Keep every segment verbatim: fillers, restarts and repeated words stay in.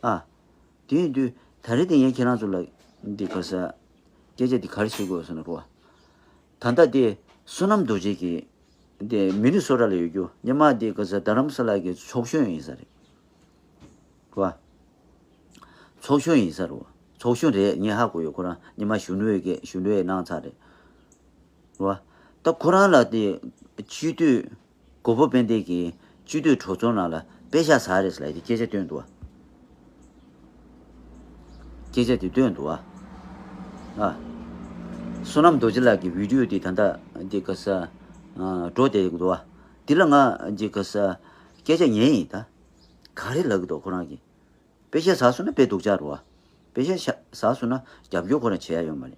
ཨ། དེ་ཡིན་དུས་ད་རེས་དེ་ངས་ཁྱེད་རང་ཚོ་ལ་འདི་ག་ས་སྐད་ཆ་འདི་ག་རེ་བཤད་དགོས་ཟེར་ན་རོ། ད་ལྟ་དེ་བསོད་ནམས་རྡོ་རྗེ་གིས་དེ་མི་ནི་སོ་ཊ་ལ་ཡོད་རྒྱུ་ཉི་མ་དེ་ག་ས་རྡ་རམ་ས་ལ་གི་ཚོགས་གཞོན་ཡིན་ས་རེད་རོ། ཚོགས་གཞོན་ཡིན་ས་རོ། ཚོགས་གཞོན་རེད། ངས་ཧ་གོ་ཡོད། ཁོ་རང་ཉི་མ་གཞོན་ནུའི་གི་གཞོན་ནུའི་གནང་ཚར་རེད་རོ། ད་ཁོ་རང་ལ་དེ་སྤྱི་འཐུས་མགོ་པོ་དཔལ་ལྡན་གྱིས་སྤྱི་འཐུས་གྲོས་ཚོགས་ནང་ལ་པེ་ཤག་ཟ་རེད་ཟེར་ལབ་དེ་སྐད་ཆ་བཏོན་འདུག་བ། སྐད་ཆ་དེ་བཏོན་འདུག་བ། ཨ། བསོད་ནམས་རྡོ་རྗེ་ལགས་ཀྱི་བི་ཌིའོ་དེ་ད་ལྟ་འདི་ག་ས་ཨ་འགྲོ་བསྡད་འདུག་བ། འདི་ལ་ང་འདི་ག་ས་སྐད་ཆ་ཉན་ཡིན་ད། ག་རེ་ལབ་ཀྱི་འདུག་ཁོ་རང་གིས། པེ་ཤག་ཟ་སོང་ན་དཔེ་སྡུག་ཅག་རེད་བ། པེ་ཤག་ཤ་ཟ་སོང་ན་རྒྱབ་སྐྱོར་ཁོ་རང་བྱེད་ཡ་ཡོད་མ་རེད།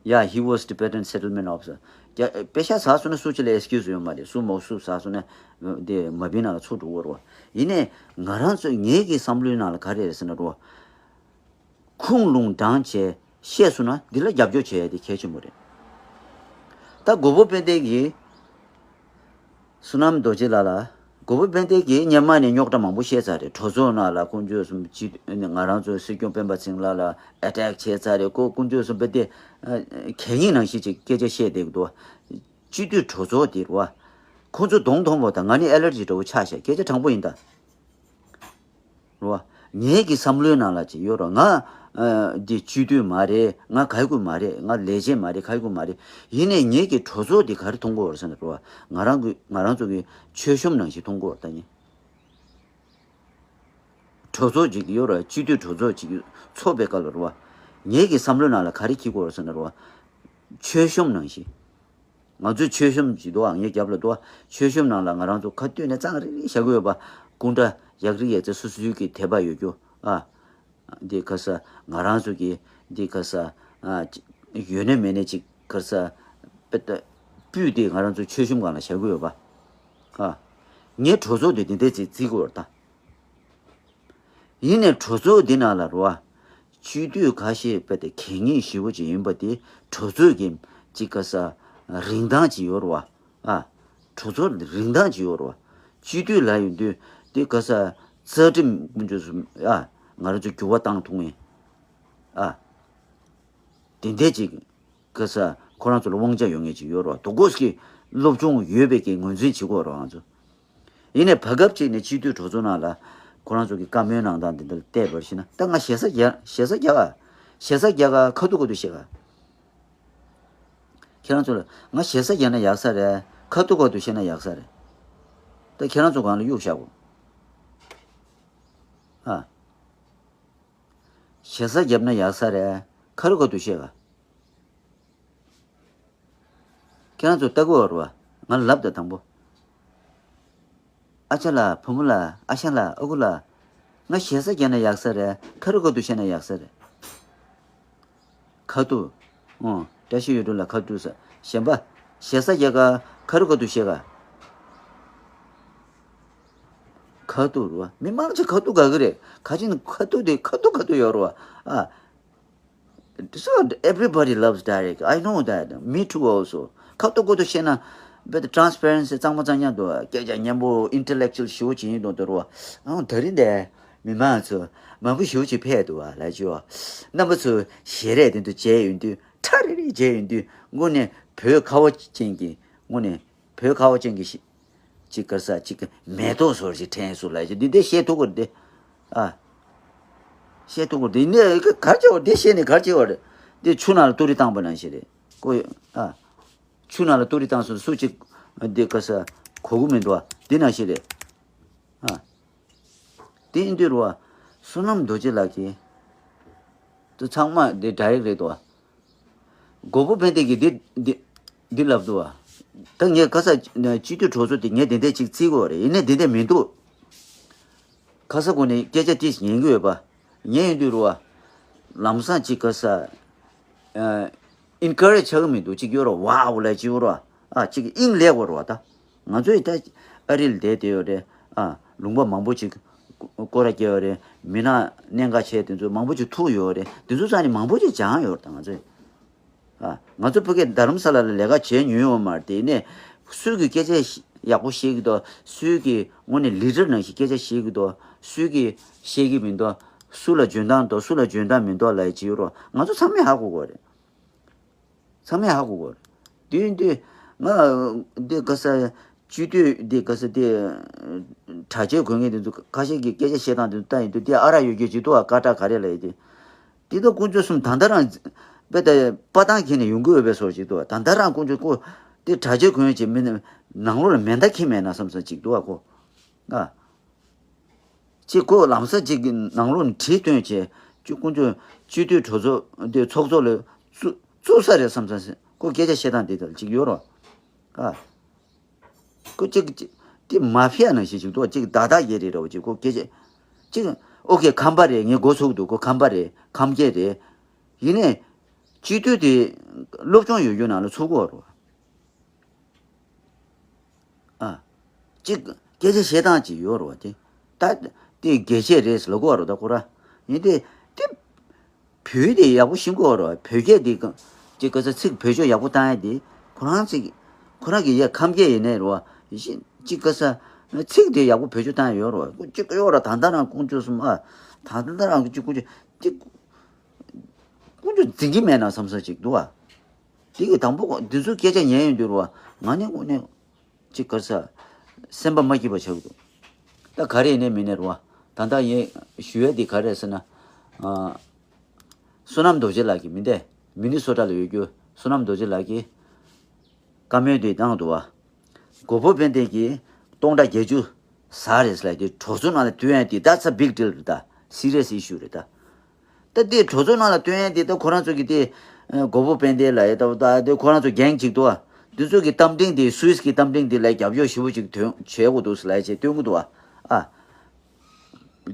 ཡ། He was Tibetan settlement officer. རྒྱ་པེ་ཤག་ཟ་སོང་ན་སུ་གཅིག་ལ་ཨེག་སི་ཀིའུ་སི་ཡོད་མ་རེད། སུ་མོ་སུ་ཟ་སོང་ན་དེ་མ་བིན་ནང་ལ་ཚུར་འགྲོ་དགོས་རེད་བ། ཡིན་ནའི་ང་རང་ཚོ་ངེད་ཀྱི་བསམ་བློའི་ནང་ལ་ག་རེ་རེད་ཟེར་ན་རེད་བ། ཁུངས་ལུང་དྲངས་བྱས་བཤད་སོང་ན་འདི་ལ་རྒྱབ་སྐྱོར་བྱེད་ཡ་དེ་གལ་ཆེན་པོ་རེད། ད་མགོ་པོ་དཔལ་ལྡན་གྱིས། བསོད་ནམས་རྡོ་རྗེ་ལགས་ལ། མགོ་པོ་དཔལ་ལྡན་གྱིས་སྔོན་མ་ནས་རྙོག་དྲ་མང་པོ་བཤད་ཚར་རེད། གྲོས་ཚོགས་ནང་ལ་དཀོན་མཆོག་གསུམ་སྤྱི་ང་རང་ཚོའི་སྲིད་སྐྱོང་སྤེན་པ་ཚེ་རིང་ལགས་ལ་ཨེ་ཊེག་བྱས་ཚར་རེད། ཁོ་དཀོན་མཆོག་གསུམ་དཔེ་དེ་གད་སྙིགས་ནང་བཞིན་ཅིག་སྐད་ཆ་བཤད་བསྡད་ཀྱི་འདུག་སྤྱི་འཐུས་གྲོས་ཚོགས་དེ་རེད་བ། ཁོ་ཚོ་གདོང་མཐོང་བ་དང་ང་ནི་ཨེ་ལར་ཇི་འདྲ་བོ་ཆགས་ཤག་སྐད་ཆ་དྲང་པོ་ཡིན་ད། རོ། ངེད་ཀྱི་བསམ་བློའི་ནང་ལ་ཅིག་ཡོད་རོ། ང་ཨ་འདི་སྤྱི་འཐུས་མ་རེད། ང་ག་གི་མ་རེད། ང་ལས་བྱེད་མ་རེད། ག་གི་མ་རེད། ཡིན་ནའི་ངེད་ཀྱི་གྲོས་ཚོགས་འདི་ག་རེ་མཐོང་གི་ཡོད་རེད་ཟེར་ན་རོ། ང་རང་གི་ང་རང་ཚོ་གི་མཆོད་གཤོམ་ནང་བཞིན་མཐོང་གི་ཡོད་རེད་ད་ནི། གྲོས་ཚོགས་ཅིག་ཡོད་རོ། སྤྱི་འཐུས་གྲོས་ཚོགས་ཅིག་ཚོགས་པའི་སྐབས་ལ་རོ། ངེད་ཀྱི་བསམ་བློའི་ནང་ལ་ག་རེ་འཁྱེར་གི་ཡོད་རེད་ཟེར་ན་རོ། མཆོད་གཤོམ་ནང་བཞིན། ང་ཚོའི་མཆོད་གཤོམ་ཅིག་འདུག་ཨ། ངའི་རྒྱབ་ལ་འདུག་ཨ། མཆོད་གཤོམ་ནང་ལ་ང་རང་ཚོ་ཁ་གཏད་ནས་གཙང་རིང་རིང་བཞག་གི་ཡོད་པ། སྐུ་འདྲ་ཡག་རིགས་ཡག་རྩེ་སོ་སོའི་གི་དད་པ་ཡོད་རྒྱུ་ཨ། འདི་ག་ས་ང་རང་ཚོ་གི་འདི་ག་ས་ཨ། ཡོད་ནས་མེད་ནས་ཅིག་ག་ས་པེ་ཏ་སྤུས་དེ་ང་རང་ཚོ་མཆོད་གཤོམ་སྒང་ལ་བཞག་གི་ཡོད་པ་ཨ། ངའི་གྲོས་ཚོགས་དེ་དེ་འདྲས་ཅིག་བརྩི་གི་ཡོད་རེད་ད། ཡིན་ནའི་གྲོས་ཚོགས་འདི་ནང་ལ་རོ། སྤྱི་འཐུས་ཁ་ཤས་དཔེ་དེ་གད་སྙིགས་ཞེ་པོ་ཅིག་ཡིན་པ་དེ་གྲོས་ཚོགས་ཀྱི་ཅིག་ག་ས་རིན་ཐང་ཅིག་ཡོད་རེད་བ། ཨ། གྲོས་ཚོགས་རིན་ཐང་ཅིག་ཡོད་རེད་བ། སྤྱི་འཐུས་ལ་ཡོད་དུས་དེ་ག་ས་རྩ་ཁྲིམས་ཀུན་སྤྱོད་སུ་ཨ། ང་རང་ཚོ་འགྱུར་བ་བཏང་ཐུབ་ངེས། ཨ། དེ་འདྲས་ཅིག་ག་ས་ཁོ་རང་ཚོ་ལ་དབང་ཆ་ཡོད་མཁན་ཅིག་ཡོད་རེད་བ། དོ་གོས་ཀྱི་སློབ་སྦྱོང་ཡོད་པའི་གི་ངོས་འཛིན་བྱེད་དགོས་རེད་བ་ང་ཚོ། ཡིན་ནའི་བར་སྐབས་ཅིག་ནས་སྤྱི་འཐུས་གྲོས་ཚོགས་ནང་ལ་ཁོ་རང་ཚོ་གི་བཀའ་མོལ་གནང་སྟངས་འདི་འདྲ་ལ་བལྟས་པར་ཤེས་ན་ད་ང་ཞེ་ས་རྒྱག་ཞེ་ས་རྒྱག་ག་ཞེ་ས་རྒྱག་ག་ཁ་ཐུག་ཁ་ཐུག་བཤད་ག་ཁྱེད་རང་ཚོ་ལ་ང་ཞེ་ས་རྒྱག་ན་ཡག་ས་རེད། ཁ་ཐུག་ཁ་ཐུག་བཤད་ན་ཡག་ས་རེད། ད་ཁྱེད་རང་ཚོ་སྒང་ལ་གཡུག་བཞག་གོ་ཨ། ཞེ་ས་རྒྱབ་ན་ཡག་ས་རེད། ཁ་རུ་ཁ་ཐུག་བཤད་ག་ཁྱེད་རང་ཚོ་ལྟ་གི་ཡོད་རེད་བ། ང་ལབ་དང་དང་པོ། ཨ་ཅག་ལགས། བུ་མོ་ལགས། ཨ་ཞང་ལགས། ཨ་ཁུ་ལགས། ང་ཞེ་ས་རྒྱག་ན་ཡག་ས་རེད། ཁ་རུ་ཁ་ཐུག་བཤད་ན་ཡག་ས་རེད། ཁ་ཐུག་ཨོ། བཀྲ་ཤིས་ཡུལ་གྲུ་ལ་ཁ་ཐུག་ས། གཞན་པ། ཞེ་ས་རྒྱག་ག་ཁ་རུ་ཁ་ཐུག་བཤད་ག་ཁ་ཐུག་རེད་བ། མི་མང་ཆེ་ཁ་ཐུག་དགའ་གི་རེད། ཁ་ཅིག་ཁ་ཐུག་དེ་ཁ་ཐུག་ཁ་ཐུག་ཡོད་རེད་བ། ཨ། So everybody loves direct. I know that. Me too also. ཁ་ཐུག་ཁ་ཐུག་བཤད་ན་བེད་transparency གཙང་མ་གཙང་རྐྱང་འདུག་སྐད་ཆ་སྙན་པོ་intellectual ཞེ་པོ་ཅིག་ཡིན་མདོག་འདུག་རོ། ཨང་ད་རིང་འདི་མི་མང་ཚོ་མང་པོ་ཞེ་པོ་ཅིག་ཕེབས་འདུག་བ་ལ་ཅི་བ། རྣམ་པ་ཚོ་ཞལ་རས་དེ་ཚོ་མཇལ་ཡོང་དུས་ཁྲ་རེ་རེ་མཇལ་ཡོང་དུས་དངོས་གནས་བོད་ཁ་བ་ཅན་གྱི་དངོས་གནས་བོད་ཁ་བ་ཅན་གྱི་ཤི་ཅིག་ག་རེ་ཟ་ཅིག་མེ་ཏོག་ཟོར་ཅིག་ཕྲེང་སུ་ལ་ཅིག་འདི་འདི་བཤད་ཐུབ་ཀྱི་རེད་དེ། ཨ། བཤད་ཐུབ་ཀྱི་རེད་དེ་ནས་ག་རེ་བྱེད་བ་རེད། འདི་བཤད་ནས་ག་རེ་བྱེད་བ་རེད། འདི་ཆུ་ནང་ལ་ཏུ་རི་བཏང་པ་ནང་བཞིན་རེད། ཀོ་ཨ། ཆུ་ནང་ལ་ཏུ་རི་བཏང་སོང་སུ་ཅིག་འདི་ག་རེ་ཟ་གོ་གི་མི་འདུག་ཨ། འདི་ནང་བཞིན་རེད། ཨ། དེ་ཡིན་དུས་རུ་བ། བསོད་ནམས་རྡོ་རྗེ་ལགས་ཀྱིས། དུ་ཚང་མ་འདི་direct རེད་དོ། མགོ་པོ་ཕན་བདེ་གིས་འདི་འདི་འདི་ལབ་འདུག་བ། ད་ངས་ག་ས་སྤྱི་འཐུས་གྲོས་ཚོགས་དེ་ངས་དེ་འདྲས་ཅིག་བརྩི་དགོས་རེད། ཡིན་ནའི་དེ་འདྲས་མི་འདུག་ག་ས་གོ་ནས་སྐད་ཆ་ཏིས་ཉན་གི་ཡོད་པ། ཉན་ཡོང་དུས་རུ་བ། ལམ་སང་ཅིག་ག་ས། ཨ། encourage ཆགས་ཀྱི་མི་འདུག་ཅིག་ཡོད་རོ། ཝའོ་ལབ་ཅིག་ཡོད་རོ། ཨ་ཅིག་དབྱིངས་ལེགས་པ་རོ་ད། ང་ཚོས་ད་ཨ་རི་ལ་བསྡད་བསྡད་ཡོད་རེད། ཨ་ལུང་པ་མང་པོ་ཅིག་སྐོར་ར་བརྒྱབ་ཡོད་རེད། མི་སྣ་གནད་འགག་ཆེ་དེ་ཚོ་མང་པོ་ཅིག་ཐུག་ཡོད་རེད། དེ་ཚོ་རྩ་ནས་མང་པོ་ཅིག་སྦྱངས་ཡོད་རེད་ད་ང་ཚོས། ཨ་ང་ཚོ་ཕ་གིར་རྡ་རམ་ས་ལ་ལ་ལས་ཀ་བྱས་མྱོང་ཡོད་མ་རེད། དེ་ནས་སུས་ཀྱི་སྐད་ཆ་ ཡག་པོ་བཤད་ཀྱི་འདུག་སུས་ཀྱི་དངོས་གནས་ལི་ཌར་ནང་བཞིན་སྐད་ཆ་བཤད་ཀྱི་འདུག་སུས་ཀྱི་བཤད་ཀྱི་མི་འདུག་སུ་ལ་འཇོན་ཐང་འདུག་སུ་ལ་འཇོན་ཐང་མི་འདུག་ལབ་ཡ་ཅིག་ཡོད་རོགས། ང་ཚོ་ཚང་མས་ཧ་གོ་གི་རེད། ཚང་མས་ཧ་གོ་གི་རེད། དུས་དུས་ང་འདི་ག་ས་སྤྱི་འཐུས་འདི་ག་ས་དེ་གྲྭ་ཆས་གོན་མཁན་དེ་ཚོ་ཁ་ཤས་ཀྱི་སྐད་ཆ་བཤད་སྟངས་དེ་ཚོ་ལྟ་ཡིན་དུས་དེ་ཨ་རག་ཡོད་རྒྱུ་ཅིག་འདུག་ཨ། ཀ་ཀྲ་ག་རེ་ལབ་ཡ་དེ། དེ་ད་དཀོན་མཆོག་གསུམ་ད་ལྟ་རང་དཔེ་ད་པ་ཏང་ཁྱེར་ནས་ཡོང་གི་ཡོད་པའི་བཟོ་ཅིག་འདུག་ད་ལྟ་རང་དཀོན་མཆོག་ཁོ་དེ་གྲྭ་ཆས་གོན་ཡ་ཅིག་མི་ནི་ནང་ལོགས་ལ་མེ་མདའ་འཁྱེར་མེད་ན་བསམ་བསམ་ཅིག་འདུག་ཨ་ཁོ། ཨ། ཅིག་ཁོ་ལམ་སང་ཅིག་གི་ནང་ལོགས་ནས་གྲི་བཏོན་བྱས་ཅིག་དཀོན་མཆོག་སྤྱི་འཐུས་གྲོས་ཚོགས་དེ་ཚོགས་གཙོ་ལ་བཙུགས་བཙུགས་ས་རེད་བསམ་བསམ་ཁོ་སྐད་ཆ་བཤད་སྟངས་དེ་ལྟར་ཅིག་ཡོད་རོགས། ཨ། ཁོ་ཅིག་ཅིག་དེ་མ་ཕི་ཡ་ནང་བཞིན་ཅིག་འདུག་ཅིག་ད་ད་ཡེ་རེད་རོགས། ཅིག་ཁོ་སྐད་ཆ་ཅིག་ཨོ་ཁེ་ཁམས་པ་རེད། ངས་མགོ་ཚོས་འདུག་ཁོ་ཁམས་པ་རེད། ཁམས་སྐད་རེད། ཡིན་ནའི་སྤྱི་འཐུས་དེ་སློབ་སྦྱོང་ཡོད་རྒྱུ་ནང་ལ་ཚུད་ཀྱི་ཡོད་རོགས། ཨ། ཅིག་སྐད་ཆ་བཤད་སྟངས་ཅིག་ཡོད་རེད་བ་དེ། ད་དེ་རྒྱལ་གཅེས་རེད་ཟེར་ལབ་ཀྱི་ཡོད་རེད་ད་ཁོ་ར། ཡིན་ཏེ་དེ་བོད་དེ་ཡག་པོ་ཤེས་ཀྱི་ཡོད་རེད་བ། བོད་སྐད་དེ་ག་ཅིག་ག་ས་ཚིག་བེད་སྤྱོད་ཡག་པོ་བཏང་ཡ་དེ་ཁོ་རང་ཚིག་ཁོ་རང་གི་ཡ་ཁམས་སྐད་ཡིན་ནའི་རེད་བ། ཅིག་ག་ས་ཚིག་དེ་ཡག་པོ་བེད་སྤྱོད་བཏང་ཡ་ཡོད་རེད་བ། ཅིག་ཡོད་རེད། ད་ལྟ་རང་དཀོན་མཆོག་གསུམ་ཨ། ད་ལྟ་རང་གི་ཅིག་དཀོན་མཆོག་ཅིག་དཀོན་མཆོག་འཛིན་གྱི་མེད་ན་བསམ་ས་ཅིག་འདུག་བ། དེ་གི་དང་པོ་འདི་ཚོའི་སྐད་ཆ་ཉན་ཡོང་དུས་རེད་བ། ང་ནི་དངོས་གནས་ཅིག་ག་ས་སེམས་པ་མ་སྐྱིད་པ་ཆགས་ཀྱི་འདུག་ད་ག་རེ་ཡིན་ནའི་མིན་ནའི་རེད་བ། ད་ལྟ་ངས་ཞུ་ཡ་དེ་ག་རེ་ཟེར་ན། ཨ། བསོད་ནམས་རྡོ་རྗེ་ལགས་ཀྱིས་མི་འདས་མི་ནི་སོ་ཊ་ལ་ཡོད་རྒྱུ་བསོད་ནམས་རྡོ་རྗེ་ལགས་ཀྱིས་བཀའ་མོལ་དེ་བཏང་འདུག་བ། གོ་བོ་དཔལ་ལྡན་གྱིས་སྟོང་ཕྲག་བརྒྱད་ཅུ་ཟ་རེད་ཟེར་ལབ་དེ་གྲོས་ཚོགས་ནང་ལ་བཏོན་ཡ་དེ་that's a big deal རེད་ད། serious issue རེད་ད། ད་དེ་གྲོས་ཚོགས་ནང་ལ་བཏོན་ཡ་དེ་ད་ཁོ་རང་ཚོ་གི་དེ་ཨ་གོ་བོ་དཔལ་ལྡན་ལ་ཡ་ད་ད་དེ་ཁོ་རང་ཚོ་གྷེང་ཅིག་འདུག་ཨ། དེ་ཚོ་གི་རྟ་མགྲིན་དེ་སུད་སི་གི་རྟ་མགྲིན་དེ་ལ་རྒྱབ་སྐྱོར་ཞེ་པོ་ཅིག་ཐོན་བྱེད་དགོས་འདུག་ཟེར་ལབ་བྱས་སྟོན་གི་འདུག་ཨ། ཨ།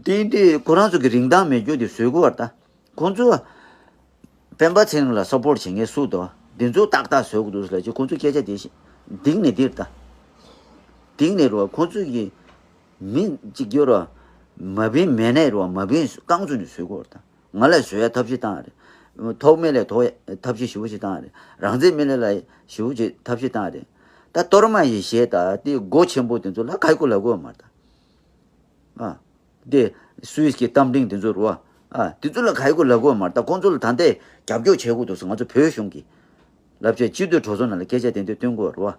དེ་དེ་ཁོ་རང་ཚོ་གི་རིན་ཐང་མེད་རྒྱུ་དེ་བཟོས་གི་བར་ད། ཁོང་ཚོ་སྤེན་པ་ཚེ་རིང་ལ་སཔོར་ཊི་བྱེད་མཁན་སུ་འདུག་དེ་ཚོ་ཏག་ཏག་བཟོས་གི་འདུག་ཟེར་ལབ་བྱས་ཁོང་ཚོ་སྐད་ཆ་དེ་བཤད་འདིང་ནས་འདིར་ད། འདིང་ནས་རོ་ཁོང་ཚོ་གི་མི་གཅིག་གྱུར་རོ། མ་བིན་མེད་ནས་རོ་མ་བིན་རྐང་བཙུགས་ནས་བཟོས་གོ་ར་ད། ང་ལ་བཟོ་ཡ་ཐབས་ཤེས་བཏང་རེད། ཐོག་མེད་ལས་ཐོག་ཐབས་ཤེས་ཞེ་པོ་ཞིག་བཏང་རེད། རང་བཙན་མེད་ལས་ལ་ཞེ་པོ་ཞིག་ཐབས་ཤེས་བཏང་རེད། ད་གཏོར་མ་ཡི་ཞེས་ད་དེ་སྒོ་ཆེན་པོ་དེ་ཚོ་ལ་ག་ཡི་གོ་ལ་གོ་མ་རེད་ད། ཨ། དེ་སུད་སི་གི་རྟ་མགྲིན་དེ་ཚོ་རུ་ཨ། དེ་ཚོ་ལ་ག་ཡི་གོ་ལ་གོ་མ་རེད་ད། ཁོང་ཚོ་ལ་ད་ལྟའི་རྒྱབ་སྐྱོར་བྱེད་དགོས་འདུག་ཟེར་ང་ཚོ་བོད་གཞུང་གི་ལབ་བྱས་སྤྱི་འཐུས་གྲོས་ཚོགས་ནང་ལ་སྐད་ཆ་དེ་འདྲ་བཏོན་དགོས་རེད་བ།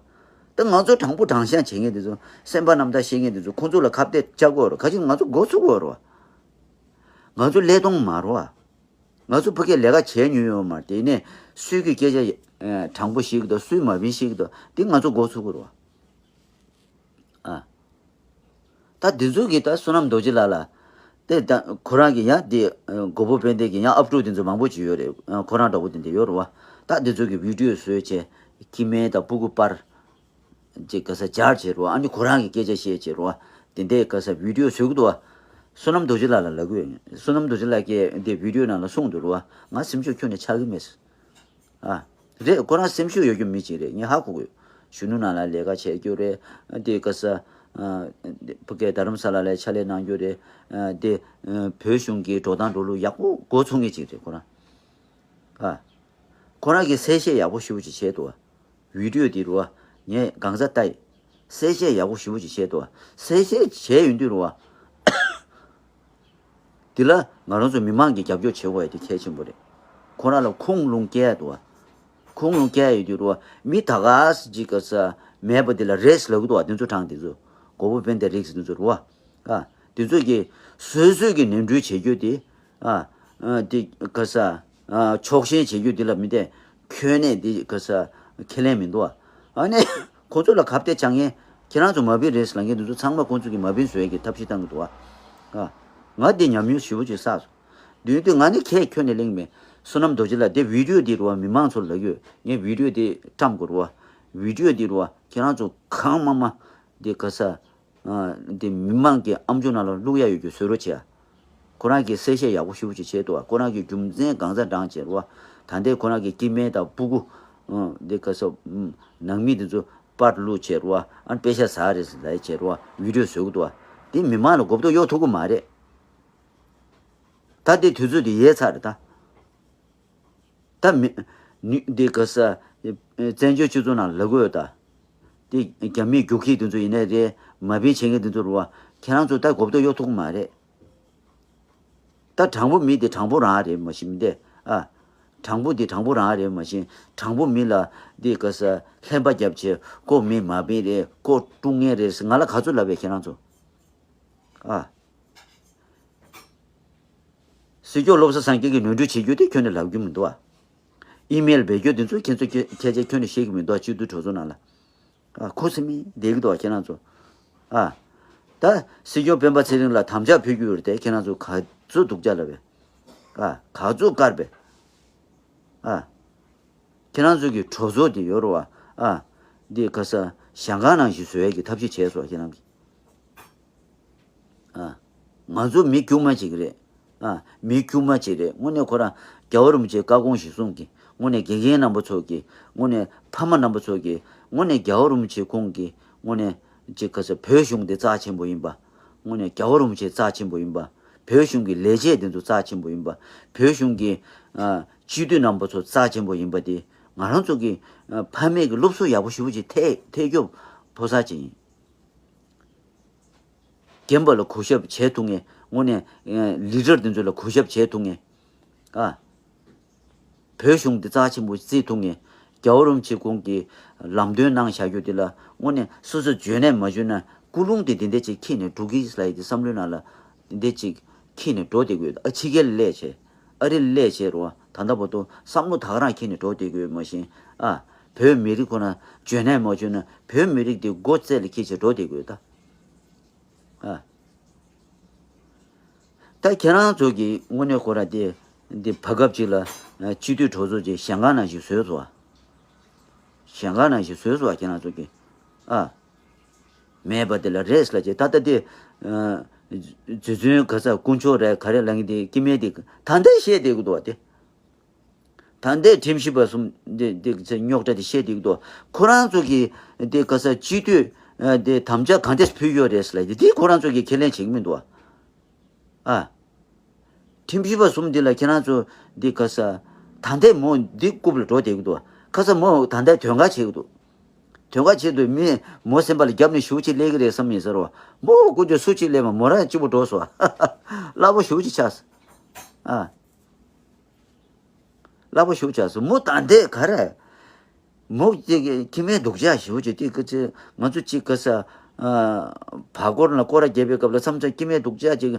ད་ང་ཚོ་དྲང་པོ་དྲང་བཞག་བྱེད་མཁན་དེ་ཚོ་སེམས་པ་རྣམ་དག་བཤད་མཁན་དེ་ཚོ་ཁོང་ཚོ་ལ་ཁ་གཏད་བཅག་དགོས་རེད། ག་ཅིག་ང་ཚོ་མགོ་ཚོས་དགོས་རེད་བ། ང་ཚོ་ཀླད་སྟོང་མ་རེད་བ། ང་ཚོ་ཕ་གིར་ལས་ཀ་བྱས་མྱོང་ཡོད་མ་རེད། དེ་ནས་སུས་ཀྱི་སྐད་ཆ་ཨ་དྲང་པོ་བཤད་ཀྱི་འདུག་སུས་མ་བིན་བཤད་ཀྱི་འདུག་དེ་ང་ཚོ་མགོ་ཚོས་དགོས་རེད་བ། ཨ། ད་འདི་ཚོ་གི་ད་བསོད་ནམས་རྡོ་རྗེ་ལགས་ལ། དེ་ད་ཁོ་རང་གི་ཡང་དེ་ཨ་གོ་བོ་དཔལ་ལྡན་གི་ཡང་ཨབ་ཕྲུག་དེ་ཚོ་མང་པོ་ཅིག་ཡོད་རེད། ཨ་ཁོ་རང་འདྲ་པོ་དེ་འདྲ་ཡོད་རེད་བ། ད་འདི་ཚོ་གི་བི་ཌི་ཡོ་བཟོས་བྱས་ཀི་མེན་དང་སྤུ་གུ་པར་ཅིག་ག་ས་སྦྱར་བྱས་རེད་བ། ཨ་ནི་ཁོ་རང་གི་སྐད་ཆ་བཤད་བྱས་རེད་བ། དེ་འདྲའི་ག་ས་བི་ཌི་ཡོ་བཟོས་ཀྱི་འདུག་བ། བསོད་ནམས་རྡོ་རྗེ་ལགས་ལ་ལབ་གི་ཡོད། བསོད་ནམས་རྡོ་རྗེ་ལགས་ཀྱིས་འདི་བི་ཌི་ཡོ་ནང་ལ་གསུངས་འདུག་རེད་བ། ང་སེམས་ཤུགས་ཁྱོན་ནས་ཆག་གི་མེད། ཨ། རེད། ཁོ་རང་སེམས་ཤུགས་ཡོད་རྒྱུ་མི་ཅིག་རེད། ངས་ཧ་གོ་གི་ཡོད། གཞོན་ནུ་ནང་ལ་ལས་ཀ་བྱེད་རྒྱུ་རེད། ཨ་དེ་ག་ས། ཨ་ཕ་གིར་རྡ་རམ་ས་ལ་ལ་ཕྱག་ལས་གནང་རྒྱུ་རེད། ཨ་དེ་ཨ་བོད་གཞུང་གི་འགྲོ་སྟངས་འགྲོ་ལུགས་ཡག་པོ་མགོ་ཚོས་མཁན་ཅིག་རེད་ཁོ་རང་། ཨ། ཁོ་རང་གིས་གསལ་བཤད་ཡག་པོ་ཞེ་པོ་ཅིག་བྱས་འདུག་བ། བི་ཌི་ཡོ་འདི་རུ་བ། ངས་གང་ཟག་ལྟ་ཡི། གསལ་བཤད་ཡག་པོ་ཞེ་པོ་ཅིག་བྱས་འདུག་བ། གསལ་བཤད་བྱས་ཡོང་དུས་རུ་བ། འདི་ལ་ང་རང་ཚོ་མི་མང་གིས་རྒྱབ་སྐྱོར་བྱེད་དགོས་ཡ་དེ་གལ་ཆེན་པོ་རེད། ཁོ་རང་ལ་ཁུངས་ལུང་བསྐྱལ་ཡ་འདུག་བ། ཁུངས་ལུང་བསྐྱལ་ཡ་ཡོད་དུས་རུ་བ། མི་ད་ག་ས་ཅིག་ག་ས་མེད་པ་འདི་ལ་རེས་ལབ་གི་འདུག་བ། འདི་ཚོ་གྲངས་འདི་ཚོ། གོ་བོ་དཔལ་ལྡན་རིགས་འདི་ཚོ་རུ་བ། ཨ། འདི་ཚོ་གིས་སོ་སོས་ཀྱི་ནོར་འཁྲུལ་བྱེད་རྒྱུ་དེ། ཨ། ཨ། དེ་ག་ས། ཨ། ཕྱོགས་ཞེན་བྱེད་རྒྱུ་དེ་ལ་མི་བརྟེན། ཁྱོན་ནས་དེ་ག་ས་ཁས་ལེན་མི་འདུག་ཨ། ཨ་ནི་ཁོ་ཚོ་ལ་ཁ་གཏད་བཅག་མཁན། ཁྱེད་རང་ཚོ་མ་བིན་རེད་ལབ་མཁན་དེ་ཚོ་ཚང་མ་ཁོ་ཚོ་གི་མ་བིན་བཟོ་ཡས་ཀྱི་ཐབས་ཤེས་བཏང་གི་འདུག་ཨ། ཨ། ང་དེ་ཉམས་མྱོང་ཞེ་པོ་ཅིག་བསགས་སོང་། དུས་དུས་ང་ནི་ཁས་ཁྱོན་ནས་གླེང་མེད། བསོད་ནམས་རྡོ་རྗེ་ལགས་དེ་བི་ཌི་ཡོ་དེ་རུ་བ་མི་མང་ཚོར་ལབ་ཡོད། ངས་བི་ཌི་ཡོ་དེ་བཀྲམ་དགོས་རུ་བ། བི་ཌི་ཡོ་དེ་རུ་བ་ཁྱེད་རང་ཚོ་གང་མང་མང་དེ་ག་ས། ཨ། འདི་མི་མང་གི་ཨམ་ཅོག་ནང་ལ་བླུག་ཡ་ཡོད་རྒྱུ་བཟོ་རོགས་བྱེད་ཨ། ཁོ་རང་གིས་གསལ་བཤད་ཡག་པོ་ཞེ་པོ་ཅིག་བྱས་འདུག་ཨ། ཁོ་རང་གིས་རྒྱུ་མཚན་གང་ཟག་དྲངས་བྱས་རུ་བ། ད་ལྟའི་ཁོ་རང་གིས་ཀི་མེན་དང་སྤུ་གུ། ཨ། འདི་ག་ས། ཨམ། ནང་མི་འདི་ཚོ་པར་བླུག་བྱས་རུ་བ། ཨ། པེ་ཤ་ཟ་རེད་ལབ་བྱས་རུ་བ། བི་ཌི་ཡོ་བཟོ་གི་འདུག་ཨ། འདི་མི་མང་ལ་གོ་བརྡ་གཡོག་ཐུབ་ཀྱི་མ་རེད། ད་འདི་དུས་ཚོད་འདི་ཡལ་ཚར་རེད་ད། ད་མི། ནི་འདི་ག་ས། བཙན་བྱོལ་སྤྱི་ཚོགས་ནང་ལབ་དགོས་ཡོད་ད། དེ་རྒྱ་མིའི་རྒྱུག་ཁྱི་དེ་ཚོ་ཡིན་ནའི་རེད། མ་བིན་བྱེད་མཁན་དེ་ཚོ་རུ་བ། ཁྱེད་རང་ཚོ་ད་གོ་བརྡ་གཡོ་ཐུབ་ཀྱི་མ་རེད། ད་དྲང་པོ་མི་དེ་དྲང་པོ་རང་རེད། མ་གཞི་མི་དེ་ཨ། དྲང་པོ་དེ་དྲང་པོ་རང་རེད། མ་གཞི་དྲང་པོ་མི་ལ་དེ་ག་ས་ལྷན་པ་རྒྱབ་བྱས་ཁོ་མི་མ་བིན་རེད། ཁོ་དཀྲུག་མཁན་རེད་ཟེར་ང་ལ་ག་ཚོད་ལབ་པས་ཁྱེད་རང་ཚོ་ཨ། སྲིད་སྐྱོང་བློ་བཟང་སེང་གེ་གིས་ནོར་འཁྲུལ་བྱེད་རྒྱུ་དེ་ཁྱོན་ནས་ལབ་རྒྱུ་མི་འདུག་ཨ། ཨི་མེལ་འབེལ་རྒྱུ་དེ་ཚོ་ཁྱེད་ཚོ་ཁྱེད་ཁྱེད་ཚོས་ཁྱོན་ནས་ཤེས་ཀྱི་མི་འདུག་ཨ། སྤྱི་འཐུས་གྲོས་ཚོགས་ནང་ལ། ཨ། ཁུ་སིམ་མེར་བསྡད་ཀྱི་འདུག་ཨ་ཁྱེད་རང་ཚོ། ཨ། ད་སྲིད་སྐྱོང་སྤེན་པ་ཚེ་རིང་ལ་དམ་བཅའ་ཕུལ་རྒྱུ་ཡོད་རེད་དེ་ཁྱེད་རང་ཚོ་ག་ཚོད་སྡུག་ཅག་ལབ་པས། ཨ། ག་ཚོད་དཀར་པས། ཨ། ཁྱེད་རང་ཚོ་གི་གྲོས་ཚོགས་དེ་ཡོད་རེད་བ། ཨ། འདི་ག་ས་ཞང་ཁང་ནང་བཞིན་བཟོ་ཡས་ཀྱི་ཐབས་ཤེས་བྱས་སོང་ཁྱེད་རང་གིས། ཨ། ང་ཚོ་མི་དཀྱུས་མ་ཅིག་རེད། ཨ། མི་དཀྱུས་མ་ཅིག་རེད། དངོས་གནས་ཁོ་རང་རྒྱལ་བ་རིན་པོ་ཆེའི་བཀའ་དགོངས་གཞིར་བཟུང་གིས་དངོས་གནས་དགེ་རྒན་རྣམ་པ་ཚོ་གིས་དངོས་གནས་ཕ་མ་རྣམ་པ་ཚོ་གིས་དངོས་གནས་རྒྱལ་བ་རིན་པོ་ཆེའི་ཁོང་གིས་དངོས་གནས་ཅིག་ག་ས་བོད་གཞུང་འདི་རྩ་ཆེན་པོ་ཡིན་པ། དངོས་གནས་རྒྱལ་བ་རིན་པོ་ཆེ་རྩ་ཆེན་པོ་ཡིན་པ། བོད་གཞུང་གི་ལས་བྱེད་འདི་ཚོ་རྩ་ཆེན་པོ་ཡིན་པ། བོད་གཞུང་གི་ཨ། སྤྱི་འཐུས་རྣམ་པ་ཚོ་རྩ་ཆེན་པོ་ཡིན་པ་དེ་ང་རང་ཚོ་གི་ཨ། ཕ་མེས་ཀྱི་སློབ་གསོ་ཡག་པོ་ཞེ་པོ་ཅིག་ཐེབས་ཐེབས་རྒྱུ་ཕོ་གསར་ཅིག་ཡིན། རྒན་པ་ལ་གུས་ཞབས་བྱེད་ཐུབ་མཁན། དངོས་གནས་ལི་ཌར་འདི་ཚོ་ལ་གུས་ཞབས་བྱེད་ཐུབ་མཁན། ཨ། བོད་གཞུང་འདི་རྩ་ཆེན་པོ་བརྩི་ཐུབ་མཁན། རྒྱལ་བ་རིན་པོ་ཆེ་ཁོང་གིས་ལམ་སྟོན་གནང་བཞག་རྒྱུ་འདི་ལ་དངོས་གནས་སོ་སོ་འཇོན་ནས་མ་འཇོན་ན་ཀུན་སློང་དེ་འདི་འདྲ་ཅིག་འཁྱེར་ནས་འགྲོ་གི་ལབ་ཡ་དེ་བསམ་བློའི་ནང་ལ་འདི་འདྲ་ཅིག་འཁྱེར་ནས་འགྲོ་བསྡད་དགོས། ཨ། ཕྱི་རྒྱལ་སླེབས་བྱས། ཨ་རི་སླེབས་བྱས་རོ། ད་ལྟ་བར་དུ་བསམ་བློ་ད་ག་རང་འཁྱེར་ནས་འགྲོ་བསྡད་དགོས་མ་གཞི། ཨ། བོད་མི་རིགས་ཁོ་ན་འཇོན་ནས་མ་འཇོན་ན་བོད་མི་རིགས་འདི་མགོ་རྩེ་ལ་འཁྱེར་བྱས་འགྲོ་བསྡད་དགོས་ད། ཨ། ད་ཁྱེད་རང་ཚོ་གིས་དངོས་གནས་ཁོ་ར་དེ་འདི་བར་སྐབས་ཅིག་ལ་སྤྱི་འཐུས་གྲོས་ཚོགས་ཀྱི་ཞལ་ཁང་ནང་བཞིན་བཟོས་སོང་བ། ཞལ་ཁང་ནང་བཞིན་བཟོས་སོང་བ་ཁྱེད་རང་ཚོ་གིས། ཨ། མེད་པ་དེ་ལ་རེས་ལ་བྱས་ད་ལྟ་དེ། རྫུ་འཛིན་ག་ས་དཀོན་མཆོག་རེད་ག་རེ་ལབ་མཁན་དེ་སྐྱེ་དམན་དེ་ད་ལྟ་བཤད་བསྡད་ཀྱི་འདུག་བ་དེ། ད་ལྟའི་ཁྲིམས་ཞིབ་པ་གསུམ་འདི་འདི་ཚེ་རྙོག་དྲ་དེ་བཤད་བསྡད་ཀྱི་འདུག་ཁོ་རང་ཚོ་གིས་འདི་ག་ས་སྤྱི་འཐུས་འདི་དམ་བཅའ་གང་འདྲས་ཕུལ་ཡོད་རེད་ཟེར་ལབ་ཡ་དེ་ཁོ་རང་ཚོ་གིས་ཁས་ལེན་བྱེད་ཀྱི་མི་འདུག་ཨ། ཁྲིམས་ཞིབ་པ་གསུམ་འདི་ལ་ཁྱེད་རང་ཚོ་འདི་ག་ས་ད་ལྟའི་མོ་འདི་རྐུབ་ལ་འགྲོ་བསྡད་ཀྱི་འདུག་ཁ་ས་མོ་ད་ལྟའི་དོན་ག་བྱེད་ཀྱི་འདུག་དོན་ག་བྱེད་འདུག་མི་མོ་སེམས་པ་ལ་རྒྱབ་ནས་ཞུ་གཅིག་སླེབས་ཀྱི་རེད་བསམ་ཡིན་ཟེར་བ། མོ་ཀུན་སྤྱོད་སུ་གཅིག་སླེབས་མ་མོ་རང་གཅིག་པུ་འགྲོ་སོང་། གླ་པོ་ཞུ་གཅིག་ཆགས་སོང་། ཨ། གླ་པོ་ཞུ་ཆགས་སོང་། མོ་ད་ལྟའི་ག་རེ། མོ་གཅིག་གི་སྐྱེ་དམན་སྡུག་ཅག་ཞུ་གཅིག་དེ་ཀི་ཚེ་ང་ཚོ་གཅིག་ག་ས། བར་སྐོར་ལ་སྐོར་ར་རྒྱབ་པའི་སྐབས་ལ་མཚམས་མཚམས་སྐྱེ་དམན་སྡུག་ཅག་ཅིག་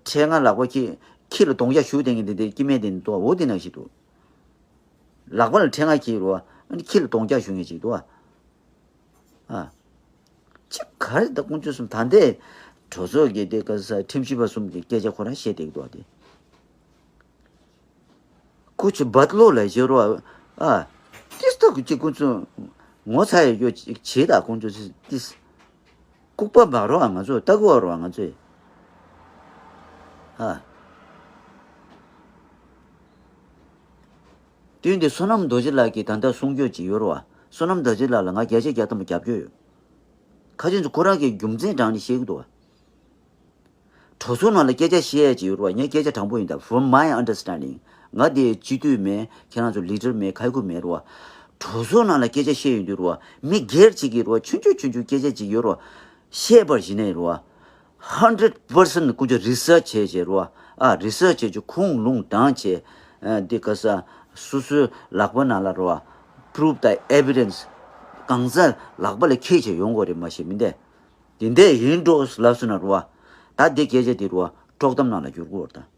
ཕྲེང་ང་ལག་པ་ཁྱི་ཁྱི་ལ་གདོང་རྒྱག་ཞུ་དེ་ངས་དེ་དེ་སྐྱེ་དམན་དེ་འདུག་འོ་དེ་ནང་བཞིན་འདུག་ལག་པ་ལ་ཕྲེང་ང་ཁྱི་རུ་བ་ཨ་ནི་ཁྱི་ལ་གདོང་རྒྱག་ཞུ་ངེས་ཅིག་འདུག་བ། ཨ། ཅི་ག་རེ་ད་དཀོན་མཆོག་གསུམ་ད་ལྟའི་གྲོས་ཚོགས་ཀྱི་དེ་ག་ས་ཁྲིམས་ཞིབ་པ་གསུམ་གྱི་སྐད་ཆ་ཁོ་རང་བཤད་བསྡད་ཀྱི་འདུག་བ་དེ། ཁོ་ཆུ་བད་ལོ་ལ་བཞེས་རོགས་ཨ། ཏིས་ཏོ་ཀྱི་ཁོ་ཚོ་ངོ་ཚ་ཡ་ཡོད་ཅིག་བྱེད་ད་ཁོང་ཚོ་ཏིས། ལྐུགས་པ་མ་རོགས་ང་ཚོ་ལྟ་གི་བ་རོགས་ང་ཚོས། ཨ། དུས་འདི་བསོད་ནམས་རྡོ་རྗེ་ལགས་ཀྱིས་ད་ལྟ་གསུང་རྒྱུ་ཅིག་ཡོད་རོགས། བསོད་ནམས་རྡོ་རྗེ་ལགས་ལ་ང་བརྒྱ་ཆ་བརྒྱ་ཐམ་པ་རྒྱབ་སྐྱོར་ཡོད། ཁ་ཅན་ཚོ་ཁོ་རང་གི་རྒྱུ་མཚན་དྲངས་ནས་བཤད་ཀྱི་འདུག་བ། གྲོས་ཚོགས་ནང་ལ་སྐད་ཆ་བཤད་ཡས་ཅིག་ཡོད་རེད་བ། ངས་སྐད་ཆ་དྲང་པོ་ཡིན་ད། From my understanding ང་དེ་སྤྱི་འཐུས་མེད། ཁྱེད་རང་ཚོ་ལི་ཌར་མེད། ཁ་ཁུ་མེད་རེད་བ། གྲོས་ཚོགས་ནང་ལ་སྐད་ཆ་བཤད་ཡོང་དུས་རེད་བ། མི་སྒེར་གཅིག་གིས་རེད་བ། ཆུང་ཆུང་ཆུང་ཆུང་སྐད་ཆ་ཅིག་ཡོད་རེད་བ། བཤད་པར་གཞི་ནས་རེད་བ། hundred percent ཀུན་སྤྱོད་research བྱས་བྱས་རེད་བ། ཨ་research བྱས་བྱས་ཁུངས་ལུང་དྲངས་བྱས། ཨ་འདི་ག་ས་སོ་སོའི་ལག་པ་ནང་ལ་རེད་བ། proof དང་evidence གང་ཟག་ལག་པ་ལ་འཁྱེར་བྱས་ཡོང་དགོས་རེད། མ་གཞི་མི་འདས། དེ་འདྲས་ཡིན་འགྲོ་ལབ་སོང་ན་རེད་བ། ད་འདི་སྐད་ཆ་འདི་རེད་བ། དཀྲོག་གཏམ་ནང་ལ་འགྱུར་གྱི་ཡོད་རེད་ད།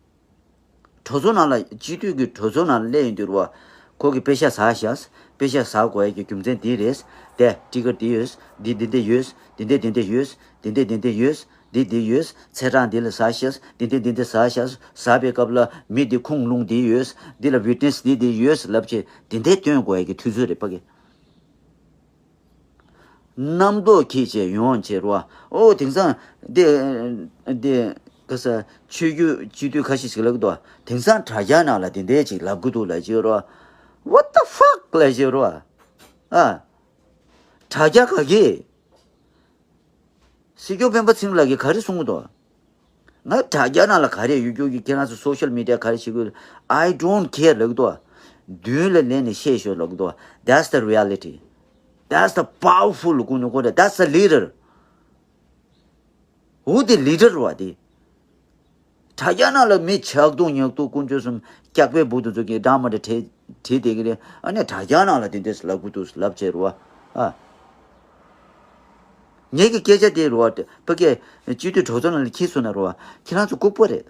གྲོས་ཚོགས་ནང་ལ་སྤྱི་འཐུས་ཀྱི་གྲོས་ཚོགས་ནང་ལ་སླེབས་ཡོང་དུས་རེད་བ། ཁོ་གིས་པེ་ཤག་ཟ་ཤག་པེ་ཤག་ཟ་དགོས་ཡ་གི་རྒྱུ་མཚན་འདི་རེད། དེ་ཊི་ཀེཊ་འདི་ཡོད། འདི་འདི་འདི་ཡོད། འདི་འདི་འདི་འདི་ཡོད། འདི་འདི་འདི་འདི་ཡོད། འདི་འདི་ཡོད། ཚེས་གྲངས་འདི་ལ་ཟ་ཤག་འདི་འདི་འདི་འདི་ཟ་ཤག་ཟ་བའི་སྐབས་ལ་མི་འདི་ཁུངས་ལུང་འདི་ཡོད། འདི་ལ་witness འདི་འདི་ཡོད་ལབ་བྱས་འདི་འདྲས་སྟོན་དགོས་ཡ་གི་དུས་ཚོད་རེད་ཕ་གི། རྣམ་རྟོག་འཁྱེར་བྱས་ཡོང་བྱས་རོ། ཨོ་དེང་སང་འདི་འདི་ག་ས་ཆོས་བརྒྱུད་སྤྱི་འཐུས་ཁ་ཤས་ཤིག་ལབ་ཀྱི་འདུག་དེང་སང་དྲ་རྒྱ་ནང་ལ་དེ་འདྲས་ཅིག་ལབ་ཀྱི་འདུག་ལབ་བྱས་རོ། What the fuck ལབ་བྱས་རོ། ཨ། དྲ་རྒྱ་ག་གི་སྲིད་སྐྱོང་སྤེན་པ་ཚེ་རིང་ལགས་ཀྱིས་ག་རེ་གསུང་གི་འདུག་ང་དྲ་རྒྱ་ནང་ལ་ག་རེ་ཡོད་རྒྱུ་གི་ཁྱེད་རང་ཚོ་social media ག་རེ་བྱེད་དགོས། I don't care ལབ་ཀྱི་འདུག་མདུན་ལ་སླེབས་ནས་བཤད་ཤོག་ལབ་ཀྱི་འདུག That's the reality. That's the powerful ཀུན་ནས་ཀོ་རེ། That's the leader. Who the leader བ་དེ། དྲ་རྒྱ་ནང་ལ་མི་ཆག་རྡུང་ཉག་རྡུང་དཀོན་མཆོག་གསུམ་སྐྱག་པའི་སྦུག་ཏུ་ཚུགས་ཀྱི་འདྲ་མ་འདྲ་བྲིས་བྲིས་བསྡད་ཀྱི་རེད། ཨ་ནི་དྲ་རྒྱ་ནང་ལ་དེ་འདྲས་ལབ་གི་འདུག་ལབ་བྱས་རུ་བ། ཨ། ངེད་ཀྱི་སྐད་ཆ་དེ་རུ་བ་ཕ་གིའི་སྤྱི་འཐུས་གྲོས་ཚོགས་ནང་ལ་ཁྱེར་སོང་ན་རུ་བ་ཁྱེད་རང་ཚོ་ལྐུགས་པ་རེད།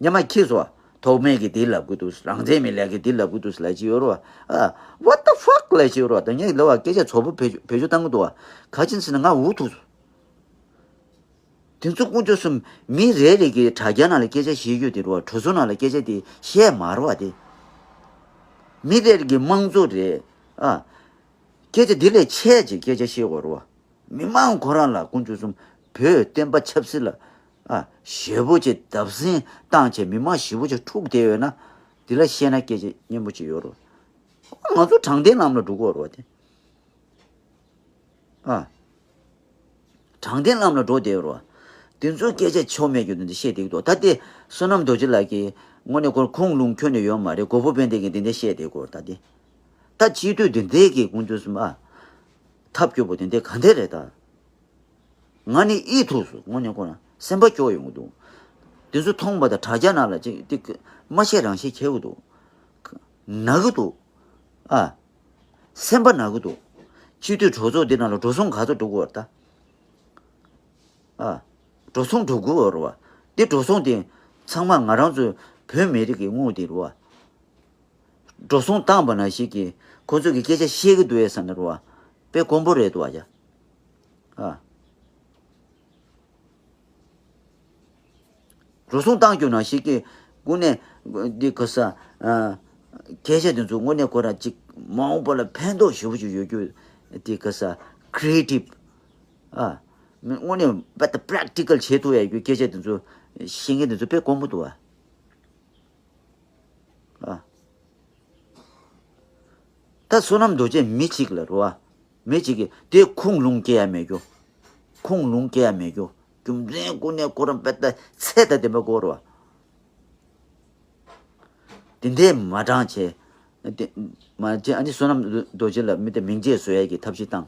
སྔོན་མ་ཁྱེར་སོང་བ། ཐོགས་མེད་ཀྱིས་དེ་ལབ་གི་འདུག་རང་བཙན་མི་ལབ་ཀྱི་དེ་ལབ་གི་འདུག་ལབ་ཀྱི་ཡོད་རུ་བ། ཨ། What the fuck ལབ་ཀྱི་ཡོད་རུ་བ། ད་ངས་ལབ་བ་སྐད་ཆ་ཚོགས་པ་བེད་སྤྱོད་བེད་སྤྱོད་བཏང་གི་འདུག་བ། ག་ཅིན་ཟེར་ན་ང་འུ་ཐུག་སོང་། དེ་ཚོ་དཀོན་མཆོག་གསུམ་མི་རེ་རེ་གིས་དྲ་རྒྱ་ནང་ལ་སྐད་ཆ་བཤད་རྒྱུ་དེ་རུ་བ། གྲོས་ཚོགས་ནང་ལ་སྐད་ཆ་དེ་བཤད་མ་རུ་བ་དེ། མི་རེ་རེ་གིས་དམངས་གཙོ་རེད། ཨ། སྐད་ཆ་དེ་ལས་ཆེ་ཅིག་སྐད་ཆ་བཤད་དགོས་རུ་བ། མི་མང་ཁོ་རང་ལ་དཀོན་མཆོག་གསུམ་བོད་བསྟན་པ་ཆབ་སྲིད་ལ། ཨ། ཞེ་པོ་ཅིག་བརྡབ་གསིག་བཏང་བྱས་མི་མང་ཞེ་པོ་ཅིག་འཁྲུག་བསྡད་ཡོད་ན། དེ་ལ་བཤད་ན་སྐད་ཆ་སྙན་པོ་ཅིག་ཡོད་རུ་བ། ང་ཚོ་དྲང་བདེན་ལམ་ལ་འགྲོ་དགོས་རུ་བ་དེ། ཨ། དྲང་བདེན་ལམ་ལ་འགྲོ་བསྡད་ཡོད་རེད་བ། དེ་ཚོའི་སྐད་ཆ་ཆོ་མེད་རྒྱུ་དེ་འདྲ་བཤད་བསྡད་ཀྱི་འདུག་ད་དེ་བསོད་ནམས་རྡོ་རྗེ་ལགས་ཀྱིས་དངོས་གནས་ཁོ་ཁུངས་ལུང་ཁྱོན་ནས་ཡོད་མ་རེད། གོ་བོ་དཔལ་ལྡན་གྱིས་དེ་འདྲ་བཤད་བསྡད་ཀྱི་ཡོད་རེད། ད་དེ་ད་སྤྱི་འཐུས་དེ་འདྲས་ཀྱི་དཀོན་མཆོག་གསུམ་ཨ། ཐབས་སྐྱོ་པོ་དེ་འདྲས་ག་འདྲས་རེད་ད། ང་ནི་ཨི་ཐུག་སོང་། དངོས་གནས་ཁོ་རང་སེམས་པ་སྐྱོ་ཡོང་གི་འདུག་དེ་ཚོ་མཐོང་བ་དང་དྲ་རྒྱ་ནང་ལ་ཅིག་དེ་མ་བཤད་རང་བཤད་ཁྱེར་གི་འདུག་ན་གི་འདུག་ཨ། སེམས་པ་ན་གི་འདུག་སྤྱི་འཐུས་གྲོས་ཚོགས་འདི་ནང་ལ་འགྲོ་སོང་ག་ཚོད་འགྲོ་གི་ཡོད་རེད་ད། ཨ། འགྲོ་སོང་འགྲོ་གི་ཡོད་རེད་བ། འདི་འགྲོ་སོང་དེ་ཚང་མ་ང་རང་ཚོའི་བོད་མི་རིགས་ཀྱི་དངུལ་དེ་རེད་བ། འགྲོ་སོང་བཏང་བ་ནང་བཞིན་གྱི་ཁོ་ཚོས་ཀྱི་སྐད་ཆ་བཤད་ཀྱི་འདུག་ཨེ་བསམ་ནས་རེད་བ། དཔེ་དཀོན་པོ་རེད་འདུག་བ་ཡ། ཨ། འགྲོ་སོང་བཏང་རྒྱུ་ནང་བཞིན་གྱི་དངོས་གནས་འདི་ག་ས། ཨ། སྐད་ཆ་དེ་ཚོ་དངོས་གནས་ཁོ་རང་ཅིག་མ་འོངས་པ་ལ་ཕན་ཐོགས་ཞེ་པོ་ཅིག་ཡོད་རྒྱུ། འདི་ག་ས་creative། ཨ། དངོས་གནས་བ་ད་practical བྱེད་ཐུབ་ཡ་རྒྱུ་སྐད་ཆ་དེ་ཚོ་བཤད་མཁན་དེ་ཚོ་དཔེ་དཀོན་པོ་འདུག་བ། ཨ། ད་བསོད་ནམས་རྡོ་རྗེ་མི་གཅིག་ལ་རེད་བ། མི་གཅིག་གིས་དེ་ཁུངས་ལུང་སྐྱེལ་ཡ་མེད་རྒྱུ། ཁུངས་ལུང་སྐྱེལ་ཡ་མེད་རྒྱུ། རྒྱུ་མཚན་ཀུན་ནས་ཁོ་རང་དཔེ་ད་ཚད་ད་ལྡན་པ་དགོས་རེད་བ། དེ་འདྲས་མ་དྲང་བྱས། དེ་མ་བྱས་ཨ་ནི་བསོད་ནམས་རྡོ་རྗེ་ལ་མི་དེ་མིང་ཆད་བཟོ་ཡ་གི་ཐབས་ཤེས་བཏང་།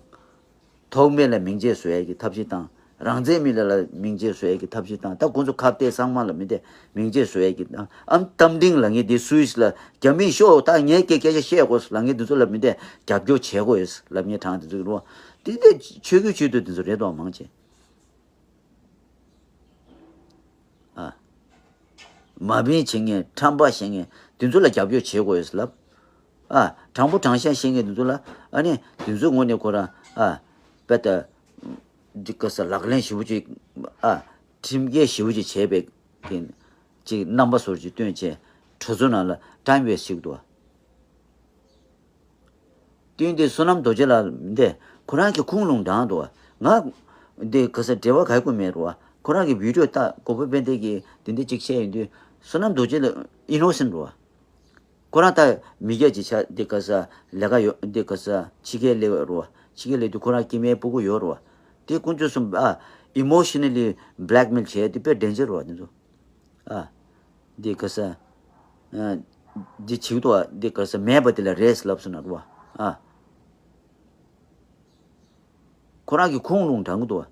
ཐོགས་མེད་ལ་མིང་ཆད་བཟོ་ཡ་གི་ཐབས་ཤེས་བཏང་། རང་བཙན་མི་ལ་ལ་མིང་ཆད་བཟོ་ཡ་གི་ཐབས་ཤེས་བཏང་། ད་ཁོང་ཚོ་ཁ་གཏད་ཚང་མ་ལ་མི་དེ་མིང་ཆད་བཟོ་ཡ་གི་བཏང་། ཨམ་རྟ་མགྲིན་ལབ་མཁན་དེ་སུད་སི་ལ་རྒྱ་མིས་ཤོག་ད་ངའི་སྐད་སྐད་ཆ་བཤད་དགོས་ལབ་མཁན་དེ་ཚོ་ལ་མི་དེ་རྒྱབ་སྐྱོར་བྱེད་དགོས་ལབ་མཁན་དྲང་དེ་ཚོ་གི་རོ། དེ་དེ་ཆོས་བརྒྱུད་ཆོས་དུ་དེ་ཚོ་རེད་དོ་མང་ཆེ། ཨ། མ་བིན་བྱེད་མཁན་ཁྲམ་པ་བཤད་མཁན་དེ་ཚོ་ལ་རྒྱབ་སྐྱོར་བྱེད་དགོས་ལབ། ཨ། དྲང་པོ་དྲང་བཞག་བཤད་མཁན་དེ་ཚོ་ལ་ཨ་ནི་དེ་ཚོའི་ངོས་ནས་ཁོ་རང་ཨ། དཔེ་ལྟ། འདི་ག་ས་ལག་ལེན་ཞེ་པོ་ཅིག་ཨ། ཁྲིམས་འགལ་ཞེ་པོ་ཅིག་བྱས་པའི་གི་ཅིག་རྣམ་པ་སོར་ཅིག་སྟོན་བྱས་གྲོས་ཚོགས་ནང་ལ་time waste བྱེད་ཀྱི་འདུག་བ། བསྟུན་ཏེ་བསོད་ནམས་རྡོ་རྗེ་ལགས་འདི་ཁོ་རང་གི་ཁུངས་ལུང་དྲངས་འདུག་བ། ང་འདི་ག་ས་འབྲེལ་བ་ག་གོ་མེད་རུ་བ། ཁོ་རང་གི་བི་ཌི་ཡོ་ལྟ་གོ་བོ་དཔལ་ལྡན་གྱིས་འདི་འདི་ཅིག་བཤད་ཡོང་དུས་བསོད་ནམས་རྡོ་རྗེ་ལགས་innocent རུ་བ། ཁོ་རང་ད་མི་སྐྱ་ཅིག་ཆགས་འདི་ག་ས་ལས་ཀ་ཡོད་འདི་ག་ས་ཕྱི་རྒྱལ་སླེབས་རུ་བ། ཕྱི་རྒྱལ་སླེབས་དུས་ཁོ་རང་སྐྱེ་དམན་སྤུ་གུ་ཡོད་རུ་བ། དེ་དཀོན་མཆོག་གསུམ་ཨ་emotionally blackmail བྱས་དེ་དཔེ་danger རུ་བ་འདི་ཚོ། ཨ། འདི་ག་ས། ཨ། འདི་བྱེད་ཀྱི་འདུག་བ། འདི་ག་ས་མེད་པ་དེ་ལ་རེས་ལབ་སོང་ན་རུ་བ། ཨ། ཁོ་རང་གི་ཁུངས་ལུང་དྲངས་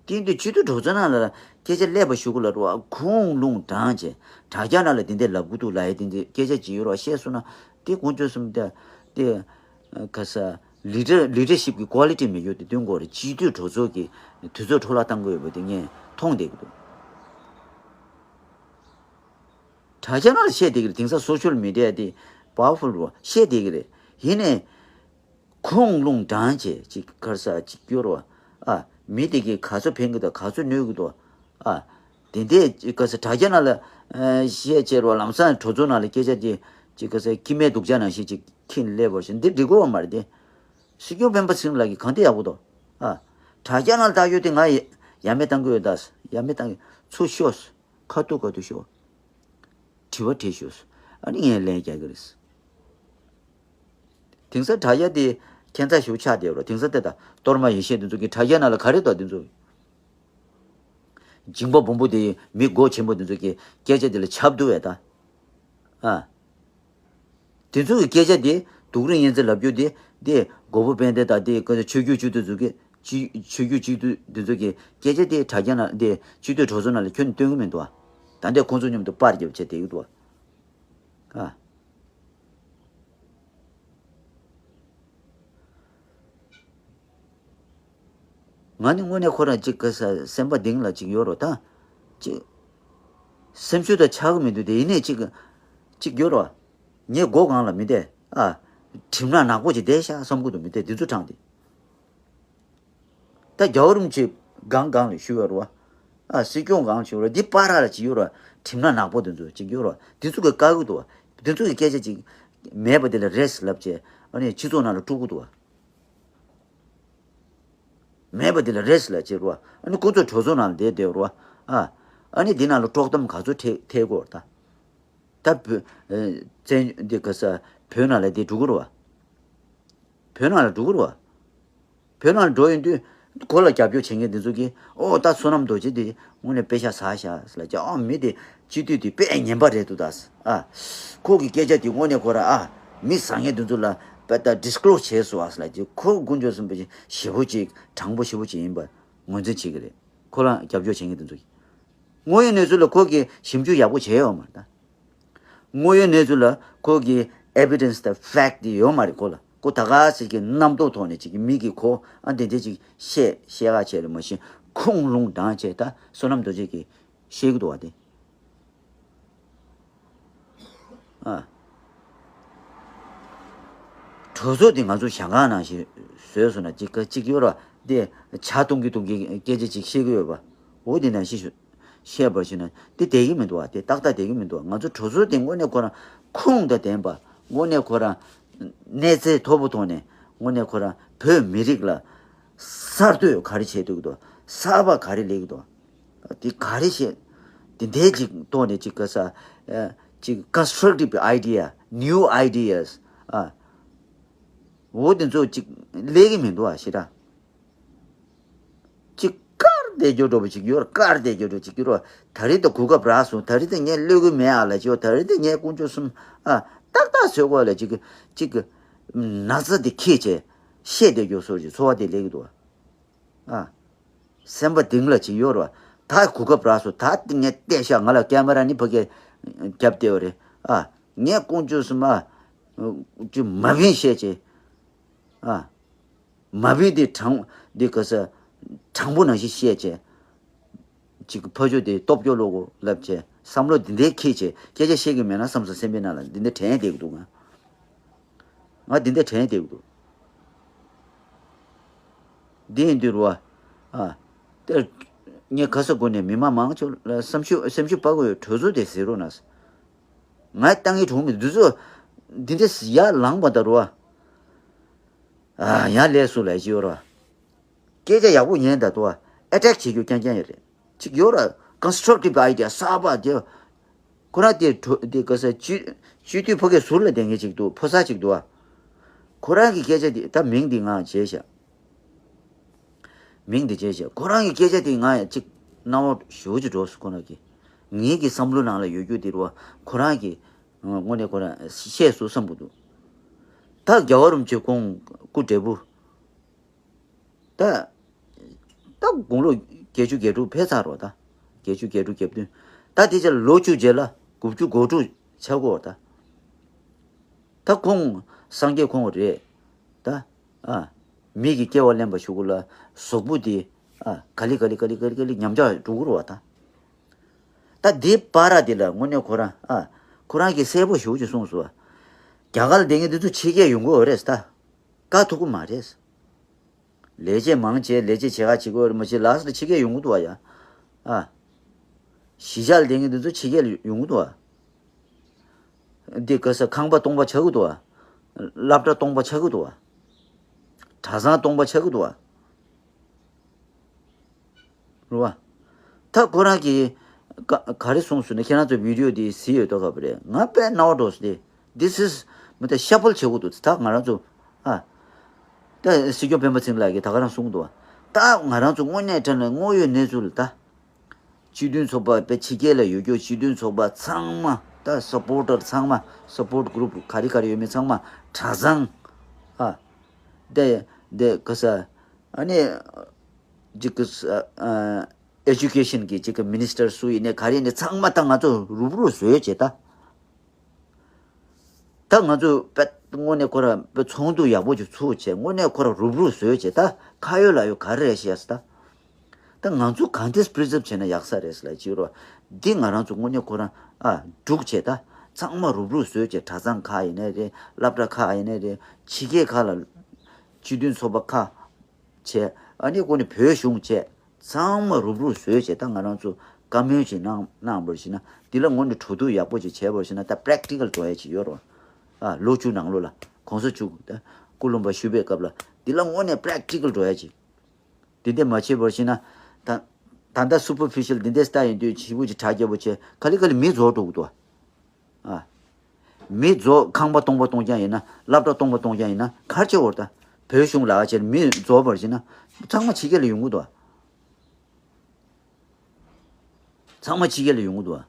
ཀྱི་འདུག་བ། དེ་འདི་སྤྱི་འཐུས་གྲོས་ཚོགས་ནང་ལ་སྐད་ཆ་སླེབས་པ་ཞུ་གི་ལ་རུ་བ། ཁུངས་ལུང་དྲངས་བྱས་དྲ་རྒྱ་ནང་ལ་དེ་འདྲས་ལབ་ཀྱི་འདུག་ལབ་ཡས་དེ་འདྲས་སྐད་ཆ་ཅིག་ཡོད་རུ་བ་བཤད་སོང་ན་དེ་དཀོན་མཆོག་གསུམ་དེ་དེ་ག་ས་leader leadership གི་quality མེད་རྒྱུ་དེ་སྟོན་དགོས་རེད། སྤྱི་འཐུས་གྲོས་ཚོགས་ཀྱི་དུས་ཚོད་འཕྲོ་བརླག་བཏང་གི་ཡོད་པ་དེ་ངས་མཐོང་བསྡད་ཀྱི་འདུག་དྲ་རྒྱ་ནང་ལ་བཤད་བསྡད་ཀྱི་རེད། དེང་སང་social media དེ་powerful རུ་བ་བཤད་བསྡད་ཀྱི་རེད། ཡིན་ནའི་ཁུངས་ལུང་དྲངས་བྱས་ཅིག་ག་ས་ཅིག་སྐྱོར་བ། ཨ། མི་དེ་གིས་ག་ཚོད་ཕན་གྱི་དང་ག་ཚོད་གནོད་ཀྱི་འདུག་ཨ། དེ་འདྲས་ག་ས་དྲ་རྒྱ་ནང་ལ་ཨ་བཤད་བྱས་རུ་བ། ལམ་སང་གྲོས་ཚོགས་ནང་ལ་སྐད་ཆ་དེ་ཅིག་ག་ས་ཁྱི་མའི་སྡུག་ཅག་ནང་བཞིན་ཅིག་ཁྱི་ནས་སླེབས་པར་བཞིན་འདི་འགྲིག་གི་ཡོད་མ་རེད་དེ། སྲིད་སྐྱོང་སྤེན་པ་ཚེ་རིང་ལགས་ཀྱིས་གང་འདྲས་ཡག་པོ་འདུག་ཨ། དྲ་རྒྱ་ནང་ལ་ལྟ་རྒྱུ་དེ་ང་ཡ་ཡ་མེད་བཏང་གི་ཡོད་ད། ཡ་མེད་བཏང་གི་ཚུར་ཤོག་ཁ་ཐུག་ཁ་ཐུག་ཤོག་དྲི་བ་དྲིས་ཤོག་ཨ་ནི་ངས་ལན་རྒྱག་གི་རེད། དེང་སང་དྲ་རྒྱ་དེ་ཁྱད་མཚར་ཞིག་ཆགས་བསྡད་རོ། དེང་སང་དེ་དང་གཏོར་མ་ཡེ་ཤེས་དེ་ཚོ་གི་དྲ་རྒྱ་ནང་ལ་ག་རེ་འདུག་དེ་ཚོ། འཇིང་པ་སྦོམ་པོ་དེ་མི་མགོ་ཆེན་པོ་དེ་ཚོ་གི་སྐད་ཆ་དེ་ལ་ཆབ་འདུག་བས་ད། ཨ། དེ་ཚོ་གི་སྐད་ཆ་དེ་ དུག་རིན་གཡས་འཛིན་ལབ་རྒྱུ་དེ་དེ་མགོན་པོ་དཔལ་ལྡན་དང་དེ་ཆོས་བརྒྱུད་སྤྱི་འཐུས་ཚོ་གི་ཆོས་ཆོས་བརྒྱུད་སྤྱི་འཐུས་དེ་ཚོ་གི་སྐད་ཆ་དེ་དྲ་རྒྱ་ནང་དེ་སྤྱི་འཐུས་གྲོས་ཚོགས་ནང་ལ་ཁྱོན་ནས་སྟོན་གི་མི་འདུག་ཨ། ད་ལྟའི་ཁོང་ཚོ་མཉམ་དུ་པར་རྒྱབ་བྱས་བསྡད་ཀྱི་འདུག་ཨ། ཨ། ང་ནི་དངོས་གནས་ཁོ་རང་གཅིག་ག་ས་སེམས་པ་གཏིང་ལ་གཅིག་ཡོད་རོ་ད། གཅིག་སེམས་ཤུགས་དང་ཆག་གི་མི་འདུག་དེ་ཡིན་ནའི་གཅིག་གཅིག་ཡོད་རོ། ངའི་མགོ་སྒང་ལ་མི་བསྡད་ཨ། གྲིབ་ནག་ནག་པོ་ཅིག་བསྡད་ཤག་བསམ་གི་འདུག་མི་བསྡད་འདི་ཚོ་དྲངས་ཏེ། ད་རྒྱལ་བ་རིན་པོ་ཆེ་སྒང་སྒང་ལ་བཞུགས་ཡོད་རོ། ཨ་སྲིད་སྐྱོང་སྒང་ལ་བཞུགས་རོ་འདི་པར་ར་ལ་ཅིག་ཡོད་རོ། གྲིབ་ནག་ནག་པོ་འདི་ཚོ་ཅིག་ཡོད་རོ། འདི་ཚོ་གི་བཀག་གི་འདུག་འདི་ཚོ་གི་སྐད་ཆ་ཅིག་མེད་པ་དེ་ལ་རེད་ལབ་བྱས་ཨ་ནི་སྤྱི་ཚོགས་ནང་ལ་དཀྲུག་གི་འདུག་མེད་པ་འདི་ལ་རེས་ལ་བྱེད་རོ། ཨ་ནི་ཁོ་ཚོ་གྲོས་ཚོགས་ནང་ལ་བསྡད་བསྡད་རོ། ཨ། ཨ་ནི་འདི་ནང་ལ་དཀྲོག་གཏམ་ག་ཚོད་ཐེ་ཐེ་གོ་ད། ད་བོད་ཨེ་བཙན་འདི་ག་ས་བོད་ནང་ལ་འདི་འགྲོ་གི་རོ། བོད་ནང་ལ་འགྲོ་གི་རོ། བོད་ནང་ལ་འགྲོ་ཡོང་དུས་ཁོ་ལ་རྒྱབ་སྐྱོར་བྱེད་མཁན་འདི་ཚོ་གིས་ཨོ་ད་བསོད་ནམས་རྡོ་རྗེ་འདི་དངོས་གནས་དཔེ་ཤ་ཟ་ཤག་ཟེར་ལ་ཀྱང་ཨོ་མི་དེ་སྤྱི་འཐུས་དེ་དཔེ་ངན་པ་རེད་འདུག་ད། ཨ། ཁོ་གི་སྐད་ཆ་དེ་དངོས་གནས་ཁོ་རང་ཨ་མི་བཟང་ངན་དེ་ཚོ་ལ་དཔེ་ལྟ་ཌིས་ཀློ་སི་བྱས་སོང་ཨ་ཟེར་ལ་ཅིག་ཁོ་དཀོན་མཆོག་གསུམ་པོ་ཞེ་པོ་ཅིག་དྲང་པོ་ཞེ་པོ་ཅིག་ཡིན་པ་ངོས་འཛིན་བྱེད་ཀྱི་རེད། ཁོ་རང་རྒྱབ་སྐྱོར་བྱེད་མཁན་དེ་ཚོ་གིས་དངོས་ཡོད་གནས་ཚུལ་ལ་ཁོ་གིས་ཞིབ་འཇུག་ཡག་པོ་བྱས་ཡོད་མ་རེད་ད། དངོས་ཡོད་གནས་ཚུལ་ལ་ཁོ་གིས་ཨེ་བི་ཌེན་སི་དང་ཕེག་ཊི་དེ་ཡོད་མ་རེད་ཁོ་ལ། ཁོ་ད་ག་ཟེར་གྱི་རྣམ་རྟོག་ཐོག་ནས་ཅིག་གི་མི་གིས་ཁོ་ཨ་དེ་འདྲ་ཅིག་བཤད་བཤད་ག་བྱས་ལ་མ་གཞི་ཁུངས་ལུང་དྲངས་བྱས་ད་བསོད་ནམས་རྡོ་རྗེ་གིས་བཤད་ཀྱི་འདུག་བ་དེ། ཨ། གྲོས་ཚོགས་འདི་ང་ཚོ་ཞང་ཁང་ནང་བཞིན་བཟོས་སོང་ན་གཅིག་ག་གཅིག་ཡོད་ར་དེ་ཇ་གཏོང་གི་གཏོང་གི་སྐད་ཆ་ཅིག་བཤད་ཀྱི་ཡོད་པ། འོ་དེ་ནང་བཞིན་ཞུ་བཤད་པར་ཞུ་ན་དེ་བསྡད་ཀྱི་མི་འདུག་བ། དེ་ཏག་ཏག་བསྡད་ཀྱི་མི་འདུག་བ། ང་ཚོ་གྲོས་ཚོགས་འདི་དངོས་གནས་ཁོ་རང་ཁུངས་དང་ལྡན་པ་དངོས་གནས་ཁོ་རང་གནས་ཚད་མཐོ་པོ་ཐོག་ནས་དངོས་གནས་ཁོ་རང་བོད་མི་རིགས་ལ་གསར་གཏོད་ག་རེ་བྱེད་ཐུབ་ཀྱི་འདུག་གསར་པ་ག་རེ་ལས་ཀྱི་འདུག་འདི་ག་རེ་བཤད། འདི་འདྲའི་ཅིག་ཐོག་ནས་ཅིག་ག་ས་ཨ་ཅིག་constructive idea, new ideas ཨ་འོ་དེ་ཚོ་ཅིག་ལས་ཀྱི་མི་འདུག་ཨ་ཞེ་དྲག་ཅིག་དཀར་བསྡད་རྒྱུ་འདྲ་པོ་ཅིག་ཡོད་ར། དཀར་བསྡད་རྒྱུ་འདྲ་ཅིག་ཡོད་ར། ད་རེས་ད་གོ་སྐབས་རག་སོང་། ད་རེས་ད་ངས་གློད་གི་མེད་ཨ་ལ་ཅིག་ད་རེས་ད་ངས་དཀོན་མཆོག་གསུམ་ཨ་ཏག་ཏག་བཟོས་གོ་ལ་ཅིག་ཅིག་ན་ཚ་དེ་ཁྱེད་ཅེས་བཤད་བསྡད་རྒྱུ་སོགས་ཀྱི་ཚོར་བ་དེ་སླེབས་ཀྱི་འདུག་ཨ། སེམས་པ་གཏིང་ལ་ཅིག་ཡོད་རེད་བ། ད་གོ་སྐབས་རག་སོང་། ད་ངས་བལྟས་ཤག་ང་ལ་ཀེ་མ་ར་ནི་ཕ་གིར་རྒྱབ་བསྡད་ཡོད་རེད་ཨ། ངས་དཀོན་མཆོག་གསུམ་ཨ། ཅིག་མ་བིན་བཤད་ཅེས་ཨ། མ་བིན་དེ་དྲང་དེ་ག་ས་དྲང་པོ་ནང་བཞིན་བཤད་ཅེས། ཅིག་ཕ་ཆོས་དེ་སྟོབས་སྐྱོ་ལོ་གོ་ལབ་བྱས་བསམ་བློ་འདི་འདྲའི་ཁྱེད་བྱས་སྐད་ཆ་བཤད་གི་མེད་ན་བསམ་སོང་། སེམས་པའི་ནང་ལ་འདི་འདྲ་དྲན་བསྡད་གི་འདུག་ང་། ང་འདི་འདྲ་དྲན་བསྡད་གི་འདུག་འདི་ཡིན་དུས་རུ་བ། ཨ། དེར་ངས་ག་ས་གོ་ནས་མི་མང་མང་ཆེ་ལ་བསམ་ཤུགས་སེམས་ཤུགས་སྤར་དགོས་ཡོད། གྲོས་ཚོགས་དེ་ཟེར་རོགས་གནང་། ང་བཏང་གི་གྲོགས་མི་འདི་ཚོ་འདི་འདྲ་ཡར་ལངས་པ་ད་རུ་བ། ཨ་ཡར་ལས་སུ་ལས་ཅི་ཡོད་ར། སྐད་ཆ་ཡག་པོ་ཉན་ད་དོ། ཨེ་ཊེག་བྱེད་རྒྱུ་རྐྱང་རྐྱང་ཡོད་རེད། ཅིག་ཡོད་ར། ཀོན་སི་ཊྲག་ཊིབ་ཨའི་ཌི་ཡ་གསར་པ་དེ། ཁོ་རང་དེ་གྲོ་དེ་ག་ས་སྤྱི་སྤྱི་འཐུས་ཕ་གིའི་ཟུར་ལ་བསྡད་མཁན་ཅིག་འདུག་ཕོ་གསར་ཅིག་འདུག་ཨ། ཁོ་རང་གི་སྐད་ཆ་དེ་ད་མིང་དེ་ང་བརྗེད་ཤག་མིང་དེ་བརྗེད་ཤག་ཁོ་རང་གི་སྐད་ཆ་དེ་ང་ཡང་ཅིག་སྣང་བ་ཞེ་པོ་ཅིག་འགྲོ་སོང་ཁོ་རང་གི། ངེད་ཀྱི་བསམ་བློ་ནང་ལ་ཡོད་རྒྱུ་དེ་རུ་བ་ཁོ་རང་གི་དངོས་གནས་ཁོ་རང་བཤད་སོང་བསམ་གི་འདུག་ད་རྒྱལ་བ་རིན་པོ་ཆེ་ཁོང་སྐུ་བགྲེས་པོ། ད། ད་དགུང་ལོ་བརྒྱད་ཅུ་གྱ་དྲུག་ཕེབས་ཚར་རོ་ད། བརྒྱད་ཅུ་གྱ་དྲུག་གྱ་བདུན། ད་དེ་ཆ་ལོ་བཅུ་རྗེས་ལ་དགུ་བཅུ་གོ་དྲུག་ཆགས་གོ་ད། ད་ཁོང་སངས་རྒྱས་ཁོང་རེད་ད། ཨ། མི་གི་སྐྱེ་བ་ལེན་པ་ཞུ་གུ་ལ་གཟུགས་པོ་དེ་ཨ་ག་ལེ་ག་ལེ་ག་ལེ་ག་ལེ་ག་ལེ་ཉམས་ཆག་འགྲོ་གི་རེད་བ་ད། ད་དེ་བར་དེ་ལ་དངོས་གནས་ཁོ་རང་ཨ་ཁོ་རང་གིས་གསལ་པོ་ཞེ་པོ་ཅིག་གསུངས་སོང་བ། རྒྱ་གར་ལ་བསྡད་མཁན་དེ་ཚོ་ཕྱི་རྒྱལ་ཡོང་གི་ཡོད་རེད་ད། བཀག་ཐུབ་ཀྱི་མ་རེད། ལས་བྱེད་མང་ཆེ་ལས་བྱེད་བྱེད་ག་བྱེད་དགོས་རེད་མ་བྱེད་ལགས་སོ་ཕྱི་རྒྱལ་ཡོང་གི་འདུག་བ་ཡ། ཨ། གཞིས་ཆགས་ལ་བསྡད་མཁན་དེ་ཚོ་ཕྱི་རྒྱལ་ཡོང་གི་འདུག་བ། འདི་ག་ས་ཁང་པ་སྟོང་པ་ཆགས་ཀྱི་འདུག་བ། སློབ་གྲྭ་སྟོང་པ་ཆགས་ཀྱི་འདུག་བ། གྲྭ་ཚང་སྟོང་པ་ཆགས་ཀྱི་འདུག་བ། རེད་བ། ད་ཁོ་རང་གིས་ག་ག་རེ་གསུངས་སོང་ན་ཁྱེད་རང་ཚོ་བི་ཌི་ཡོ་འདི་གཟིགས་ཡོད་དོ་ག་བ་རེད། ང་དཔེ་རྣ་བ་འགྲོ་སོང་སྟེ། This is མི་ད་ཤ་ཕོལ་བྱེད་དགོས་འདུག་ད་ང་རང་ཚོ་ཨ། ད་སྲིད་སྐྱོང་སྤེན་པ་ཚེ་རིང་ལགས་ཀྱིས་ད་ག་རང་གསུངས་འདུག་ད་ང་རང་ཚོ་དངོས་གནས་དྲང་གནས་དངོས་ཡོད་གནས་ཚུལ་ལ་ད། སྤྱི་མཐུན་ཚོགས་པ་དཔེ་ཕྱི་རྒྱལ་ལ་ཡོད་རྒྱུ་སྤྱི་མཐུན་ཚོགས་པ་ཚང་མ་ ད་སཔོར་ཊར་ཚང་མ། སཔོར་ཊི་གུ་རུབ་ག་རེ་ག་རེ་ཡོད་མེད་ཚང་མ་གྲྭ་ཚང་། ཨ། དེ་དེ་ག་ས། ཨ་ནི་ཅིག་གི་ཨེ་ཌུ་ཀེ་ཤན་གི་ཅིག་གི་མི་ནི་སི་ཊར་སུ་ཡིན་ནའི་ག་རེ་ཡིན་ནའི་ཚང་མ་ད་ང་ཚོ་རུབ་རུབ་བཟོས་བྱས་ད། ད་ང་ཚོ་དཔེ་དངོས་གནས་ཁོ་ར་དཔེ་ཚོགས་འདུ་ཡག་པོ་ཅིག་ཚུགས་བྱས། དངོས་གནས་ཁོ་ར་རུབ་རུབ་བཟོས་བྱས་ད། ཁ་ཡོད་ལག་ཡོད་ག་རེ་རེད་ཤེས་ས་ད། ད་ང་ཚོ་གང་ལྟར་པི་རི་ཛརབ་བྱས་ན་ཡག་ས་རེད་ཟེར་ལབ་ཅིག་རོ། འདི་ང་རང་ཚོ་དངོས་གནས་ཁོ་རང་ཨ་སྒྲུག་བྱས་ད། ཚང་མ་རུབ་རུབ་བཟོས་བྱས། གྲྭ་ཚང་ཁག་ཡིན་ནའི་རེད། སློབ་གྲྭ་ཁག་ཡིན་ནའི་རེད། ཕྱི་རྒྱལ་ཁག་ལ་སྤྱི་མཐུན་ཚོགས་པ་ཁག་བྱས། ཨ་ནི་ཁོ་ནི་བོད་གཞུང་བྱས། ཚང་མ་རུབ་རུབ་བཟོས་བྱས་ད། ང་རང་ཚོ་བཀའ་མོལ་ཅིག་གནང་གནང་བར་ཞིག་ན། འདི་ལ་དངོས་གནས་གྲོས་བསྡུར་ཡག་པོ་ཅིག་བྱས་པར་ཞིག་ན། ད་པི་རེག་ཊི་ཀལ་འགྲོ་ཡ་ཅིག་ཡོད་རོ། ཨ་ལོ་བཅུ་ནང་ལོགས་ལ་གོང་ས་མཆོག་ད་སྐུ་ལུང་པ་བཞུགས་པའི་སྐབས་ལ་འདི་ལ་དངོས་གནས་པི་རེག་ཊི་ཀལ་འགྲོ་ཡ་ཅིག་འདི་འདྲ་མ་བྱས་པར་ཞིག་ན། ད་ད་ལྟ་སུ་པར་ཕི་ཤལ་འདི་འདྲའི་སི་ཊལ་ཡིན་དུས་ཞེ་པོ་ཅིག་དྲག་རྒྱག་པོ་བྱས། ག་ལེ་ག་ལེ་མི་རྫོགས་འགྲོ་གི་འདུག་ཨ། མི་རྫོགས། ཁང་པ་སྟོང་པ་སྟོང་རྐྱང་ཡིན་ན། སློབ་གྲྭ་སྟོང་པ་སྟོང་རྐྱང་ཡིན་ན་ག་རེ་བྱེད་དགོས་རེད་ད། བོད་གཞུང་ལ་ཨ་ཅེར་མི་རྫོགས་པར་བྱས་ན་ཚང་མ་ཕྱི་རྒྱལ་ལ་ཡོང་གི་འདུག་ཚང་མ་ཕྱི་རྒྱལ་ལ་ཡོང་གི་འདུག་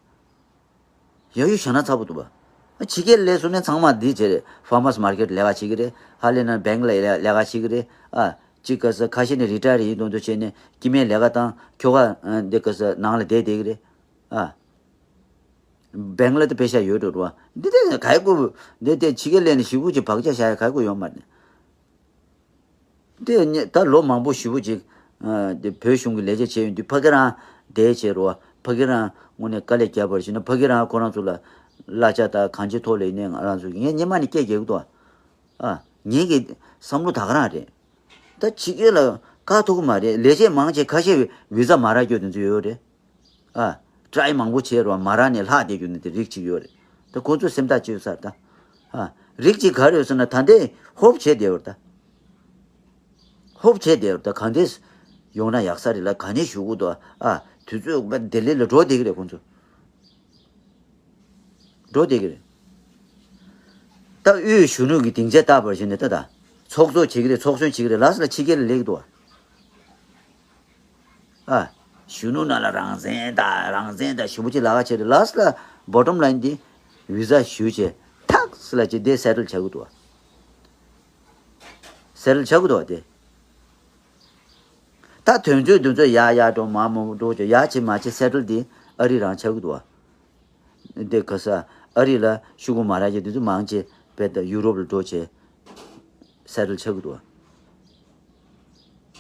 ཡ་ཡུ་ཞྭ་ན་ཚ་པོ་འདུག་བ། ཕྱི་རྒྱལ་ལས་སུ་ནས་ཚང་མ་འདི་བྱས་རེད། ཕར་མར་སི་མར་ཀེཊ་ལས་ཀ་བྱེད་ཀྱི་རེད། ཧ་ལས་ན་བེང་ལ་ལས་ལས་ཀ་བྱེད་ཀྱི་རེད། ཨ། ཅིག་ག་ས་ཁ་ཤས་ནས་རི་ཊ་ཡར་ཡིན་མདོག་མདོག་བྱས་ནས་སྐྱེ་དམན་ལས་ཀ་བཏང་། ཁྱོ་ག་འདི་ག་ས་ནང་ལ་བསྡད་བསྡད་ཀྱི་རེད། ཨ། བེང་ལ་དེ་པེ་ཤ་ཡོད་འགྲོ་རུ་བ། འདི་དེ་ག་ཡི་གོ། འདི་དེ་ཕྱི་རྒྱལ་ལས་ནས་ཞེ་པོ་ཅིག་བག་ཆགས་བཞག་ཡ་ག་ཡི་གོ་ཡོད་མ་རེད། དེ་ནས་ད་ལོ་མང་པོ་ཞེ་པོ་ཅིག་ཨ། དེ་བོད་གཞུང་གི་ལས་བྱེད་བྱས་ཡོང་དུས་ཕ་གི་རང་བསྡད་བྱས་རུ་བ། ཕ་གི་རང་དངོས་གནས་དཀའ་ལས་བརྒྱབ་པར་བྱས་ན། ཕ་གི་རང་ཁོ་རང་ཚོ་ལ་གླ་ཆ་དང་གང་ཅིའི་ཐོག་ལ་ཡིན་ནའི་ང་རང་ཚོ་ངས་སྔོན་མ་ནས་སྐད་རྒྱག་གི་འདུག་ཨ། ངེད་ཀྱི་བསམ་བློ་ད་ག་རང་རེད། ད་ཕྱི་རྒྱལ་ལ་བཀག་ཐུབ་ཀྱི་མ་རེད། ལས་བྱེད་མང་ཆེ་ཁ་ཤས་བི་ཛ་མ་རག་རྒྱུ་དེ་ཚོ་ཡོད་རེད། ཨ། ཊ་རའི་མང་པོ་བྱས་རུ་བ་མ་རག་ནས་ལྷག་བསྡད་རྒྱུ་ནི་དེ་རིགས་གཅིག་ཡོད་རེད། ད་ཁོ་ཚོས་སེམས་ཐག་གཅོད་ཚར་ད། ཨ། རིགས་གཅིག་ག་རེ་ཡོད་ཟེར་ན། ད་ལྟའི་ཧོབ་བྱས་བསྡད་ཡོད་རེད་ད། ཧོབ་བྱས་བསྡད་ཡོད་རེད་ད། ག་འདྲས་ཡོང་ན་ཡག་ས་རེད་ལ། ག་ནས་ཞུ་གི་འདུག་ཨ། དུས་ཚོད་ལྡི་ལི་ལ་འགྲོ་བསྡད་ཀྱི་རེད་ཁོ་ཚོ། འགྲོ་བསྡད་ཀྱི་རེད། ད་དབུས་གཞོན་ནུ་གི་སྡིངས་ཆ་བཏགས་པར་བྱས་ནས་ད་ད་ཚོགས་གཙོ་བྱེད་ཀྱི་རེད། ཚོགས་གཞོན་བྱེད་ཀྱི་རེད་ལ་སི་ལ་ཕྱི་རྒྱལ་ལ་སླེབས་ཀྱི་འདུག་ཨ། གཞོན་ནུ་ནང་ལ་རང་བཙན་དང་རང་བཙན་དང་ཞེ་པོ་ཅིག་ལབ་ཀ་བྱས་རེད་ལ་སི་ལ། བོ་ཊམ་ལའིན་འདི་བི་ཛ་ཞུས་བྱས་ཐག་སི་ལ་ཅིག་དེ་སེ་ཊལ་བྱ་གི་འདུག་ཨ། སེ་ཊལ་བྱ་གི་འདུག་ཨ་དེ། ད་དོན་ཚོད་དོན་ཚོད་ཡར་ཡར་འགྲོ་མར་མར་འགྲོ་བྱས་ཡར་བྱས་མར་བྱས་སེ་ཊལ་འདི་ཨ་རི་རང་ཆགས་ཀྱི་འདུག་བ། འདི་ག་ས་ཨ་རི་ལ་ཤོག་གུ་མ་རག་ཅིག་འདི་ཚོ་མང་ཆེ་བས་ད་ཡུ་རོབ་ལ་འགྲོ་བྱས་སེ་ཊལ་ཆགས་ཀྱི་འདུག་བ།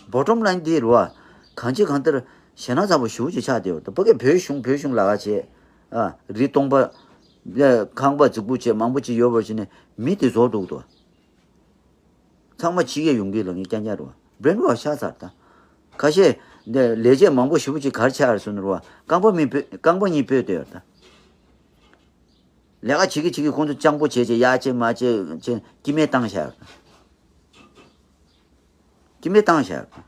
བོ་ཊམ་ལའིན་འདི་རུ་བ། གང་ཅི་གང་ལྟར་ཞེ་ན་ཚ་པོ་ཞེ་པོ་ཅིག་ཆགས་བསྡད་ཡོད། ད་ཕ་གིར་བོད་གཞུང་བོད་གཞུང་ལབ་ཀ་བྱས། ཨ། རི་སྟོང་པ་ཁང་པ་རྫིག་པོ་བྱས་མང་པོ་ཅིག་ཡོད་པར་བྱས་ནས་མི་དེ་རྫོགས་འགྲོ་གི་འདུག་བ། ཚང་མ་ཕྱི་རྒྱལ་ཡོང་གི་ལབ་ངས་རྐྱང་རྐྱང་རེད་བ། བྷི་རེན་ཝོཤ་ཆགས་ཚར་ད། ཁ་ཤས་འདི་ལས་བྱེད་མང་པོ་ཞེ་པོ་ཅིག་ག་རེ་ཆགས་ཡོད་ཟེར་ན་རེད་བ། རྐང་པ་མི་སྤོས། རྐང་པ་གཉིས་སྤོས་བསྡད་ཡོད་ད། ལས་ཀ་བྱེད་ཀྱི་བྱེད་ཀྱི་ཁོང་ཚོ་སྤྱང་པོ་བྱས་བྱས་ཡར་བྱས་མར་བྱས་བྱས་སྐྱེ་དམན་བཏང་བཞག་ཡོད་ད། སྐྱེ་དམན་བཏང་བཞག་ཡོད་ད། སྐྱེ་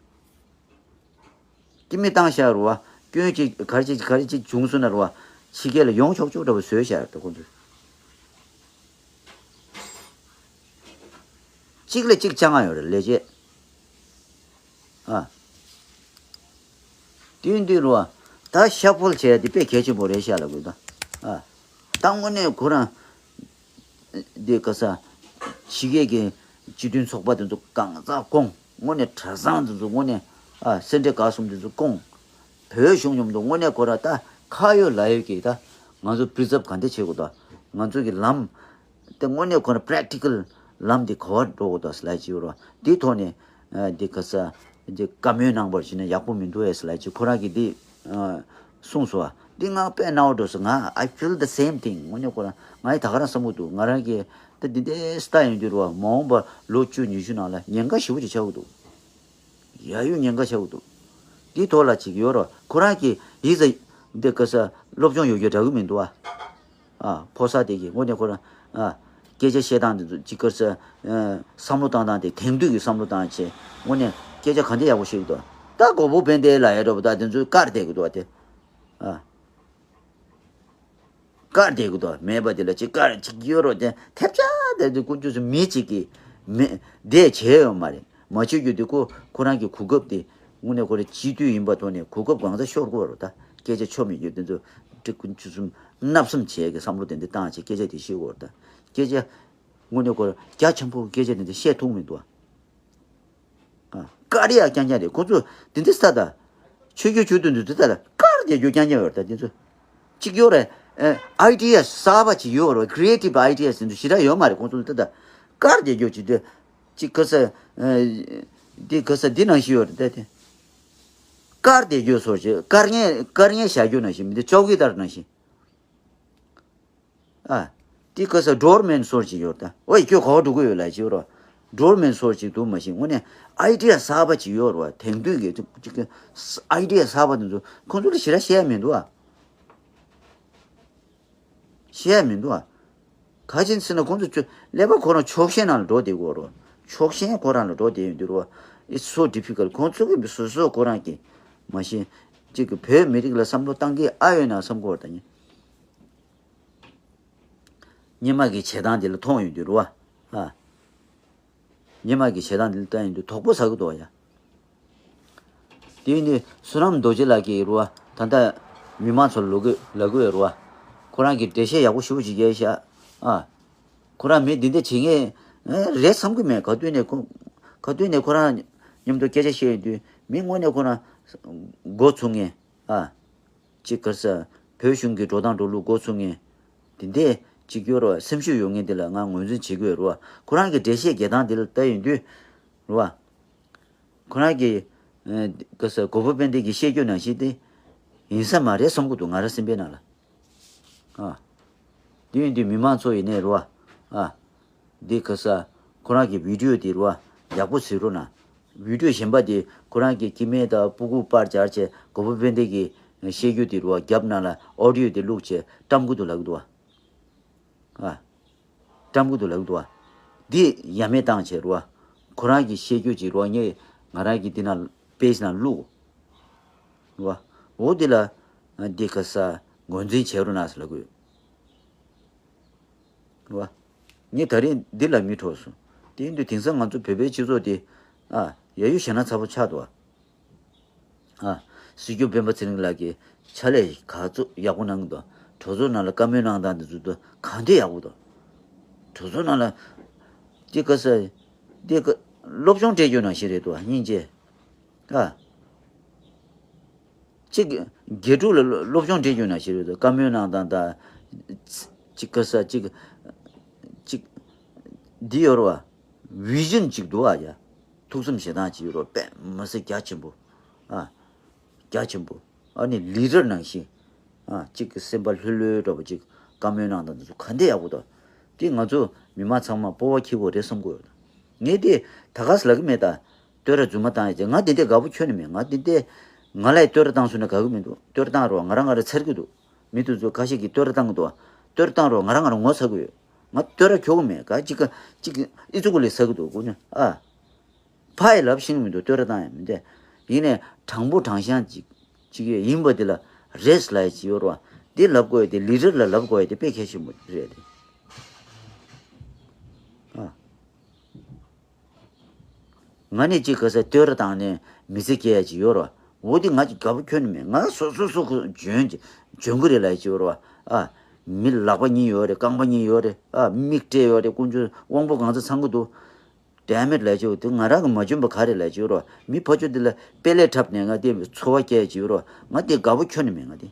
དམན་བཏང་བཞག་རུ་བ། སྐྱོན་ཅིག་ག་རེ་ཅིག་ག་རེ་ཅིག་བྱུང་སོང་ན་རུ་བ། ཕྱི་རྒྱལ་ལ་ཡོང་ཆོག་ཆོག་འདྲ་པོ་བཟོས་བཞག་ཡོད་ད་ཁོང་ཚོས། གཅིག་ལ་གཅིག་བཅང་ང་ཡོད་རེད་ལས་བྱེད། ཨ། དེ་ཡིན་དུས་རུ་བ། ད་ཤ་ཕོལ་བྱས་ཏེ་དཔེ་གལ་ཆེན་པོ་རེད་ཤག་ལབ་དགོས་ད། ཨ། ད་དངོས་གནས་ཁོ་རང་འདི་ག་ས་ཕྱི་རྒྱལ་གྱི་སྤྱི་མཐུན་ཚོགས་པ་དེ་ཚོ་གང་ཟག་སྐོང་། དངོས་གནས་གྲྭ་ཚང་དེ་ཚོ་དངོས་གནས། ཨ། སེ་འབྲས་དགའ་གསུམ་དེ་ཚོ་སྐོང་། བོད་གཞུང་མཉམ་དུ་དངོས་གནས་ཁོ་རང་ད་ཁ་ཡོད་ལག་ཡོད་ཀྱིས་ད་ང་ཚོ་པི་རི་ཛརབ་ག་འདྲ་བྱེད་དགོས་ད། ང་ཚོ་གི་ལམ་དེ་དངོས་གནས་ཁོ་རང་པི་རེག་ཊི་ཀལ་ལམ་དེ་ག་པར་འགྲོ་དགོས་ད་ཟེར་ལབ་ཀྱི་ཡོད་རེད། དེའི་ཐོག་ནས་ཨ་དེ་ག་ས་དེ་བཀའ་མོལ་གནང་བར་བྱས་ན་ཡག་པོ་མི་འདུག་ཨེ་ཟེར་ལབ་ཀྱི། ཁོ་རང་གིས་དེ་ཨ་གསུངས་སོང་བ། འདི་ང་དཔེ་སྣང་བ་འགྲོ་སོང་། ང་I feel the same thing. དངོས་གནས་ཁོ་རང་ང་ཡི་ད་ག་རང་བསམ་གྱི་འདུག་ང་རང་གིས་ད་འདི་འདྲའི་སི་ཊལ་ཡིན་དུས་རེད་བ། མ་འོངས་པ་ལོ་བཅུ་ཉི་ཤུ་ནང་ལ་ཉེན་ཁ་ཞེ་པོ་ཅིག་ཆགས་ཀྱི་འདུག་ཡ་ཡུ་ཉེན་ཁ་ཆགས་ཀྱི་འདུག་འདིའི་ཐོག་ལ་ཅིག་ཡོད་རོ། ཁོ་རང་གིས་ཡིག་ཚད་འདི་ག་ས་སློབ་སྦྱོང་ཡོད་རྒྱུ་འདྲ་གི་མི་འདུག་ཨ། ཨ་ཕོ་གསར་དེ་གིས་དངོས་གནས་ཁོ་རང་ཨ་སྐད་ཆ་བཤད་སྟངས་འདི་ཚོ་ཅིག་ག་ས་ཨ་བསམ་བློ་བཏང་སྟངས་དེ་དེང་དུས་ཀྱི་བསམ་བློ་བཏང་བྱས་དངོས་གནས་སྐད་ཆ་ག་འདྲ་ཡག་པོ་བཤད་ཀྱི་འདུག་ད་གོ་བོ་བན་དེ་ལ་ཡ་འགྲོ་བ་ད་དེ་ཚོའི་བཀར་བསྡད་ཀྱི་འདུག་ཨ་དེ། ཨ། བཀར་བསྡད་ཀྱི་འདུག་མེད་པ་དེ་ལ་ཅིག་བཀར་ཅིག་ཡོད་རོགས་དེ་ཐེབས་ཆག་དེ་དུས་ཀུན་སྤྱོད་སུ་མི་གཅིག་གིས་མི་བསྡད་བྱས་ཡོད་མ་རེད། མ་བྱེད་རྒྱུ་དེ་ཁོ་ཁོ་རང་གི་གོ་སྐབས་དེ་དངོས་གནས་ཁོ་རང་སྤྱི་འཐུས་ཡིན་པ་ཐོག་ནས་གོ་སྐབས་གང་ས་ཤོར་དགོས་རོགས་ད། སྐད་ཆ་ཆོ་མེད་རྒྱུ་དེ་ཚོ་ ཏྲི་ཀུན་ཆུ་གསུམ་བརྣབ་གསུམ་བྱས་ཀྱི་བསམ་བློ་དེ་འདྲ་བཏང་བྱས་སྐད་ཆ་དེ་བཤད་དགོས་རེད་ད། སྐད་ཆ་དངོས་གནས་ཁོ་རྒྱ་ཆེན་པོ་སྐད་ཆ་དེ་འདྲ་བཤད་ཐུབ་མི་འདུག་ཨ། ཀར་ཡ་རྐྱང་རྐྱང་རེད་ཁོ་ཚོ། དེ་འདྲ་ས་ད་ཆོས་བརྒྱུད་ཆོས་དུང་དུ་དེ་ད་ཀར་དེ་རྒྱུ་རྐྱང་རྐྱང་ཡོད་རེད་ད། དེ་ཚོ་གཅིག་ཡོད་རེད། ཨ་ཨའི་ཌི་ཡ་གསར་པ་ཅིག་ཡོད་རེད། ཁི་རི་ཨེ་ཊིབ་ཨའི་ཌི་ཡ་དེ་ཚོ་ཞེ་དྲག་ཡོད་མ་རེད་ཁོ་ཚོ་ལ་དེ་ད། ཀར་དེ་རྒྱུ་ཅིག་དེ་ཅིག་ག་ས་འདི་ག་ས་འདི་ནང་བཞིན་ཡོད་རེད་ད་དེ། ཀར་དེ་རྒྱུ་སོར་ཅིག་ཀར་ངན་ཀར་ངན་བྱ་རྒྱུ་ནང་བཞིན་མི་དེ་ཅོག་གི་ལྟར་ནང་བཞིན། ཨ། དེ་ག་ས་ཌོར་མེན་སོར་ཅིག་ཡོད་ད། ཨོའི་ཁྱོད་ག་བ་འགྲོ་གི་ཡོད་ལ་ཅིག་རོ། ཌོར་མེན་སོར་ཅིག་འདུག་མ་ཤེས་དངོས་གནས་ཨའི་ཌི་ཡ་གསར་པ་ཅིག་ཡོད་རོ། དེང་དུས་ཀྱི་ཅིག་ཅིག་ཨའི་ཌི་ཡ་གསར་པ་དེ་ཚོ་ཁོང་ཚོ་ལ་ཞེ་དྲག་བཤད་ཡ་མི་འདུག་ཨ། བཤད་ཡ་མི་འདུག་ཨ། ག་ཅིན་ཟེར་ན་ཁོང་ཚོ་ཅོ་ཀླད་པ་ཁོ་རང་ཕྱོགས་ཞེན་ནང་ལ་འགྲོ་བསྡད་ཀྱི་ཡོད་རོ། ཕྱོགས་ཞེན་ཁོ་རང་ལ་འགྲོ་བསྡད་ཡོད་འདུག་རོ། It's so difficult. ཁོང་ཚོ་གི་སོ་སོ་ཁོ་རང་གི་མ་གཞི་ཅིག་གི་བོད་མི་རིགས་ལ་བསམ་བློ་བཏང་གི་ཨ་ཡོད་ན་བསམ་གི་ཡོད་ད་ནི། སྔོན་མ་གི་བྱེད་སྟངས་དེ་ལ་མཐོང་ཡོང་དུས་རུ་བ། ཨ། སྔོན་མ་གི་བྱེད་སྟངས་དེ་ལ་ལྟ་ཡོང་དུས་དོགས་པ་ཟ་གི་འདུག་ཡ། དེ་ཡིན་དུས་བསོད་ནམས་རྡོ་རྗེ་ལགས་ཀྱིས་རུ་བ་ད་ལྟ་མི་མང་ཚོར་ལོ་གི་ལ་གུ་ཡོད་རུ་བ། ཁོ་རང་གི་འགྲེལ་བཤད་ཡག་པོ་ཞེ་པོ་ཅིག་རྒྱག་ཤག་ཨ། ཁོ་རང་མི་འདི་འདྲ་བྱེད་མཁན་རེད་བསམ་གི་མེད། ག་དུས་ནས་ཁོ་ག་དུས་ནས་ཁོ་རང་མཉམ་དུ་སྐད་ཆ་བཤད་ཡོང་དུས་མི་དངོས་གནས་ཁོ་རང་འགོ་ཚུགས་མཁན་ཨ། ཅིག་ག་ས་བོད་གཞུང་གི་འགྲོ་སྟངས་འགྲོ་ལུགས་འགོ་ཚུགས་མཁན་དེ་འདྲས་ཅིག་ཡོད་རེད་བ། སེམས་ཤུགས་ཡོད་མཁན་དེ་ལ་ང་ངོས་འཛིན་བྱེད་དགོས་རེད་བ། ཁོ་རང་གི་འགྲེལ་བཤད་རྒྱག་སྟངས་དེ་ལ་ལྟ་ཡོང་དུས་རེད་བ། ཁོ་རང་གི་ཨ་ག་ས་གོ་བོ་དཔལ་ལྡན་གྱི་བཤད་རྒྱུ་ནང་བཞིན་དེ་ཡིན་ས་མ་རེད་བསམ་གི་འདུག་ང་རང་སེམས་པའི་ནང་ལ། ཨ། དེ་ཡིན་དུས་མི་མང་ཚོ་ཡིན་ནའི་རེད་བ། ཨ། འདི་ག་ས་ཁོ་རང་གི་བི་ཌིའོ་དེ་རུ་བ་ཡག་པོ་བཟོས་རོགས་གནང་། བི་ཌིའོ་གཞན་པ་དེ་ཁོ་རང་གི་སྐྱེ་དམན་དང་སྤུ་གུ་པར་སྦྱར་བྱས་གོ་བོ་དཔལ་ལྡན་གྱི་བཤད་རྒྱུ་དེ་རུ་བ་རྒྱབ་ནང་ལ་ཨོ་ཌིའོ་དེ་བླུགས་བྱས་བཀྲམ་གི་འདུག་ལབ་གི་འདུག་བ། ཨ། བཀྲམ་གི་འདུག་ལབ་གི་འདུག་བ། འདི་ཡ་མེད་བཏང་བྱས་རུ་བ། ཁོ་རང་གི་བཤད་རྒྱུ་ཅིག་རུ་བ་ངས་ང་རང་གི་འདི་ནང་པེ་ཇི་ནང་བླུགས། རུ་བ། འོ་འདི་ལ་འདི་ག་ས་ངོས་འཛིན་བྱས་རོགས་གནང་ཟེར་ལབ་གི་ཡོད། རེད་བ། ངས་ད་རིང་འདི་ལ་མིག་འཕྲོག་སོང་། དེ་ཡིན་དུས་དེང་སང་ང་ཚོ་བོད་པའི་སྤྱི་ཚོགས་འདི་ཨ་ཡ་ཡུ་ཞེ་ན་ཚ་པོ་ཆགས་འདུག་ཨ། ཨ། སྲིད་སྐྱོང་སྤེན་པ་ཚེ་རིང་ལགས་ཀྱིས་ཕྱག་ལས་ག་ཚོད་ཡག་པོ་གནང་གི་འདུག་གྲོས་ཚོགས་ནང་ལ་བཀའ་མོལ་གནང་སྟངས་འདི་ཚོ་འདི་ག་འདྲ་ཡག་པོ་འདུག་གྲོས་ཚོགས་ནང་ལ་འདི་ག་ས་འདི་ག་སློབ་སྦྱོང་སྤྲད་རྒྱུ་ནང་བཞིན་རེད་འདུག་ཨ་སྙིང་རྗེ། ཨ། གཅིག་དགེ་ཕྲུག་ལ་སློབ་སྦྱོང་སྤྲད་རྒྱུ་ན་ཞིག་རེད་དོ། བཀའ་མོལ་གནང་སྟངས་དང་། གཅིག་ག་ས་གཅིག་གཅིག་འདི་ཡོད་རེད་བ། བི་ཞན་གཅིག་འདུག་ཨ་ཡ། ཐུགས་བསམ་བཞེས་སྟངས་གཅིག་ཡོད་རེད་བ། དཔེ་མི་སྲིད་རྒྱ་ཆེན་པོ། ཨ། རྒྱ་ཆེན་པོ། ཨ་ནི་ལི་ཌར་ནང་བཞིན། ཨ། གཅིག་གི་སེམས་པ་ལྷོད་ལྷོད་འདྲ་པོ་གཅིག་བཀའ་མོལ་གནང་སྟངས་འདི་ཚོ་ག་འདྲ་ཡག་པོ་འདུག་དེ་ང་ཚོ་མི་མང་ཚང་མ་སྤོབས་པ་འཁྱེར་དགོས་རེད་བསམ་གི་ཡོད། ངས་དེ་ད་ག་ས་ལབ་གི་མེད་ད། བསྟོད་ར་རྫུན་མ་བཏང་ཡ་ཅིག་ང་དེ་འདྲས་དགའ་པོ་ཁྱོན་ནས་མེད། ང་དེ་འདྲས་ང་ལ་ཡི་བསྟོད་ར་བཏང་སོང་ན་དགའ་གི་མི་འདུག་བསྟོད་ར་བཏང་རོགས་ང་རང་ང་རང་ཚར་གི་འདུག་མི་དེ་ཚོ་ཁ་ཤས་ཀྱིས་བསྟོད་ར་བཏང་གི་འདུག་བསྟོད་ར་བཏང་རོགས་ང་རང་ང་རང་ངོ་ཚ་གི་ཡོད། ང་བསྟོད་ར་ཁྱོ་གི་མེད། ག་ཅིག་ག་ཅིག་ཨི་ཚུགས་ལས་ཚ་གི་འདུག་ཀུ་ནི་ཨ། ཕ་ཡི་ལབ་ཤེས་གི་མི་འདུག་བསྟོད་ར་བཏང་ཡ་མི་འདྲས། ཡིན་ནས་དྲང་པོ་དྲང་བཞག་ཅིག་ཅིག་ཡོད་ཡིན་པ་དེ་ལ་རེས་ལ་ཡ་ཅིག་ཡོད་རོགས་དེ་ལབ་དགོས་ཡ་དེ་ལི་ཌར་ལ་ལབ་དགོས་ཡ་དེ་དཔེ་གལ་ཆེན་པོ་རེད་དེ། ཨ། ང་ནི་གཅིག་ག་ས་བསྟོད་ར་བཏང་ནས་མི་ཚེ་སྐྱེལ་ཡ་ཅིག་ཡོད་རེད་བ། འོ་དེ་ང་ཅིག་དགའ་པོ་ཁྱོན་ནས་མེད། ང་སོ་སོ་སོ་ཁོ་འཇོན་གྱི་འཇོན་གི་རེད་ལབ་ཡ་ཅིག་ཡོད་རེད་བ། ཨ། མི་ལག་པ་གཉིས་ཡོད་རེད། རྐང་པ་གཉིས་ཡོད་རེད། ཨ། མིག་སྤྲད་ཡོད་རེད། དཀོན་མཆོག་དབང་པོ་གང་ཚང་ཚང་གི་འདུག་དེ་མེད་ལབ་ཡ་ཅིག་ཡོད། དེ་ང་རང་གི་མ་འཇོན་པ་ག་རེད་ལབ་ཡ་ཅིག་ཡོད་རེད་བ། མི་ཕར་ཕྱོགས་དེ་ལ་དཔེ་ལས་འཁྲབ་ནས་ང་དེ་འཚོ་བ་སྐྱེལ་ཡ་ཅིག་ཡོད་རེད་བ། ང་དེ་དགའ་པོ་ཁྱོན་ནས་མེད། ང་དེ་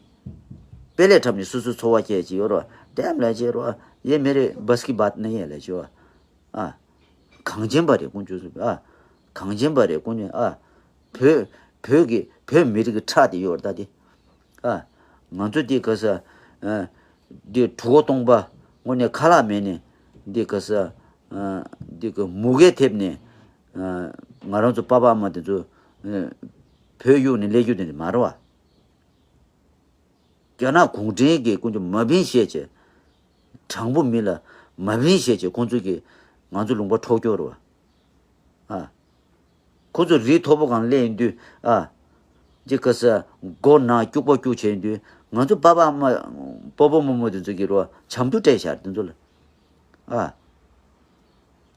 དཔེ་ལས་འཁྲབ་ནས་སོ་སོའི་འཚོ་བ་སྐྱེལ་ཡ་ཅིག་ཡོད་རེད་བ། དེ་མེད་ལབ་ཡ་ཅིག་ཡོད་རེད་བ། ཡེ་མེ་རེ་བྷ་སི་ཀི་བྷད་ནི་ཡེ་ལབ་ཡ་ཅིག་ཡོད་རེད་བ། ཨ། གངས་ཅན་པ་རེད་དཀོན་མཆོག་གསུམ་ཨ། གངས་ཅན་པ་རེད་དཀོན་མཆོག་ཨ། བོད་བོད་ཀྱི་བོད་མི་རིགས་ཀྱི་ཁྲག་དེ་ཡོད་རེད་ད་དེ། ཨ། ང་ཚོ་འདི་ག་ས། ཨ། འདི་གྲུ་གུ་སྟོང་པ་དངོས་གནས་ཁ་ལག་མེད་ནས་འདི་ག་ས། ཨ། འདི་ག་མུ་གེ་ཐེབས་ནས། ཨ། ང་རང་ཚོ་པ་ཕ་ཨ་མ་དེ་ཚོ། ཨ། བོད་གཡུག་ནས་སླེབས་རྒྱུ་དེ་འདྲ་མ་རེད་བ། རྒྱ་ནག་གུང་ཁྲན་གྱིས་ཁོང་ཚོ་མ་བིན་བཤད་བྱས། དྲང་པོ་མི་ལ་མ་བིན་བཤད་བྱས་ཁོང་ཚོ་གིས་ང་ཚོ་ལུང་པ་འཕྲོག་སྐྱོར་རེད་བ། ཨ། ཁོ་ཚོ་རི་མཐོ་པོ་སྒང་སླེབས་ཡིན་དུས་ཨ། ཅིག་ག་ས་མགོ་ནག་སྐྱུག་པ་སྐྱུག་བྱས་ཡིན་དུས་ང་ཚོ་པ་ཕ་ཨ་མ་སྤོ་བོ་རྨོ་མོ་དེ་ཚོ་གིས་རོ་བྱམས་སྡུག་སྤྲད་བཞག་དེ་ཚོ་ལ་ཨ།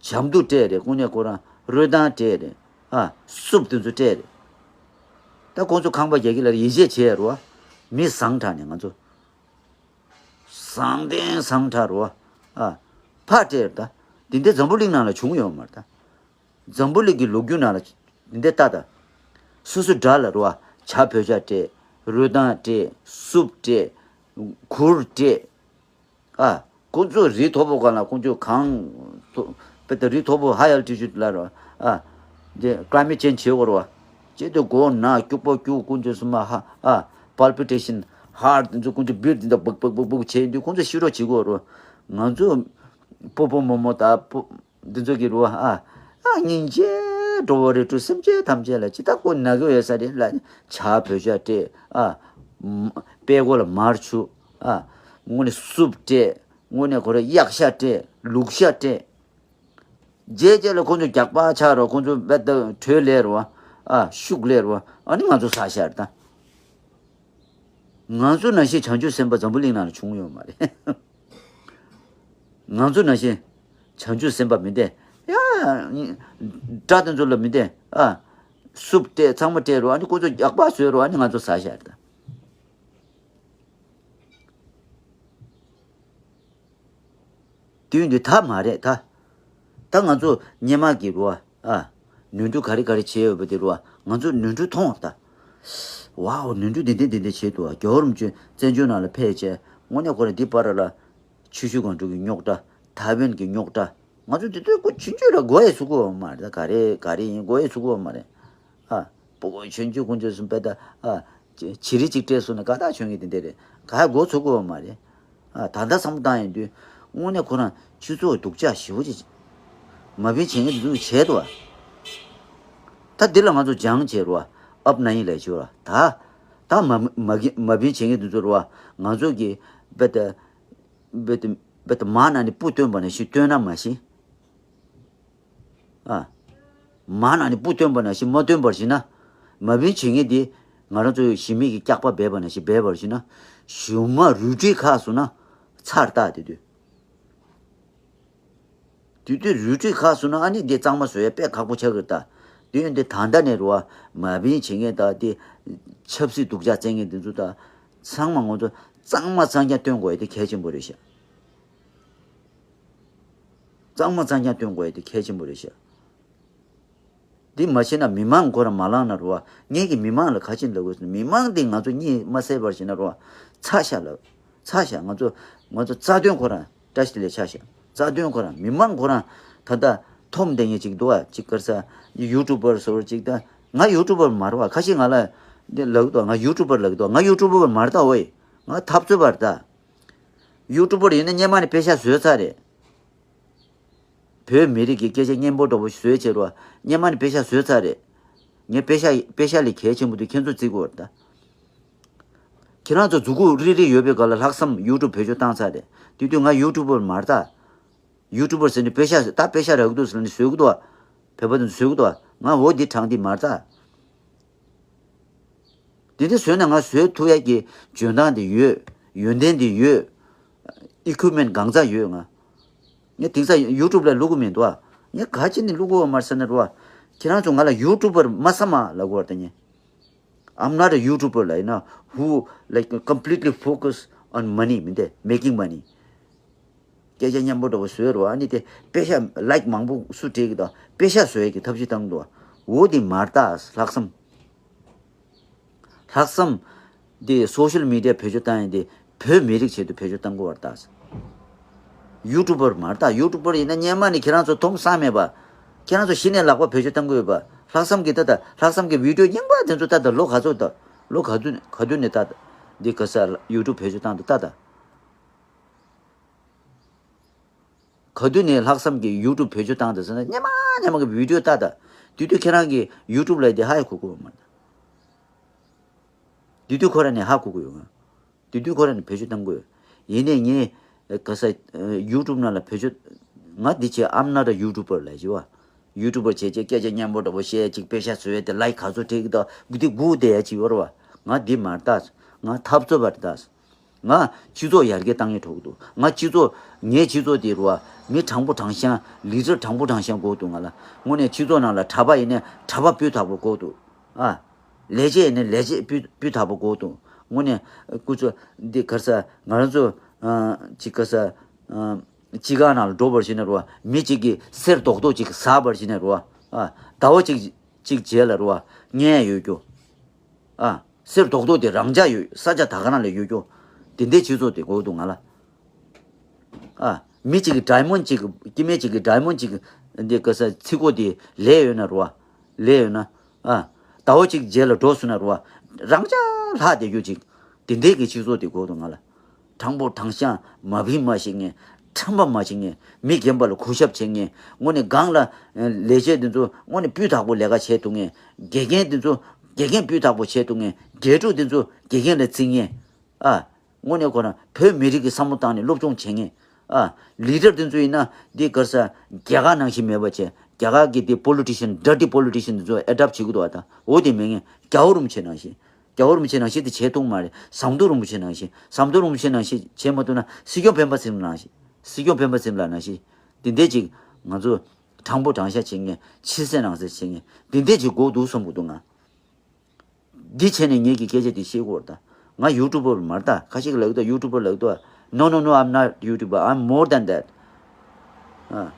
བྱམས་སྡུག་སྤྲད་རེད། དངོས་གནས་ཁོ་རང་རོལ་ཐང་སྤྲད་རེད། ཨ། སུབ་དེ་ཚོ་སྤྲད་རེད། ད་ཁོང་ཚོ་ཁང་པ་རྒྱག་གི་ལ་ཡིད་ཆེས་བྱས་རོ་མི་བཟང་དྲགས་ནས་ང་ཚོ། བཟང་ལྡན་བཟང་དྲག་རོ། ཨ། ཕར་སྤྲད་ད། འདི་འདྲ་འཛམ་བུ་གླིང་ནང་ལ་བྱུང་ཡོད་མ་རེད་ད། འཛམ་བུ་གླིང་གི་ལོ་རྒྱུས་ནང་ལ་འདི་འདྲ་ལྟ་ད། སོ་སོ་དགྲ་ལ་རོ། ཇ་བོད་ཇ་སྤྲད། རོལ་ཐང་སྤྲད། སུབ་སྤྲད། གུར་སྤྲད། ཨ། ཁོང་ཚོ་རི་མཐོ་པོ་སྒང་ལ་ཁོང་ཚོ་གངས་མཐོ། དཔེ་ད་རི་མཐོ་པོ་high altitude ལ་རོ། ཨ། འདི་climate change བྱེད་དགོས་རོ། ཅེས་དུ་མགོ་ན་སྐྱུག་པ་སྐྱུག་ཁོང་ཚོ་སུ་མ་ཧ། ཨ། palpitation heart དེ་ཚོ་ཁོང་ཚོ་beat དེ་འདྲ་སྦུག་སྦུག་སྦུག་སྦུག་བྱས་ཡིན་དུས་ཁོང་ཚོ་ཤི་རོགས་བྱེད་དགོས་རོ། ང་ཚོ་སྤོ་བོ་རྨོ་མོ་དང་སྤོ་འདི་ཚོ་གི་རོ། ཨ། ཨ། སྙིང་རྗེ་འགྲོ་བ་རིགས་དྲུག་སེམས་ཅན་ཐམས་ཅད་ལ་ཅི་ལྟ་ཁོ་ན་གི་ཡོད་ས་རེད་ལ། ཇ་བོད་ཇ་སྤྲད། ཨ། ཕ་གི་ལ་མར་བྱུག། ཨ། དངོས་གནས་སུབ་སྤྲད། དངོས་གནས་ཁོ་ར་གཡག་ཤ་སྤྲད། ལུག་ཤ་སྤྲད། རྗེས་རྗེས་ལ་ཁོ་ཚོ་རྒྱག་པ་ཆགས་རོ། ཁོ་ཚོ་བད་ད་གྲོས་ལས་རོ། ཨ། ཤུགས་ལས་རོ། ཨ་ནི་ང་ཚོ་ས་ཤར་ད། ང་ཚོ་ནང་བཞིན་བྱང་ཆུབ་སེམས་དཔའ་འཛམ་བུ་གླིང་ནང་ལ་བྱུང་ཡོད་མ་རེད། ང་ཚོ་ནང་བཞིན་བྱང་ཆུབ་སེམས་དཔའ་མི་འདེ། ཡ། དགྲ་དེ་ཚོ་ལ་མི་འདེ། ཨ། སུབ་སྤྲད། ཚང་མ་སྤྲད་རོ། ཨ་ནི་ཁོ་ཚོ་རྒྱག་པ་བཟོས་རོ། ཨ་ནི་ང་ཚོ་ས་ཤར་ད། དུས་འདི་ད་མ་རེད་ད། ད་ང་ཚོ་སྔོན་མ་གི་རོ། ཨ། ནོར་འཁྲུལ་ག་རེ་ག་རེ་བྱས་ཡོད་པ་དེ་རོ། ང་ཚོ་ནོར་འཁྲུལ་མཐོང་བ་ད། ཝའོ། ནོར་འཁྲུལ་འདི་འདི་འདི་འདི་བྱས་འདུག་ཨ། རྒྱལ་བ་རིན་པོ་ཆེ་བཙན་བྱོལ་ནང་ལ་ཕེབས་བྱས་དངོས་གནས་ཁོ་ར་འདི་པར་ལ་ཆུ་ཤུར་སྒང་དྲུག་གི་རྙོག་དྲ། ཐའེ་ཝན་གྱི་རྙོག་དྲ། ང་ཚོ་འདི་ལྟོས་ཁོ་ཆུང་ཆུང་ལ་མགོ་ཡས་ཚུགས་ཀྱི་ཡོད་མ་རེད་ད། ག་རེ་ག་རེ་ཡིན་མགོ་ཡས་ཚུགས་ཀྱི་ཡོད་མ་རེད། ཨ། སྤུ་གུ་ཆུང་ཆུང་ཁོང་ཚོས་སུ་བལྟས་ད། ཨ། བྱི་རིལ་གཅིག་སྤྲད་སོང་ན་དགའ་ཐག་ཆོད་ངེས་དེ་འདྲ་རེད། ག་མགོ་ཚོད་ཀྱི་ཡོད་མ་རེད། ཨ། ད་ལྟ་བསམ་བློ་བཏང་ཡོང་དུས་དངོས་གནས་ཁོ་རང་སྤྱི་ཚོགས་སྡུག་ཅག་ཞེ་པོ་ཅིག་མ་བིན་བྱེད་མཁན་དེ་ཚོས་བྱས་འདུག་བ། ད་འདི་ལ་ང་ཚོ་སྦྱང་བྱས་རོ། ཨབ་ན་ཡིན་ལས་བྱོས་ར་ད། ད་མ་མ་གི་མ་བིན་བྱེད་མཁན་དེ་ཚོ་རོ། ང་ཚོ་གི་བེ་ད་བེ་ད་བེ་ད་མ་ན་ནི་སྤུ་བཏོན་པ་ན་ཤི་བཏོན་ན་མ་ཤི། ཨ། མ་ན་ནི་སྤུ་བཏོན་པ་ན་ཤི་མ་བཏོན་པར་ཤི་ན། མ་བིན་བྱེད་མཁན་དེ་ང་རང་ཚོ་ཞི་མི་གི་སྐྱག་པ་སྦས་པ་ན་ཤི་སྦས་པར་ཤི་ན། གཞུག་མ་རུལ་དྲི་ཁག་སོང་ན་ཚར་ལྟ་དེ་དུས། དུས་དུས་རུལ་དྲི་ཁག་སོང་ན་ཨ་ནི་དེ་གཙང་མ་བཟོ་ཡ་དཔེ་ཁག་པོ་ཆགས་ཀྱི་རེད་ད། དུས་ཡུན་དེ་ད་ལྟ་ནས་རུ་བ་མ་བིན་བྱེད་མཁན་ད་དེ་ཆབ་སྲིད་སྡུག་ཅག་བཙན་མཁན་དེ་ཚོ་ད་ཚང་མ་ང་ཚོ་གཙང་མ་གཙང་རྐྱང་སྟོན་དགོས་ཡ་དེ་གལ་ཆེན་པོ་རེད་ཤག་གཙང་མ་གཙང་རྐྱང་སྟོན་དགོས་ཡ་དེ་གལ་ཆེན་པོ་རེད་ཤག་འདི་མ་བྱས་ན་མི་མང་ཁོ་རང་མ་ལངས་ན་རུ་བ་ངེད་ཀྱི་མི་མང་ལ་ག་ཅི་ལབ་དགོས་ཟེར་ན་མི་མང་འདི་ང་ཚོ་གཉིད་མ་སད་པར་བྱས་ན་རུ་བ་ཚ་ཤ་ལབ་ཚ་ཤ་ང་ཚོ་ང་ཚོ་རྩ་དོན་ཁོ་རང་བཀྲ་ཤིས་བདེ་ལེགས་ཆ་ཤ་རྩ་དོན་ཁོ་རང་མི་མང་ཁོ་རང་ད་ལྟ་འཐོམ་བསྡད་མཁན་ཅིག་འདུག་བ་ཅིག་ག་རེ་ཟེར་ཡུ་ཊུབ་པར་ཟེར་བ་ཅིག་ད་ང་ཡུ་ཊུབ་པར་མ་རེད་བ་ཁ་ཤས་ང་ལ་འདི་ལབ་ཀྱི་འདུག་ང་ཡུ་ཊུབ་པར་ལབ་ཀྱི་འདུག་ང་ཡུ་ཊུབ་པར་མ་རེད་ད་ཝེ་ང་འཐབ་རྩོད་པ་རེད་ད། ཡུ་ཊུབ་པར་ཡིན་ན་སྔོན་མ་ནས་པེ་ཤག་བཟོས་ཚར་རེད། བོད་མི་རིགས་ཀྱི་སྐད་ཆ་སྙན་པོ་འདྲ་པོ་བཟོས་བྱས་རོ། སྔོན་མ་ནས་པེ་ཤག་བཟོས་ཚར་རེད། ངས་པེ་ཤག་པེ་ཤག་ལས་གལ་ཆེན་པོ་དེ་ཁྱེད་ཚོ་བརྩི་དགོས་རེད་ད། ཁྱེད་རང་ཚོ་མཛུབ་གུ་རིལ་རིལ་ཡོད་པའི་སྒང་ལ་ལྷག་བསམ་ཡུ་ཊུབ་བེད་སྤྱོད་བཏང་ཚར་རེད། དེ་དུས་ང་ཡུ་ཊུབ་པར་མ་རེད་ད། ཡུ་ཊུབ་པར་ཟེར་ནས་པེ་ཤག་ད་པེ་ཤག་རག་གི་འདུག་ཟེར་ནས་བཟོས་གི་འདུག་བ། བོད་པ་ཚོ་བཟོས་གི་འདུག་བ། ང་འོ་འདི་དྲང་འདི་མ་རེད་ད། དེ་འདྲ་བཟོས་ན་ང་བཟོས་ཐུབ་ཡ་གི་འཇོན་ཐང་དེ་ཡོད། ཡོན་ཏན་དེ་ཡོད། ཨི་ཀུབ་མེན་ཊི་གང་ཚ་ཡོད་ང་། ངས་དེང་སང་ཡུ་ཊུབ་ལ་བླུག་གི་མི་འདུག་ཨ། ངས་ག་ཅི་ནས་བླུག་གི་ཡོད་མ་རེད་ཟེར་ན་རོ། ཁྱེད་རང་ཚོ་ང་ལ་ཡུ་ཊུབ་པར་མ་བསམ་མ་ལབ་གི་ཡོད་རེད་ད་ངས། I'm not a YouTuber ལབ་ཡིན་ན། Who like completely focus on money མིན་ཏེ། Making money. སྐད་ཆ་སྙན་པོ་འདྲ་པོ་བཟོས་རོ། ཨ་ནི་དེ་པེ་ཤག་ལའིཀ་མང་པོ་སུ་སྤྲད་གི་འདུག་པེ་ཤག་བཟོ་ཡས་ཀྱི་ཐབས་ཤེས་བཏང་གི་འདུག་འོ་དེ་མ་རེད་ད་ལྷག་བསམ། ལྷག་བསམ། འདི་སོ་ཤལ་མི་ཌི་ཡ་བེད་སྤྱོད་བཏང་ཡས་འདི་བོད་མི་རིགས་ཆེད་དུ་བེད་སྤྱོད་བཏང་གི་ཡོད་རེད་ད། ཡུ་ཊུབ་པར་མ་རེད་ད། ཡུ་ཊུབ་པར་ཡིན་ན་སྔོན་མ་ནས་ཁྱེད་རང་ཚོ་འཐོམ་སང་མེད་པ། ཁྱེད་རང་ཚོ་གཞི་ནས་ལག་པ་བེད་སྤྱོད་བཏང་གི་ཡོད་པ། ལྷག་བསམ་གྱི་ད་ལྟ་ལྷག་བསམ་གྱི་བི་ཌི་ཡོ་རྙིང་པ་དེ་ཚོ་ད་ལྟ་ལོ་ག་ཚོད་ད། ལོ་ག་དུས་ག་དུས་ནས་ད་འདི་ག་ས་ཡུ་ཊུབ་བེད་སྤྱོད་བཏང་འདུག་ད་ད། ག་དུས་ནས་ལྷག་བསམ་གྱིས་ཡུ་ཊུབ་བེད་སྤྱོད་བཏང་འདུག་ཟེར་ན་སྔོན་མ་སྔོན་མ་གི་བི་ཌི་ཡོ་ལྟ་ད། དེ་དུས་ཁྱེད་རང་གིས་ཡུ་ཊུབ་ལབ་དེ་ཧ་ཡང་གོ་གི་ཡོད་མ་རེད། དེ་དུས་ཁོ་རང་ནས་ཧ་གོ་གི་ཡོད་ང་། དེ་དུས་ཁོ་རང་ནས་བེད་སྤྱོད་བཏང་གི་ཡོད། ཡིན་ནའི་ངས་ག་ས་ཡུ་ཊུབ་ནང་ལ་བེད་སྤྱོད་ང་འདི་བྱས་I'm not a YouTuber ལབ་བྱས་བ། ཡུ་ཊུབ་པར་བྱས་བྱས་སྐད་ཆ་སྙན་པོ་འདྲ་པོ་བཤད་ཅིག་པེ་ཤག་བཟོས་ཏེ་ལའིཀ་ག་ཚོད་སྤྲད་ཀྱི་འདུག་འདི་སྒུག་བསྡད་ཡ་ཅིག་ཡོད་རེད་བ། ང་འདི་མ་རེད་ད། ང་འཐབ་རྩོད་པ་རེད་ད། ང་སྤྱི་ཚོགས་ཡར་རྒྱས་བཏང་ཡས་འགྲོ་གི་འདུག་ང་སྤྱི་ཚོགས་ངའི་སྤྱི་ཚོགས་དེ་རུ་བ་མི་དྲང་པོ་དྲང་བཞག་ལི་ཌར་དྲང་པོ་དྲང་བཞག་དགོས་འདུག་ང་ལ་དངོས་གནས་སྤྱི་ཚོགས་ནང་ལ་གྲྭ་པ་ཡིན་ནའི་གྲྭ་པ་སྤུས་དག་པོ་དགོས་འདུག་ཨ། ལས་བྱེད་ཡིན་ནའི་ལས་བྱེད་སྤུས་སྤུས་དག་པོ་དགོས་འདུག་དངོས་གནས་སྐུ་ཚོ་འདི་ག་རེ་ཟེར་ང་རང་ཚོ་ ཨ་ཅིག་ག་ས་ཨ་ཅིག་ག་ནང་ལ་འགྲོ་བར་བྱས་ན་རུ་བ། མི་གཅིག་གིས་གསེར་རྡོག་རྡོག་ཅིག་ཟ་བར་བྱས་ན་རུ་བ། ཨ་ཟླ་བ་གཅིག་གཅིག་རྗེས་ལ་རུ་བ་རྔན་ཡོད་རྒྱུ། ཨ་གསེར་རྡོག་རྡོག་དེ་རང་འཇགས་ཡོད། ས་ཆ་ད་ག་ནང་ལ་ཡོད་རྒྱུ། དེ་འདྲའི་སྤྱི་ཚོགས་དེ་དགོས་འདུག་ང་ལ། ཨ་མི་གཅིག་གིས་ཌའི་མོན་ཌི་གཅིག་སྐྱེ་དམན་གཅིག་གིས་ཌའི་མོན་ཌི་གཅིག་འདི་ག་ས་ཚིག་གོ་དེ་ལས་ཡོད་ན་རུ་བ། ལས་ཡོད་ན། ཨ་ཟླ་བ་གཅིག་རྗེས་ལ་འགྲོ་སོང་ན་རུ་བ། རང་འཇགས་ལྷག་བསྡད་རྒྱུ་ཅིག་དེ་འདྲའི་གི་སྤྱི་ཚོགས་དེ་དགོས་འདུག་ང་ལ། དྲང་པོ་དྲང་བཞག་མ་བིན་མ་བྱེད་མཁན། ཁྲམ་པ་མ་བྱེད་མཁན། མི་རྒན་པ་ལ་གུས་ཞབས་བྱེད་མཁན། དངོས་གནས་སྒང་ལ་ལས་བྱེད་འདི་ཚོ་དངོས་གནས་སྤུས་དག་པོ་ལས་ཀ་བྱེད་ཐུབ་མཁན། དགེ་རྒན་འདི་ཚོ་དགེ་རྒན་སྤུས་དག་པོ་བྱེད་ཐུབ་མཁན། དགེ་ཕྲུག་འདི་ཚོ་དགེ་རྒན་ལ་བརྩི་མཁན། ཨ། དངོས་གནས་ཁོ་རང་བོད་མི་རིགས་ཀྱི་བསམ་བློ་བཏང་ནས་སློབ་སྦྱོང་བྱེད་མཁན། ཨ། ལི་ཌར་འདི་ཚོ་ཡིན་ན་འདི་ག་ས་རྒྱ་གར་ནང་བཞིན་མེད་པ་བྱས། རྒྱ་གར་གྱི་འདི་པོ་ལི་ཊི་ཤན། ཌར་ཊི་པོ་ལི་ཊི་ཤན་འདི་ཚོ་ཨེ་ཌོབ་བྱེད་ཀྱི་འདུག་བ། ད་འོ་དེ་མེད་མཁན། རྒྱལ་བ་རིན་པོ་ཆེ་ནང་བཞིན། རྒྱལ་བ་རིན་པོ་ཆེ་ནང་བཞིན་དེ་བྱེད་ཐུབ་མ་རེད། ཟམ་གདོང་རིན་པོ་ཆེ་ནང་བཞིན། ཟམ་གདོང་རིན་པོ་ཆེ་ནང་བཞིན་བྱེད་མ་ཐུབ་ན། སྲིད་སྐྱོང་སྤེན་པ་ཚེ་རིང་ནང་བཞིན། སྲིད་སྐྱོང་སྤེན་པ་ཚེ་རིང་ལགས་ནང་བཞིན། འདི་འདྲས་ཅིག་ང་ཚོ་དྲང་པོ་དྲང་བཞག་བྱེད་མཁན། ཕྱི་གསལ་ནང་གསལ་བྱེད་མཁན་འདི་འདྲས་ཅིག་དགོས་འདུག་བསམ་གྱི་འདུག་ང་། འདི་བྱས་ནས་ངེད་ཀྱི་སྐད་ཆ་འདི་བཤད་དགོས་རེད་ད། ང་ཡུ་ཊུ་བར་མ་རེད་ད། ཁ་ཤས་ཀྱིས་ལབ་ཀྱི་འདུག་ཡུ་ཊུ་བར་ལབ་ཀྱི་འདུག No, no, no, I'm not YouTuber. I'm more than that. ཨ།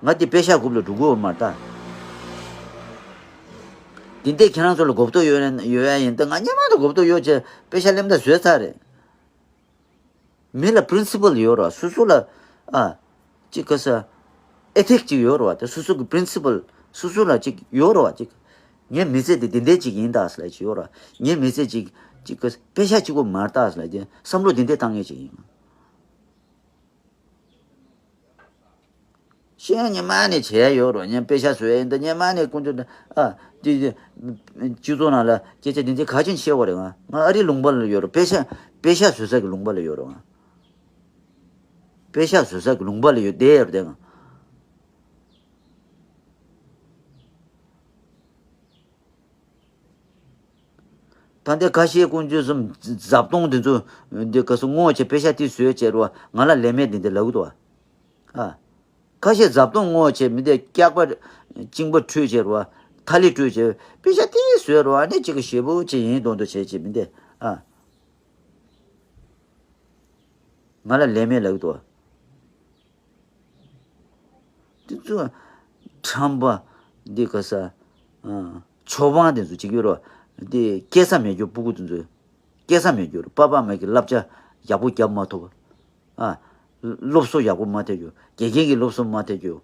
ང་འདི་པེ་ཤག་རྒྱུག་ལ་འགྲོ་གི་ཡོད་མ་རེད་ད། འདི་འདྲས་ཁྱེད་རང་ཚོ་ལ་གོ་རྟོགས་ཡོད་ན་ཡོད་ཡ་ཡིན་ད། ང་སྔོན་མ་ནས་གོ་རྟོགས་ཡོད་བྱས་པེ་ཤག་ལེན་ད་བཟོས་ཚར་རེད། མི་ལ་པི་རིན་སི་པལ་ཡོད་རེད་བ། སོ་སོ་ལ་ཨ་ཅིག་ག་ས་ཨེ་ཐིག་ཅིག་ཡོད་རེད་བ། དེ་སོ་སོ་གི་པི་རིན་སི་པལ་སོ་སོ་ལ་ཅིག་ཡོད་རེད་བ། ཅིག་ངའི་མི་ཚེ་འདི་འདི་འདྲས་ཅིག་ཡིན་ད་ཟེར་ལབ་ཅིག་ཡོད་རེད་བ། ངའི་མི་ཚེ་ཅིག་ཅིག་ག་ས་པེ་ཤག་གཅིག་པོ་མ་རེད་ད་ཟེར་ལབ་ཅིག་བསམ་བློ་འདི་འདྲས་བཏང་མཁན་ཅིག་ཡིན། ཤེས་ཡོན་སྔོན་མ་ནས་བྱས་ཡོད་རེད། ངས་པེ་ཤག་བཟོ་ཡ་ཡིན་ད། སྔོན་མ་ནས་དཀོན་མཆོག་ཨ་དེ་དེ་སྤྱི་ཚོགས་ནང་ལ་སྐད་ཆ་དེ་འདྲ་ག་ཅིག་བཤད་པ་རེད། ང་ང་ཨ་རིའི་ལུང་པ་ལ་ཡོད་རེད། པེ་ཤག་པེ་ཤག་བཟོ་ས་གི་ལུང་པ་ལ་ཡོད་རེད། ང་པེ་ཤག་བཟོ་ས་གི་ལུང་པ་ལ་ཡོད་བསྡད་ཡོད་རེད་ང་། ད་ལྟའི་ཁ་ཤས་དཀོན་མཆོག་གསུམ་བཟའ་བཏུང་དེ་ཚོ་འདི་ག་ས་བསྔོགས་བྱས་པེ་ཤག་དེ་བཟོས་བྱས་རེད་བ། ང་ལ་ལས་མེད་དེ་འདྲ་ལབ་ཀྱི་འདུག་བ། ཨ། ཁ་ཤས་བཟའ་བཏུང་བསྔོགས་བྱས་མི་འདི་སྐྱག་པ་གཅིན་པ་འཁྲུད་བྱས་རེད་བ། ཐ་ལི་འཁྲུད་བྱས་པེ་ཤག་དེ་བཟོས་རེད་བ། ཨ་ནི་གཅིག་གི་ཞེ་པོ་ཅིག་ཡིན་མདོག་མདོག་བྱས་བྱས་མི་འདི། ཨ། ང་ལ་ལས་མེད་ལབ་ཀྱི་འདུག་བ། དེ་ཚོ་ཁྲམ་པ་འདི་ག་ས་ཨ་ཆོས་དབང་དེ་ཚོ་ཅིག་ཡོད་རོ། དེ་སྐྱེ་ས་མེད་རྒྱུ་སྤུ་གུ་དེ་ཚོ་སྐྱེ་ས་མེད་རྒྱུ་རོ། པ་ཕ་མ་གི་བསླབ་བྱ་ཡག་པོ་རྒྱབ་མ་ཐུབ། ཨ་སློབ་གསོ་ཡག་པོ་མ་ཐེབས་རྒྱུ། དགེ་རྒན་གྱི་སློབ་གསོ་མ་ཐེབས་རྒྱུ།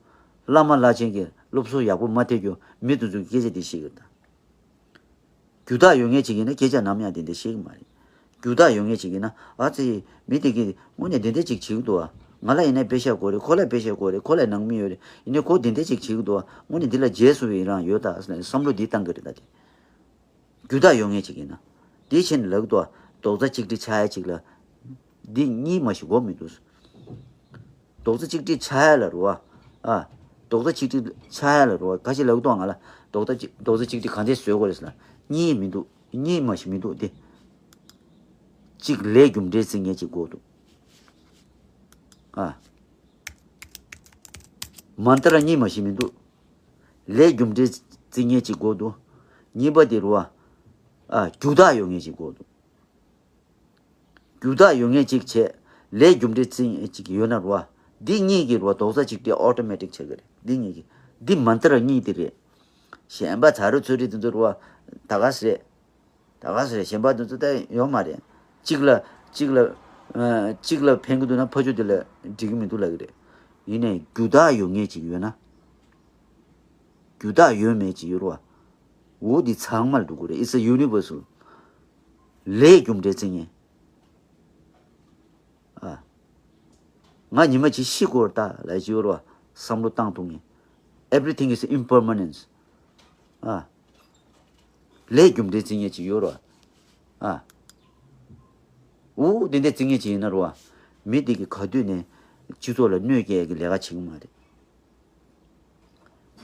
བླ་མ་བླ་ཆེན་གྱི་སློབ་གསོ་ཡག་པོ་མ་ཐེབས་རྒྱུ། མི་དེ་ཚོ་གི་སྐད་ཆ་དེ་བཤད་ཀྱི་ཡོད་ད། རྒྱུ་དག་ཡོད་མཁན་ཅིག་ཡིན་ན་སྐད་ཆ་ནམ་ཡང་དེ་འདྲ་བཤད་ཀྱི་མ་རེད། རྒྱུ་དག་ཡོད་མཁན་ཅིག་ཡིན་ན་ཨ་ཙི་མི་དེ་གིས་དངོས་གནས་དེ་འདྲ་ཅིག་བྱེད་ཀྱི་འདུག་ཨ། ང་ལ་ཡིན་ན་པེ་ཤག་དགོས་རེད། ཁོ་ལ་པེ་ཤག་དགོས་རེད། ཁོ་ལ་ནང་མི་ཡོད་རེད། ཡིན་ནའི་ཁོ་དེ་འདྲ་ཅིག་བྱེད་ཀྱི་འདུག་ཨ། དངོས་གནས་འདི་ལ་རྗེས་སུ་ཡི་རང་ཡོད་ད་ཟེར་ནས་བསམ་བློ་འདི་བཏང་གི་རེད་ད། དེ་རྒྱུ་དག་ཡོད་མཁན་ཅིག་ཡིན་ན། དེ་བྱས་ནས་ལབ་ཀྱི་འདུག་ཨ། རྡོག་རྩ་གཅིག་སྒྲིལ་ཆགས་ཡ་ཅིག་ལ་འདི་གཉིས་མ་ཞིག་དགོས་མི་འདུག་རྡོག་རྩ་གཅིག་སྒྲིལ་ཆགས་ཡ་ལ་རུ་བ། ཨ། རྡོག་རྩ་གཅིག་སྒྲིལ་ཆགས་ཡ་ལ་རུ་བ། ཁ་ཤས་ལབ་ཀྱི་འདུག་ང་ལ་རྡོག་རྩ་གཅིག་རྡོག་རྩ་གཅིག་སྒྲིལ་གང་འདྲས་བཟོས་དགོས་རེད་ཟེར་ལ། གཉིས་མི་འདུག་གཉིས་མ་ཞིག་མི་འདུག་སྟེ། གཅིག་ལས་རྒྱུ་འབྲས་བརྩི་མཁན་གཅིག་དགོས་འདུག་ཨ། མན་ཏྲ་གཉིས་མ་ཞིག་མི་འདུག་ལས་རྒྱུ་འབྲས་བརྩི་མཁན་གཅིག་དགོས་འདུག་གཉིས་པ་དེ་རུ་བ། ཨ། རྒྱུ་དག་ཡོད་མཁན་གཅིག་དགོས་འདུག་རྒྱུ་དག་ཡོད་མཁན་གཅིག་བྱས། ལས་རྒྱུ་འབྲས་བརྩི་མཁན་གཅིག་ཡོད་ན་རུ་བ། འདི་གཉིས་ཀྱི་རུ་བ་རྡོག་རྩ་གཅིག་སྒྲིལ་ཨོ་ཊོ་མེ་ཊིག་ཆགས་ཀྱི་རེད། འདི་གཉིས་ཀྱི། འདི་མན་ཏྲ་གཉིས་དེ་རེད། གཞན་པ་ཚ་རུ་ཚུ་རི་དེ་ཚོ་རུ་བ། ད་ག་ཟེ་རེད། ད་ག་ཟེ་རེད། གཞན་པ་དེ་ཚོ་ད་ཡོད་མ་རེད། གཅིག་ལ་གཅིག་ལ་ཨ་གཅིག་ལ་ཕན་གྱི་འདུག་ན་ཕ་ཆོས་དེ་ལ་འགྲིག་གི་མི་འདུག་ལབ་ཀྱི་རེད། ཡིན་ནའི་རྒྱུ་དག་ཡོད་མཁན་གཅིག་ཡོད་ན། རྒྱུ་དག་ཡོད་མེད་ཅིག་ཡོད་རེད་བ། འོ་འདི་ཚང་མར་འགྲོ་གི་རེད། It's a universal. ལས་རྒྱུ་འབྲས་བརྩི་མཁན། ཨ། ང་ཉི་མ་གཅིག་ཤི་དགོས་རེད་ད་ལབ་ཅིག་ཡོད་རེད་བ། བསམ་བློ་བཏང་ཐུབ་མཁན། Everything is impermanence. ཨ། ལས་རྒྱུ་འབྲས་བརྩི་མཁན་ཅིག་ཡོད་རེད་བ། ཨ། འོ་དེ་འདྲ་བརྩི་མཁན་ཅིག་ཡིན་ན་རེད་བ། མི་དེ་གིས་ག་དུས་ནས་སྤྱི་ཚོགས་ལ་གནོད་སྐྱེལ་ཡག་གི་ལས་ཀ་བྱེད་ཀྱི་མ་རེད།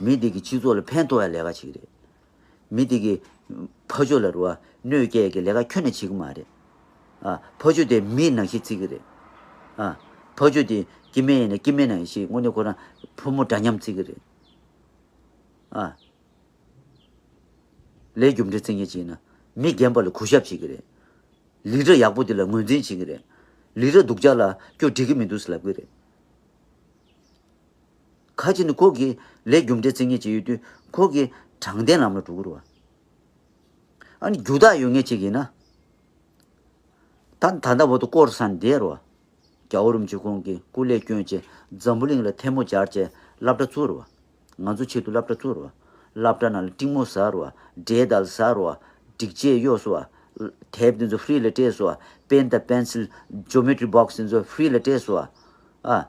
མི་དེ་གིས་སྤྱི་ཚོགས་ལ་ཕན་ཐོགས་ཡ་ལས་ཀ་བྱེད་ཀྱི་རེད། མི་དེ་གིས་ཕ་ཆོས་ལ་རུ་བ་གནོད་སྐྱེལ་གྱི་ལས་ཀ་ཁྱོན་ནས་བྱེད་ཀྱི་མ་རེད། ཨ། ཕ་ཆོས་དེ་མི་ནང་བཞིན་བརྩི་གི་རེད། ཨ། ཕ་ཆོས་དེ་སྐྱེ་དམན་ཡིན་ན་སྐྱེ་དམན་ནང་བཞིན་དངོས་གནས་ཁོ་རང་ཕོ་མོ་འདྲ་མཉམ་བརྩི་གི་རེད། ཨ། ལས་རྒྱུ་འབྲས་བརྩི་མཁན་ཅིག་ཡིན་ན་མི་རྒན་པ་ལ་གུས་ཞབས་བྱེད་ཀྱི་རེད། ལི་ཌར་ཡག་པོ་དེ་ལ་ངོས་འཛིན་བྱེད་ཀྱི་རེད། ལི་ར་སྡུག་ཅག་ལ་ཁྱོད་འགྲིག་གི་མི་འདུག་ཟེར་ལབ་གི་རེད། ཁ་ཅིག་ནི་ཁོ་གིས་ལས་རྒྱུ་འབྲས་བརྩི་ངེས་བྱེད་ཡོད་དུས་ཁོ་གིས་དྲང་བདེན་ལམ་ལ་འགྲོ་གི་རེད་བ། ཨ་ནི་རྒྱུ་དག་ཡོད་ངེས་ཅིག་ཡིན་ན། ད་ད་ལྟ་བར་དུ་སྐོར་ས་འདིར་བ། རྒྱལ་བ་རིན་པོ་ཆེ་ཁོང་གིས་སྐུ་ལས་བསྐྱོན་བྱས་འཛམ་བུ་གླིང་ལ་ཐལ་མོ་སྦྱར་བྱས་སློབ་གྲྭ་བཙུགས་རེད་བ། ང་ཚོ་ཆེད་དུ་སློབ་གྲྭ་བཙུགས་རེད་བ། སློབ་གྲྭ་ནང་ལ་ཏིང་མོ་ཟ་རེད་བ། འབྲས་དང་ཟ་རེད་བ། སྒྲིག་ཆས་གཡོག་སོ་བ། དེབ་འདི་ཚོ་ཧྥི་རི་ལ་སྤྲད་སོ་བ། པེན་དང་པེན་སིལ། ཇོ་མེ་ཊི་རི་བོག་སི་འདི་ཚོ་ཧྥི་རི་ལ་སྤྲད་སོ་བ། ཨ།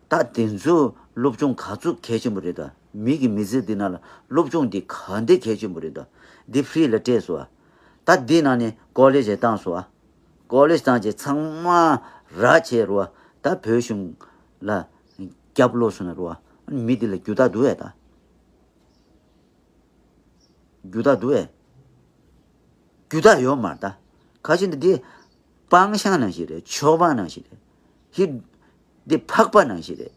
ད་དེ་ཚོ་སློབ་སྦྱོང་ག་ཚོད་གལ་ཆེན་པོ་རེད་ད། མི་གི་མི་ཚེ་འདི་ནང་ལ་སློབ་སྦྱོང་འདི་ག་འདྲ་གལ་ཆེན་པོ་རེད་ད། འདི་ཧྥི་རི་ལ་སྤྲད་སོང་ཨ། ད་འདི་ནང་ནས་ཀོ་ལེཇ་བཏང་སོང་ཨ། ཀོ་ལེཇ་བཏང་རྗེས་ཚང་མ་ར་བྱས་རོ་ཨ། ད་བོད་གཞུང་ལ་རྒྱབ་ལོག་སོང་ན་རོ་ཨ། མི་འདི་ལ་རྒྱུ་དག་འདུག་ཨེ་ད། རྒྱུ་དག་འདུག་ཨེ། རྒྱུ་དག་ཡོད་མ་རེད་ད། ཁ་ཅིག་འདི་འདི་སྤང་བཤང་ནང་བཞིན་རེད། ཆོས་པ་ནང་བཞིན་རེད། ཧི། འདི་ཕག་པ་ནང་བཞིན་རེད།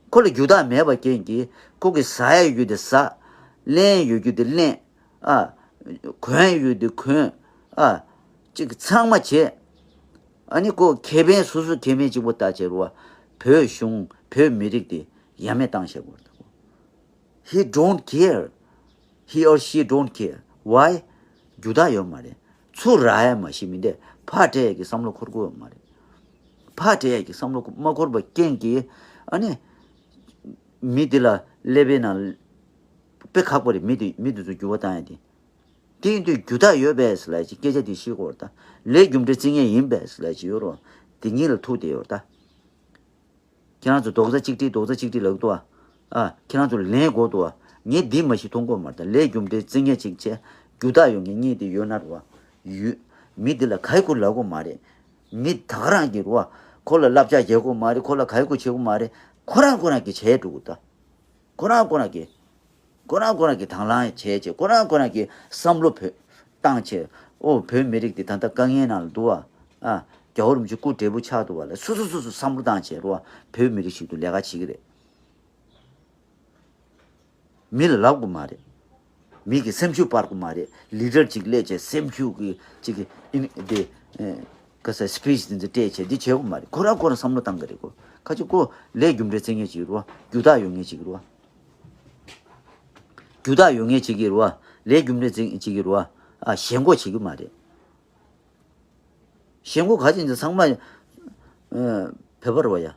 ཁོ་ལ་རྒྱུ་དག་མེད་པ་རྐྱེན་གྱིས་ཁོ་གི་ཟ་ཡ་ཡོད་རྒྱུ་དེ་ཟ། ལེན་ཡོད་རྒྱུ་དེ་ལེན། ཨ། གོན་ཡོད་རྒྱུ་དེ་གོན། ཨ། ཅིག་ཚང་མ་བྱེད། ཨ་ནི་ཁོ་ཁེ་ཕན་སོ་སོ་ཁེ་ཕན་གཅིག་པོ་ལྟ་བྱེད་རོ། བོད་གཞུང་བོད་མི་རིགས་དེ་ཡ་མེད་བཏང་བྱེད་དགོས་རེད། He don't care. He or she don't care. Why? རྒྱུ་དག་ཡོད་མ་རེད། ཚུར་རག་ཡ་མ་ཤེས་མི་འདི་ཕར་སྤྲད་ཡ་གི་བསམ་བློ་འཁོར་གི་ཡོད་མ་རེད། ཕར་སྤྲད་ཡ་གི་བསམ་བློ་མ་འཁོར་བ་རྐྱེན་གྱིས་ཨ་ནི། མི་འདི་ལ་ཀླད་པའི་ནང་དཔེ་ཁག་པོ་རེད། མི་འདི་མི་འདི་ཚོ་འགྱུར་བ་བཏང་ཡ་དེ། དེ་ཡིན་དུས་རྒྱུ་དག་ཡོད་པས་ལབ་ཅིག་སྐད་ཆ་དེ་ཤེས་དགོས་རེད་ད། ལས་རྒྱུ་འབྲས་བརྩི་ངེས་ཡིན་པས་ལབ་ཅིག་ཡོད་རོ། དེ་གཉིས་ལ་ཐུག་བསྡད་ཡོད་རེད་ད། ཁྱེད་རང་ཚོ་རྡོག་རྩ་གཅིག་སྒྲིལ་རྡོག་རྩ་གཅིག་སྒྲིལ་ལབ་འདུག་ཨ། ཨ། ཁྱེད་རང་ཚོ་ལེན་དགོས་འདུག་ཨ། ངས་འདི་མ་གཞི་མཐོང་གི་མ་རེད་ད། ལས་རྒྱུ་འབྲས་བརྩི་ངེས་གཅིག་བྱས་རྒྱུ་དག་ཡོད་ངེས་གཉིས་དེ་ཡོད་ན་རེད་བ། ཡོད། མི་འདི་ལ་ག་ཡི་ཁུར་ལབ་དགོས་མ་རེད། མི་ད་ག་རང་གི་རེད་བ། ཁོ་ལ་བསླབ་བྱ་རྒྱག་དགོས་མ་རེད། ཁོ་ལ་ག་ཡི་ཁུར་བྱེད་དགོས་མ་རེད། ཁོ་རང་ཁོ་རང་གི་བྱས་འགྲོ་དགོས་ད། ཁོ་རང་ཁོ་རང་གི། ཁོ་རང་ཁོ་རང་གི་དང་བླངས་བྱས་བྱས་ཁོ་རང་ཁོ་རང་གི་བསམ་བློ་བོད་བཏང་བྱས། ཨོ་བོད་མི་རིགས་འདི་ད་ལྟ་དཀའ་ངལ་ནང་ལ་འདུག་བ། ཨ། རྒྱལ་བ་རིན་པོ་ཆེ་སྐུ་བགྲེས་པོ་ཆགས་འདུག་བ་ལ་སོ་སོ་སོ་སོ་བསམ་བློ་བཏང་བྱས་རོ། བོད་མི་རིགས་ཤིག་ཏུ་ལས་ཀ་བྱེད་ཀྱི་རེད། མི་ལ་ལབ་དགོས་མ་རེད། མི་གི་སེམས་ཤུགས་སྤར་དགོས་མ་རེད། ལི་ཌར་ཅིག་སླེབས་བྱས་སེམས་ཤུགས་ཀྱི་ཅིག་གི་ཨིན་དེ། ཨེ། ག་ས་སི་པིཆ་དེ་ཚོ་སྤྲད་བྱས་འདི་བྱེད་དགོས་མ་རེད། ཁོ་རང་ཁོ་རང་བསམ་བློ་བཏང་གི་རེད་ཁོ། ཁ་ཅིག་ཁོ་ལས་རྒྱུ་འབྲས་བརྩི་ངེས་ཅིག་རེད་བ། རྒྱུ་དག་ཡོད་ངེས་ཅིག་རེད་བ། རྒྱུ་དག་ཡོད་ངེས་ཅིག་གི་རེད་བ། ལས་རྒྱུ་འབྲས་བརྩི་ཅིག་གི་རེད་བ། ཨ། ཞེན་ཁོག་བྱེད་ཀྱི་མ་རེད། ཞེན་ཁོག་ག་ཅིག་འདི་ཚང་མ། ཨ། བོད་པ་རེད་བ་ཡ།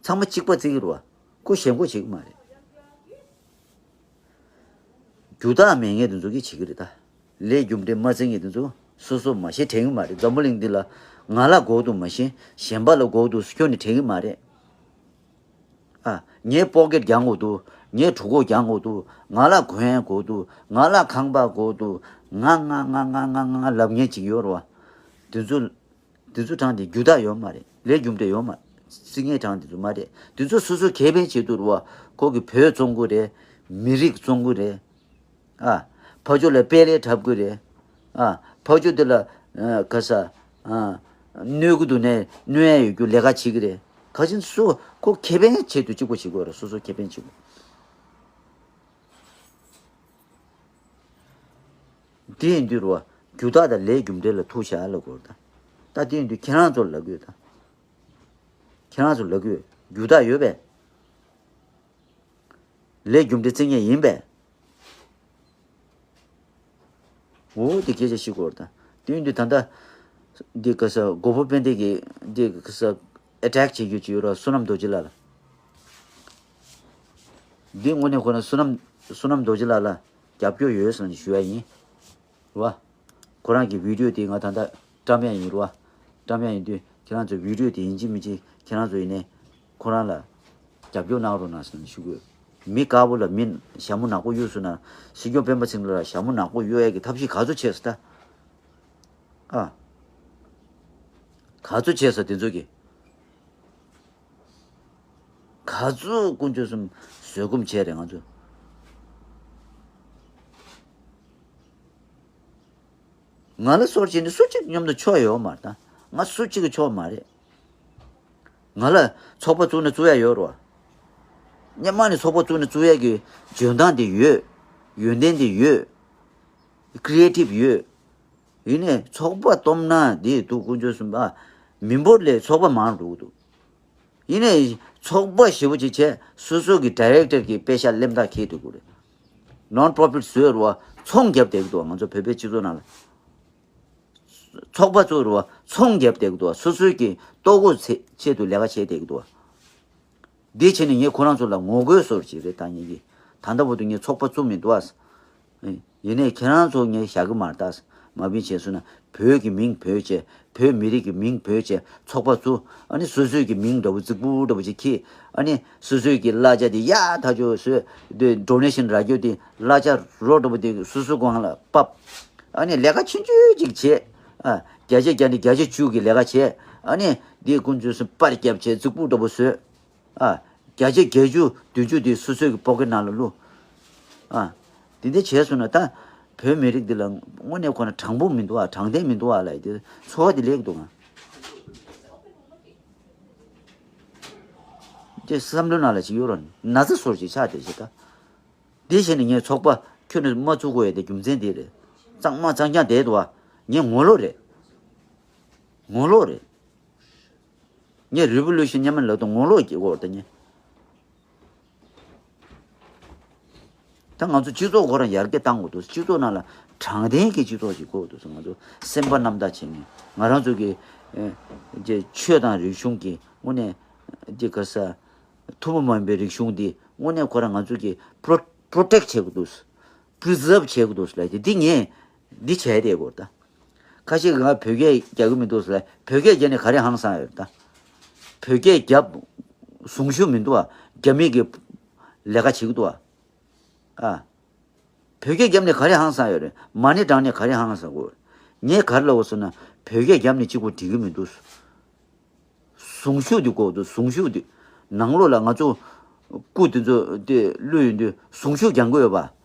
ཚང་མ་གཅིག་པ་བརྩི་གི་རེད་བ། ཁོ་ཞེན་ཁོག་བྱེད་ཀྱི་མ་རེད། རྒྱུ་དག་མེད་མཁན་དེ་ཚོ་གིས་བྱེད་ཀྱི་རེད་ད། ལས་རྒྱུ་འབྲས་མ་བརྩི་མཁན་དེ་ཚོ་སོ་སོ་མ་ཤེས་དྲན་གྱི་མ་རེད། འཛམ་བུ་གླིང་འདི་ལ་ང་ལ་དགོས་འདུག་མ་ཤེས་གཞན་པ་ལ་དགོས་འདུག་ཁྱོན་ནས་དྲན་གྱི་མ་རེད། ཨ། ངའི་པོ་ཀེཊ་རྒྱག་དགོས་འདུག་ངའི་གྲོད་ཁོག་རྒྱག་དགོས་འདུག་ང་ལ་གོན་ཡས་དགོས་འདུག་ང་ལ་ཁང་པ་དགོས་འདུག་ང་ང་ང་ང་ང་ང་ལབ་མཁན་ཅིག་ཡོད་རེད་བ། དེ་ཚོ། དེ་ཚོ་གྲངས་དེ་རྒྱུ་དག་ཡོད་མ་རེད། ལས་རྒྱུ་འབྲས་ཡོད་མ་རེད། བརྩི་ངེས་གྲངས་དེ་ཚོ་མ་རེད། དེ་ཚོ་སོ་སོ་ཁེ་ཕན་ཆེད་དུ་རེད་བ། ཁོ་གི་བོད་བཙོང་གི་རེད། མི་རིགས་བཙོང་གི་རེད། ཨ། ཕར་ཕྱོགས་ལ་དཔལ་ལས་འཁྲབ་གི་རེད། ཨ། ཕར་ཕྱོགས་དེ་ལ། ཨ། ག་ས། ཨ། གནོད་གི་འདུག་ནས་གནོད་ཡ་ཡོད་རྒྱུ་ལས་ཀ་བྱེད་གི་རེད། ག་ཅིན་སོ་ཁོ་ཁེ་ཕན་ཆེད་དུ་གཅིག་པོ་བྱེད་དགོས་རེད། སོ་སོ་ཁེ་ཕན་ཆེད་དུ། དེ་ཡིན་དུས་རུ་བ་རྒྱུ་དག་དང་ལས་རྒྱུ་འབྲས་ལ་ཐུག་བཞག་ལ་གོ་ད། ད་དེ་ཡིན་དུས་ཁྱེད་རང་ཚོར་ལབ་དགོས་ད། ཁྱེད་རང་ཚོར་ལབ་དགོས་རྒྱུ་དག་ཡོད་པས། ལས་རྒྱུ་འབྲས་བརྩི་ངེས་ཡིན་པས། འོ་དེ་སྐད་ཆ་ཞིག་གོ་ད། དེ་ཡིན་དུས་ད་ལྟ་འདི་ག་ས་མགོ་པོ་དཔལ་ལྡན་གྱིས་འདི་ག་ས་ཨེ་ཊེག་བྱེད་རྒྱུ་ཅིག་ཡོད་ར་བསོད་ནམས་རྡོ་རྗེ་ལགས་ལ། འདི་དངོས་གནས་ཁོ་ན་བསོད་ནམས་བསོད་ནམས་རྡོ་རྗེ་ལགས་ལ་རྒྱབ་སྐྱོར་ཡོད་ཟེར་ནས་ཞུ་ཡ་ཡིན། རེད་བ། ཁོ་རང་གི་བི་ཌིའོ་དེ་ང་ད་ལྟ་བཀྲམ་ཡ་ཡིན་རེད་བ། བཀྲམ་ཡ་ཡིན་དུས་ཁྱེད་རང་ཚོ་བི་ཌིའོ་དེ་ཡིན་གཅིག་མིན་གཅིག་ཁྱེད་རང་ཚོ་ཡིན་ནའི་ཁོ་རང་ལ་རྒྱབ་སྐྱོར་གནང་རོགས་གནང་ཟེར་ནས་ཞུ་དགོས། མི་དཀར་པོ་ལ་མི་ཞྭ་མོ་ནག་པོ་གཡུག་སོང་ན་སྲིད་སྐྱོང་སྤེན་པ་ཚེ་རིང་ལ་ཞྭ་མོ་ནག་པོ་གཡུག་ཡ་གི་ཐབས་ཤེས་ག་ཚོད་བྱས་སོང་ད། ཨ། ག་ཚོད་བྱས་སོང་དེ་ཚོ་གི། ག་ཚོད་དཀོན་མཆོག་གསུམ་བཟོད་སྒོམ་བྱས་རེད་ང་ཚོ། ང་ལ་སོར་བྱེད་ནི་སུ་གཅིག་མཉམ་དུ་ཕྱོགས་ཡོད་མ་རེད་ད། ང་སུ་གཅིག་གི་ཕྱོགས་མ་རེད། ང་ལ་ཚོགས་པ་བཙུགས་ན་བཙུགས་ཡ་ཡོད་རེད་བ། སྔོན་མ་ནས་ཚོགས་པ་བཙུགས་ན་བཙུགས་ཡ་གི་འཇོན་ཐང་དེ་ཡོད། ཡོན་ཏན་དེ་ཡོད། ཀི་རི་ཨེ་ཊིབ་ཡོད། ཡིན་ནའི་ཚོགས་པ་སྟོབས་ན་འདི་འདུག་དཀོན་མཆོག་གསུམ་པ། མི་འབོར་ལས་ཚོགས་པ་མང་རུ་འགྲོ་གི་འདུག་ཡིན་ནའི་ཚོགས་པ་ཞེ་པོ་ཅིག་བྱས་སོ་སོ་གི་ཌའི་རེག་ཊར་གྱི་པེ་ཤ་ལེམ་ཐག་འཁེལ་འདུག་གི་རེད། ནོན་པོ་རོ་ཕིཊ་བཟོས་རུ་བ་ཚོང་རྒྱབ་བསྡད་ཀྱི་འདུག་ང་ཚོ་བོད་པའི་སྤྱི་ཚོགས་ནང་ལ། ཚོགས་པ་ཚོ་རུ་བ་ཚོང་རྒྱབ་བསྡད་ཀྱི་འདུག་སོ་སོའི་གི་ལྟོ་གོས་ཆེད་དུ་ལས་ཀ་བྱས་བསྡད་ཀྱི་འདུག་འདི་བྱས་ནས་ངས་ཁོ་རང་ཚོ་ལ་ངོ་རྒོལ་བཟོ་རུ་བྱེད་རེད་ད་ངེད་ཀྱིས། ད་ལྟ་བར་དུ་ངས་ཚོགས་པ་བཙུགས་མི་འདུག་ཨ། ཡིན་ནའི་ཁྱེད་རང་ཚོ་ངས་བཞག་གི་མ་རེད་ད། མ་བིན་བྱས་སོང་ན་བོད་ཀྱི་མིང་བོད་བྱས། བོད་མི་རིགས་ཀྱི་མིང་བོད་བྱས་ཚོགས་པ་བཙུགས། ཨ་ནི་སོ་སོའི་གི་མིང་འདྲ་བོ་རྫིག་པོ་འདྲ་བོ་ཅིག་ཁྱེར། ཨ་ནི་སོ་སོའི་གི་གླ་ཆ་དེ་ཡག་ཐག་ཆོད་བཟོས། དེ་ཌོ་ནེ་ཤན་རག་རྒྱུ་དེ་གླ་ཆ་རོ་འདྲ་བོ་དེ་སོ་སོའི་སྒང་ལ་ཕབ། ཨ་ནི་ལས་ཀ་ཆུང་ཆུང་ཅིག་བྱས། ཨ། བརྒྱ་ཆ་བརྒྱ་ནས་བརྒྱ་ཆ་བཅུ་གི་ལས་ཀ་བྱས། ཨ་ནི་དེ་ཀུན་སྤྱོད་སུ་པར་བརྒྱབ་བྱས་རྫིག་པོ་འདྲ་བོ་བཟོས། ཨ། བརྒྱ་ཆ་བརྒྱད་ཅུ་བདུན་ཅུ་དེ་སོ་སོའི་གི་པོ་ཀེ་ཊི་ནང་ལ་བླུགས། ཨ། དེ་འདྲ་བྱས་སོང་ན་ད་བོད་མི་རིགས་འདི་ལ་དངོས་གནས་ཁོ་ན་དྲང་པོ་མི་འདུག་ཨ། དྲང་བདེན་མི་འདུག་ཨ་ལབ་དེ་ཚོར་བ་དེ་སླེབས་འདུག་ཨ། དེ་བསམ་བློ་ནང་ལ་ཅིག་ཡོད་རུང་ན་ཚ་སོར་ཅིག་ཆགས་བསྡད་ཤག་ད། དེ་བྱས་ནས་ངས་ཚོགས་པ་ཁྱོན་ནས་མ་བཙུགས་དགོས་ཡ་དེ་རྒྱུ་མཚན་དེ་རེད། གཙང་མ་གཙང་རྐྱང་བསྡད་འདུག་ཨ། ངས་ངོ་ལོག་རེད། ངོ་ལོག་རེད། ངས་རི་བོ་ལུ་ཤན་སྔོན་མ་ལབ་དུས་ངོ་ལོག་གི་སྐོར་དེ་ངས། ད་ང་ཚོ་སྤྱི་ཚོགས་ཁོ་རང་ཡར་རྒྱས་བཏང་དགོས་འདུག་སྤྱི་ཚོགས་ནང་ལ་དྲང་བདེན་གྱི་སྤྱི་ཚོགས་ཤིག་དགོས་འདུག་ང་ཚོ་སེམས་པ་རྣམ་དག་བྱེད་མཁན་ང་རང་ཚོ་གི་ཨེ་ཅེ་ཆོས་དང་རིག་གཞུང་གི་དངོས་གནས་ཅེ་ག་ས་ཐུན་མོང་མ་ཡིན་པའི་རིག་གཞུང་འདི་དངོས་གནས་ཁོ་རང་ང་ཚོ་གི་པྲོ་པྲོ་ཊེག་བྱེད་དགོས་འདུག་པི་རི་ཛརབ་བྱེད་དགོས་འདུག་ལབ་ཀྱི་འདི་ངས་འདི་བྱས་བསྡད་དགོས་ད། ཁ་ཤས་ཀྱིས་ང་བོད་སྐད་རྒྱག་གི་མི་འདུག་ཟེར་ལ། བོད་སྐད་རྒྱག་ནས་ག་རེ་ཧང་སང་ཡོད་ད། བོད་སྐད་རྒྱབ་གཟུངས་གཞུག་མི་འདུག་ཨ། རྒྱ་མི་གི་ལས་ཀ་བྱེད་ཀྱི་འདུག་ཨ། ཨ། བོད་སྐད་རྒྱབ་ནས་ག་རེ་ཧང་སང་ཡོད་རེད། མ་ཎི་བགྲངས་ནས་ག་རེ་ཧང་སང་དགོས། ངས་ག་རེ་ལབ་དགོས་ཟེར་ན་བོད་སྐད་རྒྱབ་ནས་གཅིག་པོ་འགྲིག་གི་མི་འདུག་གཟུངས་གཞུག་དེ་དགོས་འདུག་གཟུངས་གཞུག་དེ། ནང་ལོགས་ལ་ང་ཚོ་སྐུ་དེ་ཚོ་དེ་བླུགས་ཡོང་དུས་གཟུངས་གཞུག་རྒྱག་དགོས་ཡོད་པ།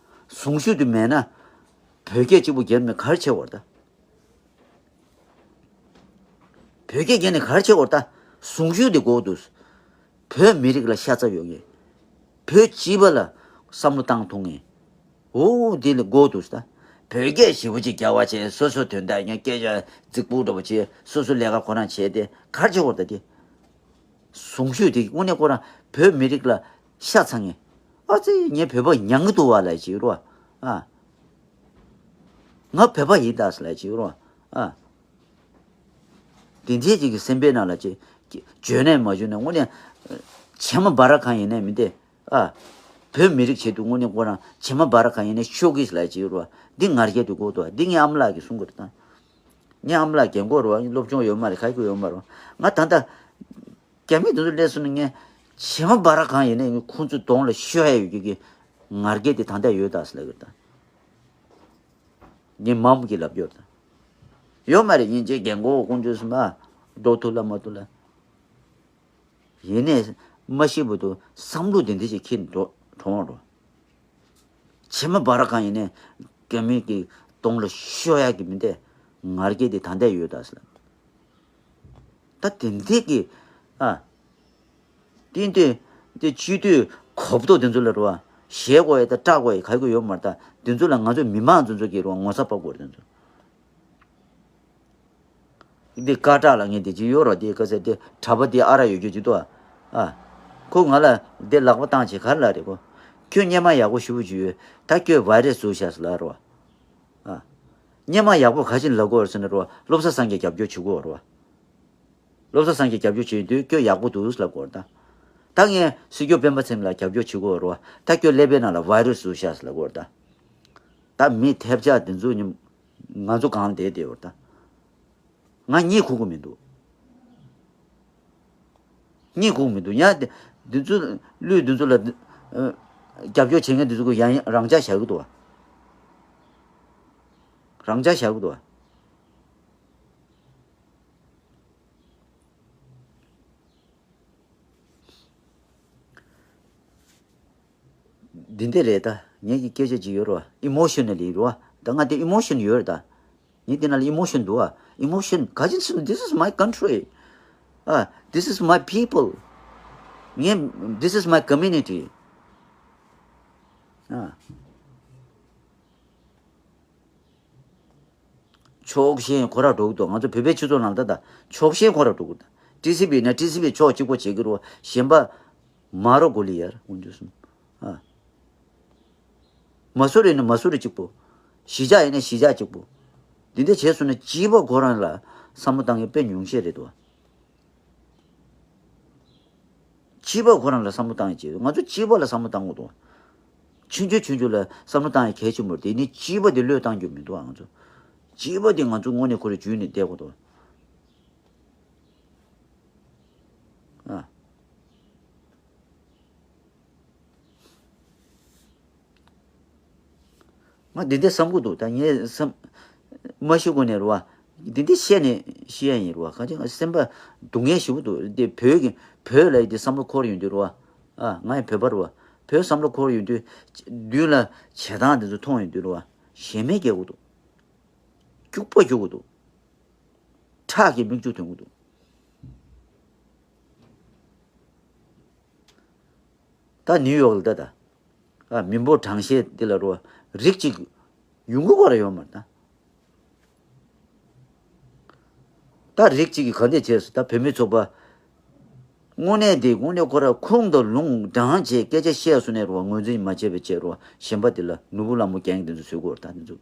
གཟུངས་གཞུག་དེ་མེད་ན་བོད་སྐད་གཅིག་པོ་རྒྱབ་ནས་ག་རེ་བྱེད་དགོས་རེད་ད། བོད་སྐད་རྒྱབ་ནས་ག་རེ་བྱེད་དགོས་རེད་ད། གཟུངས་གཞུག་དེ་དགོས་འདུག་བོད་མི་རིགས་ལ་ཤ་ཚ་ཡོད་ངེས། བོད་སྤྱི་པ་ལ་བསམ་བློ་བཏང་ཐུབ་ངེས། འོ་དེ་ལ་དགོས་འདུག་ད། བོད་སྐད་ཞེ་པོ་ཅིག་རྒྱབ་པ་བྱས་སོ་སོ་དོན་དག་ཡང་སྐད་ཆ་རྫིག་པོ་འདྲ་པོ་བྱས་སོ་སོ་ལས་ཀ་ཁོ་རང་བྱས་ཏེ་ག་རེ་བྱེད་དགོས་རེད་ད་དེ། གཟུངས་གཞུག་དེ་དངོས་གནས་ཁོ་རང་བོད་མི་རིགས་ལ་ཤ་ཚ་ངེས། ཨ་ཙི་ངས་བོད་པ་མྱང་གི་འདུག་བ་ལབ་ཅིག་རོ། ཨ། ང་བོད་པ་ཡིན་ད་ཟེར་ལབ་ཅིག་རོ། ཨ། དེ་འདྲའི་ཅིག་གི་སེམས་པའི་ནང་ལ་ཅིག་བརྗོད་ནས་མ་བརྗོད་ནས་དངོས་གནས་བྱེ་མ་སྦར་གང་ཡིན་ནའི་མི་འདི། ཨ། བོད་མི་རིགས་ཆེད་དུ་དངོས་གནས་ཁོ་རང་བྱེ་མ་སྦར་གང་ཡིན་ནའི་ཤོག་གིས་ལབ་ཅིག་རོ། འདི་ང་རྒྱལ་དུ་གོ་འདུག་འདི་ངའི་ཨ་མ་ལགས་ཀྱིས་གསུང་གི་རེད་ད། ངའི་ཨ་མ་ལགས་རྒན་གོག་རེད་བ། སློབ་སྦྱོང་ཡོད་མ་རེད། ག་གི་ཡོད་མ་རེད་བ། ང་ད་ལྟ་རྒྱ་མི་དེ་ཚོ་སླེབས་སོང་ན་ངས་བྱེ་མ་སྦར་གང་ཡིན་ནའི་ཁོང་ཚོའི་གདོང་ལ་ཤོད་ཡ་ཡོད་རྒྱུ་གི་ང་རྒྱལ་དེ་ད་ལྟ་ཡོད་ད་ཟེར་ལབ་ཀྱི་རེད་ད། ངའི་མམ་གྱིས་ལབ་ཀྱི་ཡོད་ད། ཡོད་མ་རེད། ཡིན་གཅིག་རྒན་གོག་ཁོང་ཚོས་སུ་མ་འགྲོ་ཐུབ་ལ་མ་ཐུབ་ལ། ཡིན་ནའི་མ་ཤི་བར་དུ་བསམ་བློ་དེ་འདྲ་ཞིག་འཁྱེར་འགྲོ་གྲོངས་འགྲོ། བྱེ་མ་སྦར་གང་ཡིན་ནའི་རྒྱ་མི་གི་གདོང་ལ་ཤོད་ཡག་གི་མི་འདི་ང་རྒྱལ་དེ་ད་ལྟ་ཡོད་ད་ཟེར། ད་དེ་འདྲ་གི་ཨ། དེ་འདི་འདི་སྤྱི་འཐུས་གོ་བསྡུར་དེ་ཚོ་ལ་རོ། ཞེད་དགོས་ཡ་ད་སྐྲག་དགོས་ཡ་ག་གི་ཡོད་མ་རེད་ད། དེ་ཚོ་ལ་ང་ཚོ་མི་མང་དེ་ཚོ་གི་རོ་ངོ་ཚ་བབ་དགོས་རེད་དེ་ཚོ། འདི་སྐད་གྲགས་ལ་ངས་འདི་ཅི་ཡོད་རོ། འདི་ཀ་ཟེར་འདི་གྲྭ་པ་འདི་ཨ་ར་ཡོད་རྒྱུ་ཅི་འདུག་ཨ། ཨ། ཁོ་ང་ལ་འདི་ལག་པ་བཏང་བྱས་ག་རེ་ལབ་རེད་གོ། ཁྱོད་སྔོན་མ་ཡག་པོ་ཞེ་པོ་ཅིག་ཡོད། ད་ཁྱོད་བྷའི་རེ་སི་བཟོས་ཤག་ཟེར་ལབ་རོ། ཨ། སྔོན་མ་ཡག་པོ་ག་ཅི་ལབ་དགོས་རེད་ཟེར་ན་རོ། བློ་བཟང་སེང་གེ་རྒྱབ་སྐྱོར་བྱེད་དགོས་རོ། བློ་བཟང་སེང་གེ་རྒྱབ་སྐྱོར་བྱེད་དུས་ཁྱོད་ཡག་པོ་འདུག་ལབ་དགོས་རེད་ད། ད་ངས་སྲིད་སྐྱོང་སྤེན་པ་ཚེ་རིང་ལ་རྒྱབ་སྐྱོར་བྱེད་དགོས་རོ། ད་ཁྱོད་ཀླད་པའི་ནང་ལ་བྷའི་རེ་སི་བཟོས་ཤག་ཟེར་ལབ་དགོས་རེད་ད། ད་མི་ཐེབས་ཆག་འདི་ཚོ་ཉིན། ང་ཚོ་གང་བསྡད་བསྡད་ཡོད་ད། ང་གཉིད་ཁུག་གི་མི་འདུག་གཉིད་ཁུག་མི་འདུག་ཡ་དེ། འདི་ཚོ་ཀླུས་འདི་ཚོ་ལ། ཨ། རྒྱབ་སྐྱོར་བྱེད་མཁན་འདི་ཚོ་གི་ཡང་རང་འཇགས་བཞག་གི་འདུག་བ། རང་འཇགས་བཞག་གི་འདུག་བ། འདི་འདྲ་རེད་ད། ངེད་ཀྱི་སྐད་ཆ་ཅིག་ཡོད་རོ། ཨི་མོ་ཤོ་ནལ་ལི་རོ། ད་ང་དེ་ཨི་མོ་ཤོན་ཡོད་རེད་ད། ངེད་དེ་ན་ལ་ཨི་མོ་ཤོན་འདུག་ཨ། ཨི་མོ་ཤོན་ག་ཅི་ཟེར་ན། This is my country. ཨ། This is my people. ངས། This is my community. ཨ། ཕྱོགས་ཞེན་ཁོ་ར་འགྲོ་གི་འདུག་ང་ཚོ་བོད་པའི་སྤྱི་ཚོགས་ནང་ད་ད་ཕྱོགས་ཞེན་ཁོ་ར་འགྲོ་གི་འདུག་ཊི་སི་ཝི་ན་ཊི་སི་ཝི་ཕྱོགས་གཅིག་པོ་བྱེད་ཀྱི་རེད་བ། གཞན་པ་མ་རོ་གོ་ལི་ཡར་དཀོན་མཆོག་གསུམ། ཨ། མ་སུ་རི་ཡིན་ན་མ་སུ་རི་གཅིག་པོ། གཞིས་ཆགས་ཡིན་ན་གཞིས་ཆགས་གཅིག་པོ། འདི་འདྲ་བྱས་སོང་ན་སྐྱིད་པ་ཁོ་རང་ལ་བསམ་བློ་བཏང་མཁན་དཔེ་ཉུང་ཤས་རེད་དོ། སྐྱིད་པ་ཁོ་རང་ལ་བསམ་བློ་བཏང་ཡ་བྱེད། ང་ཚོ་སྐྱིད་པ་ལ་བསམ་བློ་བཏང་དགོས་དོ། ཆུང་ཆུང་ཆུང་ཆུང་ལ་བསམ་བློ་བཏང་ཡ་གལ་ཆེན་པོ་རེད། དེ་ནི་སྐྱིད་པ་དེ་བློས་བཏང་རྒྱུ་མི་འདུག་ང་ཚོ། སྐྱིད་པ་དེ་ང་ཚོ་དངོས་གནས་ཁོ་རང་འཇུས་ནས་བསྡད་དགོས་དོ། ཨ། ང་འདི་འདྲ་བསམ་གྱི་འདུག་ད་ངས་བསམ། མ་ཤི་གོ་ནས་རུ་བ། འདི་འདྲ་བཤད་ནས་ཤི་ཡ་ཡིན་རུ་བ། གང་ཅི་ང་སེམས་པ་སྡུག་བསྔལ་ཞེ་པོ་འདུག་འདི་བོད་ཀྱི་བོད་ལ་འདི་བསམ་བློ་འཁོར་ཡོང་དུས་རུ་བ། ཨ་ང་ཡང་བོད་པ་རུ་བ། བོད་བསམ་བློ་འཁོར་ཡོང་དུས། མདུན་ལ་བྱེད་སྟངས་འདི་ཚོ་མཐོང་ཡོང་དུས་རུ་བ། ཞེ་མེར་སྐྱེ་གི་འདུག་སྐྱུག་པ་སྐྱུག་གི་འདུག་ཁྲག་གི་མིག་ཆུ་ཐོན་གི་འདུག་ད་ནིའུ་ཡོག་ལ་ད་ད། ཨ་མི་འབོར་གྲངས་བཤད་འདི་ལ་རོ། རིགས་གཅིག་ཡོང་གི་གོ་ར་ཡོད་མ་རེད་ད། ད་རིགས་གཅིག་གིས་ག་འདྲས་བྱས་སོང་ད་བོད་མི་ཚོགས་པ། དངོས་གནས་འདི་དངོས་གནས་ཁོ་ར་ཁུངས་དང་ལུང་དྲངས་བྱས་སྐད་ཆ་བཤད་སོང་ནས་རོ། ངོས་འཛིན་མ་བྱས་པའི་ཆེད་རོ། གཞན་པ་འདི་ལ་ནོར་བུ་ལྷ་མོ་རྒྱན་འདི་ཚོ་བཟོས་གོ་ར་ད་འདི་ཚོ།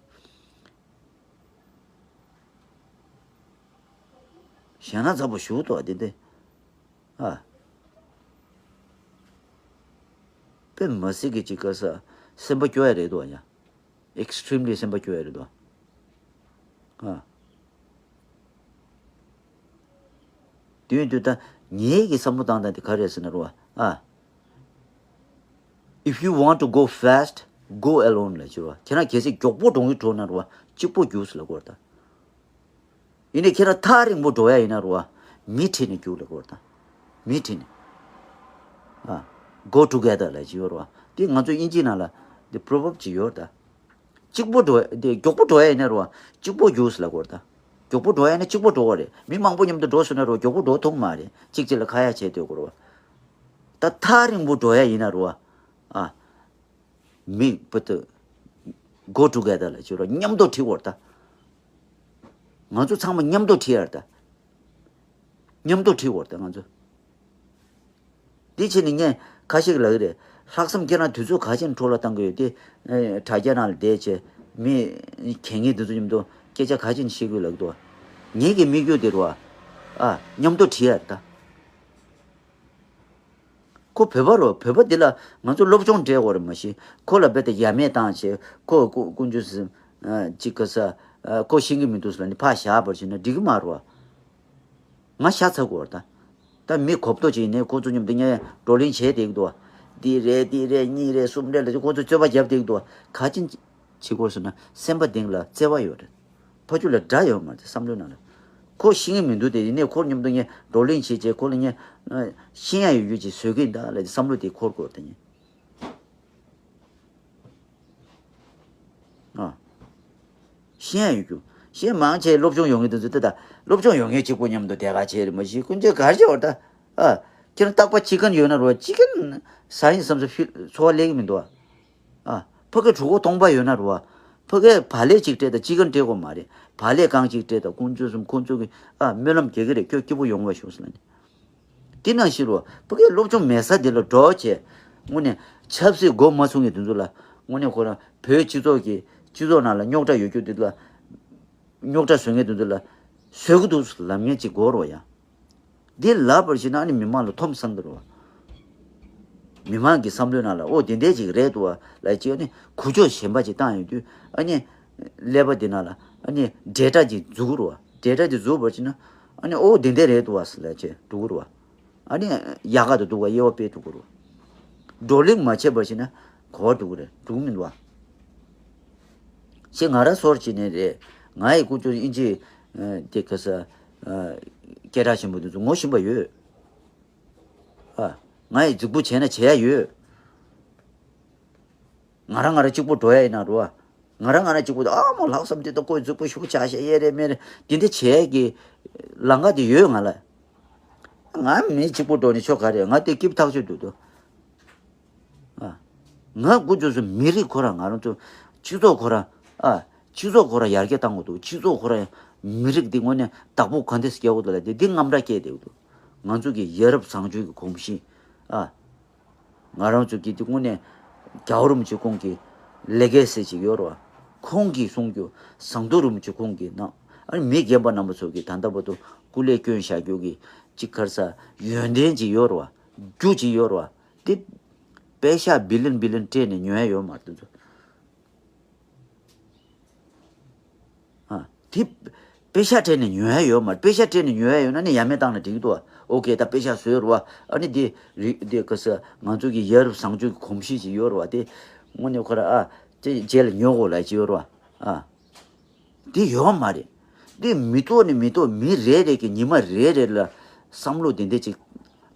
ཞེ་ན་ཚ་པོ་ཞུ་ཏོ་དེ་འདི། ཨ། དཔེ་མ་སྲིད་ཀྱི་ཅིག་ག་ས། སེམས་པ་སྐྱོ་ཡ་རེད་དོ་ཡ། ཨེག་སི་ཊི་རིམ་ལི་སེམས་པ་སྐྱོ་ཡ་རེད་དོ། ཨ། དུས་དུས་ད་ངེད་ཀྱི་བསམ་བློ་བཏང་སྟངས་དེ་ག་རེད་ཟེར་ན་རོ། ཨ། If you want to go fast, go alone ལ་ཅི་རོ། ཁྱེད་རང་གལ་སྲིད་མགྱོགས་པོ་འགྲོ་གི་འགྲོ་ན་རོ། གཅིག་པོ་རྒྱུགས་ལ་གོ་ར་ད། ཡིན་ནའི་ཁྱེད་རང་ཐག་རིང་པོ་འགྲོ་ཡ་ཡིན་ན་རོ། མི་ཁྲིད་ནས་རྒྱུགས་ལ་གོ་ར་ད། མི་ཁྲིད་ནས། ཨ། Go together ལ་ཅི་ཡོད་རོ། དེ་ང་ཚོ་དབྱིན་ཇི་ནང་ལ་དེ་པོ་རོ་བརབ་ཅིག་ཡོད་ར་ད། གཅིག་པོ་འགྲོ་དེ་མགྱོགས་པོ་འགྲོ་ཡ་ཡིན་ན་རོ། གཅིག་པོ་རྒྱུགས་ལ་གོ་ར་ད། མགྱོགས་པོ་འགྲོ་ཡ་ཡིན་ན་གཅིག་པོ་འགྲོ་བ་རེད། མི་མང་པོ་མཉམ་དུ་འགྲོ་སོང་ན་རོ། མགྱོགས་པོ་འགྲོ་ཐུབ་མ་རེད། གཅིག་གཅིག་ལ་ཁ་ཡ་བྱས་སྡོད་དགོས་རོ། ད་ཐག་རིང་པོ་འགྲོ་ཡ་ཡིན་ན་རོ། ཨ། མི་བུ་དུ། Go together ལ་ཅི་རོ། མཉམ་དུ་ཁྲིད་དགོས་ར་ད། ང་ཚོ་ཚང་མ་མཉམ་དུ་ཁྲིད་ཡ་ར་ད། མཉམ་དུ་ཁྲིད་དགོས་ར་ད་ང་ཚོ། འདི་བྱས་ནས་ངས་ཁ་ཤས་ཀྱིས་ལབ་ཀྱི་རེད། ལྷག་བསམ་ཁྱེད་རང་དུས་ཚོད་ག་ཅན་འཕྲོ་བརླག་བཏང་གི་ཡོད་དེ། ཨེ། དྲ་རྒྱ་ནང་ལ་བསྡད་བྱས་མི་གད་སྙིགས་འདི་ཚོ་མཉམ་དུ་སྐད་ཆ་ག་ཅན་བཤད་ཀྱི་ཡོད་ལབ་ཀྱི་འདུག་ངེད་ཀྱི་དམིགས་ཡུལ་དེ་རེད་བ། ཨ། མཉམ་དུ་ཁྲིད་ཡ་རེད་ད། ཁོ་བོད་པ་རོ། བོད་པ་འདི་ལ་ང་ཚོ་སློབ་སྦྱོང་སྤྲད་དགོས་རེད་མ་གཞི། ཁོ་ལ་རྦད་དེ་ཡ་མེད་བཏང་བྱས་ཁོ་ཀུ་ཀུན་སྤྱོད་ཟིན། ཨ། ཅིག་ག་ས། ཨ། ཁོ་ཤེས་ཀྱི་མི་འདུག་ཟེར་ལབ་ནས་ཕར་བཞག་པར་བྱས་ན་འགྲིག་གི་མ་རེད་བ། ང་ཤ་ཚ་དགོས་རེད་ད། ད་མི་གོ་བརྡ་ཅིག་ཡིན་ནའི་ཁོ་ཚོ་མཉམ་དུ་ངས་བགྲོ་གླེང་བྱས་བསྡད་ཀྱི་འདུག་བ། འདི་རེད་འདི་རེད་གཉིས་རེད་གསུམ་རེད་ལབ་བྱས་ཁོ་ཚོ་རྩོད་པ་བརྒྱབ་བསྡད་ཀྱི་འདུག་བ། ག་ཅི་བྱེད་དགོས་ཟེར་ན་སེམས་པ་གཏིང་ལ་བརྩེ་བ་ཡོད་རེད། ཕ་ཆུ་ལ་དགྲ་ཡོད་མ་རེད་བསམ་བློའི་ནང་ལ། ཁོ་ཤེས་ཀྱི་མི་འདུག་དེ་ཡིན་ནའི་ཁོ་མཉམ་དུ་ངས་བགྲོ་གླེང་བྱས་བྱས་ཁོ་ལ་ངས་ཤེས་ཡ་ཡོད་རྒྱུ་ཅིག་བཟོ་གི་ཡིན་ད་ལབ་བསམ་བློ་དེ་འཁོར་དགོས་རེད་ད་ངས། ཨ། ཤེས་ཡ་ཡོད་རྒྱུ། ཤེས་མང་ཆེ་སློབ་སྦྱོང་ཡོད་མཁན་དེ་ཚོ་ད་ལྟ་སློབ་སྦྱོང་ཡོད་མཁན་གཅིག་པོ་མཉམ་དུ་བསྡད་ག་བྱས་རེད་མ་གཞི་ཀུན་སྤྱོད་ག་རེ་བྱས་བ་ད། ཨ། ཁྱེད་རང་རྟག་པར་ཅི་ཀན་ཡོད་ན་རོ་ཅི་ཀན་ཟ་ཡིན་བསམ་ཚུལ་ཕི་ཚོར་བ་སླེབས་ཀྱི་མི་འདུག་ཨ། ཨ། ཕ་གི་གྲོད་ཁོག་སྟོང་པ་ཡོད་ན་རོ། ཕ་གིས་བག་ལེབ་གཅིག་སྤྲད་དང་ཅི་ཀན་སྤྲད་དགོས་མ་རེད། བག་ལེབ་རྐང་གཅིག་སྤྲད་དང་ཀུན་སྤྱོད་གསུམ་ཁོང་ཚོ་གི་ཨ་སྨོན་ལམ་རྒྱག་གི་རེད། ཁྱོད་སྐྱིད་པོ་ཡོང་བ་ཤོག་ཟེར་ལབ་ནས། དེ་ནང་བཞིན་རོ། ཕ་གིའི་སློབ་སྦྱོང་མེད་ས་དེ་ལ་འགྲོ་བྱས། དངོས་གནས་ཆབ་སྲིད་མགོ་མ་ཚོས་མཁན་དེ་ཚོ་ལ་དངོས་གནས་ཁོ་རང་བོད་སྤྱི་ཚོགས་ཀྱི་སྤྱི་ཚོགས་ནང་ལ་རྙོག་དྲ་ཡོད་རྒྱུ་དེ་ལ་རྙོག་དྲ་བཟོ་མཁན་དེ་ཚོ་ལ་བཟོ་གི་འདུག་ལབ་མཁན་ཅིག་དགོས་རེད་ཡ། འདི་ལབ་པར་བྱས་ན་ཨ་ནི་མི་མང་ལ་འཐོམ་སང་གི་རེད་བ། མི་མང་གི་བསམ་བློའི་ནང་ལ་ཨོ་དེ་འདྲས་ཅིག་རེད་འདུག་བ་ལབ་ཅིག་ཨ་ནི་འགུལ་སྐྱོད་གཞན་པ་ཅིག་བཏང་ཡོང་དུས་ཨ་ནི་ཀླད་པ་འདི་ནང་ལ་ཨ་ནི་འབྲེལ་སྒྲ་ཅིག་འཛུགས་རེད་བ། འབྲེལ་སྒྲ་ཅིག་འཛུགས་པར་བྱས་ན་ཨ་ནི་ཨོ་དེ་འདྲས་རེད་འདུག་བ་ལབ་ཅིག་འགྲོ་གི་རེད་བ། ཨ་ནི་ཡག་ག་དུ་འདུག་བ་དབྱེ་བ་སྤེལ་ཐུབ་ཀྱི་རེད། བགྲོ་གླེང་མ་བྱས་པར་བྱས་ན་གོ་བ་འགྲོ་གི་རེད་འགྲོ་གི་མི་འདུག་བ། ཞེས་ང་རང་སོར་བྱས་ནས་རེད། ང་ཡི་ཀུན་སྤྱོད་དབྱིན་ཇི་ཨ་དེ་ག་ས་ཨ་སྐད་གྲགས་ཆེན་པོ་འདི་ཚོ་ངོ་ཤེས་པ་ཡོད། ཨ། ང་ཡི་རྫིག་པོ་བྱས་ན་བྱེད་ཡ་ཡོད། ང་རང་ང་རང་གཅིག་པུ་འགྲོ་ཡ་ཡིན་ན་རོ། ང་རང་ང་རང་གཅིག་པུ་ཨ་མོ་ལྷག་བསམ་དེ་ད་ཁོས་རྫིག་པོ་ཞུ་ཆ་ཤས་ཡེ་རེད་མེད་རེད་དེ་འདྲ་བྱེད་ཡ་གི་ལམ་ཁ་དེ་ཡོད་ང་ལ། ང་མི་གཅིག་པུ་འགྲོ་ནས་ཆོ་ག་རེད། ང་དེ་སྐྱིད་ཐག་ཆོད་འདུག་དོ། ཨ། ང་དགུ་བཅུ་སུ་མི་རིགས་ཁོ་རང་ང་རང་ཚོ་སྤྱི་ཚོགས་ཁོ་རང་ཨ་ སྤྱི་ཚོགས་ཁོ་རང་ཡར་རྒྱས་བཏང་དགོས་འདུག་སྤྱི་ཚོགས་ཁོ་རང་མི་རིགས་འདི་དངོས་གནས་བདག་པོ་ག་འདྲས་སྐྱེ་དགོས་འདུག་ལབ་དེ་འདི་དངངས་སྐྲག་སྐྱེས་བསྡད་འདུག་ང་ཚོ་གི་ཡ་རབས་བཟང་སྤྱོད་ཀྱི་གོམས་གཤིས། ཨ། ང་རང་ཚོ་གི་འདི་དངོས་གནས་རྒྱལ་བ་རིན་པོ་ཆེ་ཁོང་གི་ལེ་གེ་སི་ཅིག་ཡོད་རེད་བ། ཁོང་གིས་གསུང་རྒྱུ་ཟངས་མདོག་རིན་པོ་ཆེ་ཁོང་གིས་གནང་། ཨ་ནི་མི་རྒན་པ་རྣམ་པ་ཚོ་གིས་ད་ལྟ་བར་དུ་སྐུ་ལས་བསྐྱོན་བཞག་རྒྱུ་གི་ཅིག་ག་རེ་ཟ་ཡོན་ཏན་ཅིག་ཡོད་རེད་བ། རྒྱུ་ཅིག་ཡོད་རེད་བ། དེ་པེ་ཤ་བི་ལིན་བི་ལིན་སྤྲད་ནས་ཉོ་ཡ་ཡོད་མ་རེད་དེ་ཚོ། ཨ། དེ་པེ་ཤ་སྤྲད་ནས་ཉོ་ཡ་ཡོད་མ་རེད། པེ་ཤ་སྤྲད་ནས་ཉོ་ཡ་ཡོད་ན་ནི་ཡ་མེད་བཏང་ན་འགྲིག་གི་འདུག་ཨ། ཨོ་ཀེ། ད་པེ་ཤ་བཟོས་རེད་བ། ཨ་ནི་དེ་རི་དེ་ག་ས་ང་ཚོ་གི་ཡ་རབས་བཟང་སྤྱོད་ཀྱི་གོམས་གཤིས་ཅིག་ཡོད་རེད་བ། དེ་དངོས་གནས་ཁོ་ར་ཨ་དེ་རྗེས་ལ་ཉོ་དགོས་ལབ་ཅིག་ཡོད་རེད་བ། ཨ། དེ་ཡོད་མ་རེད། དེ་མི་ཐོག་ནས་མི་ཐོག་མི་རེ་རེ་གི་ཉི་མ་རེ་རེ་ལ་བསམ་བློ་དེ་འདྲ་ཅིག་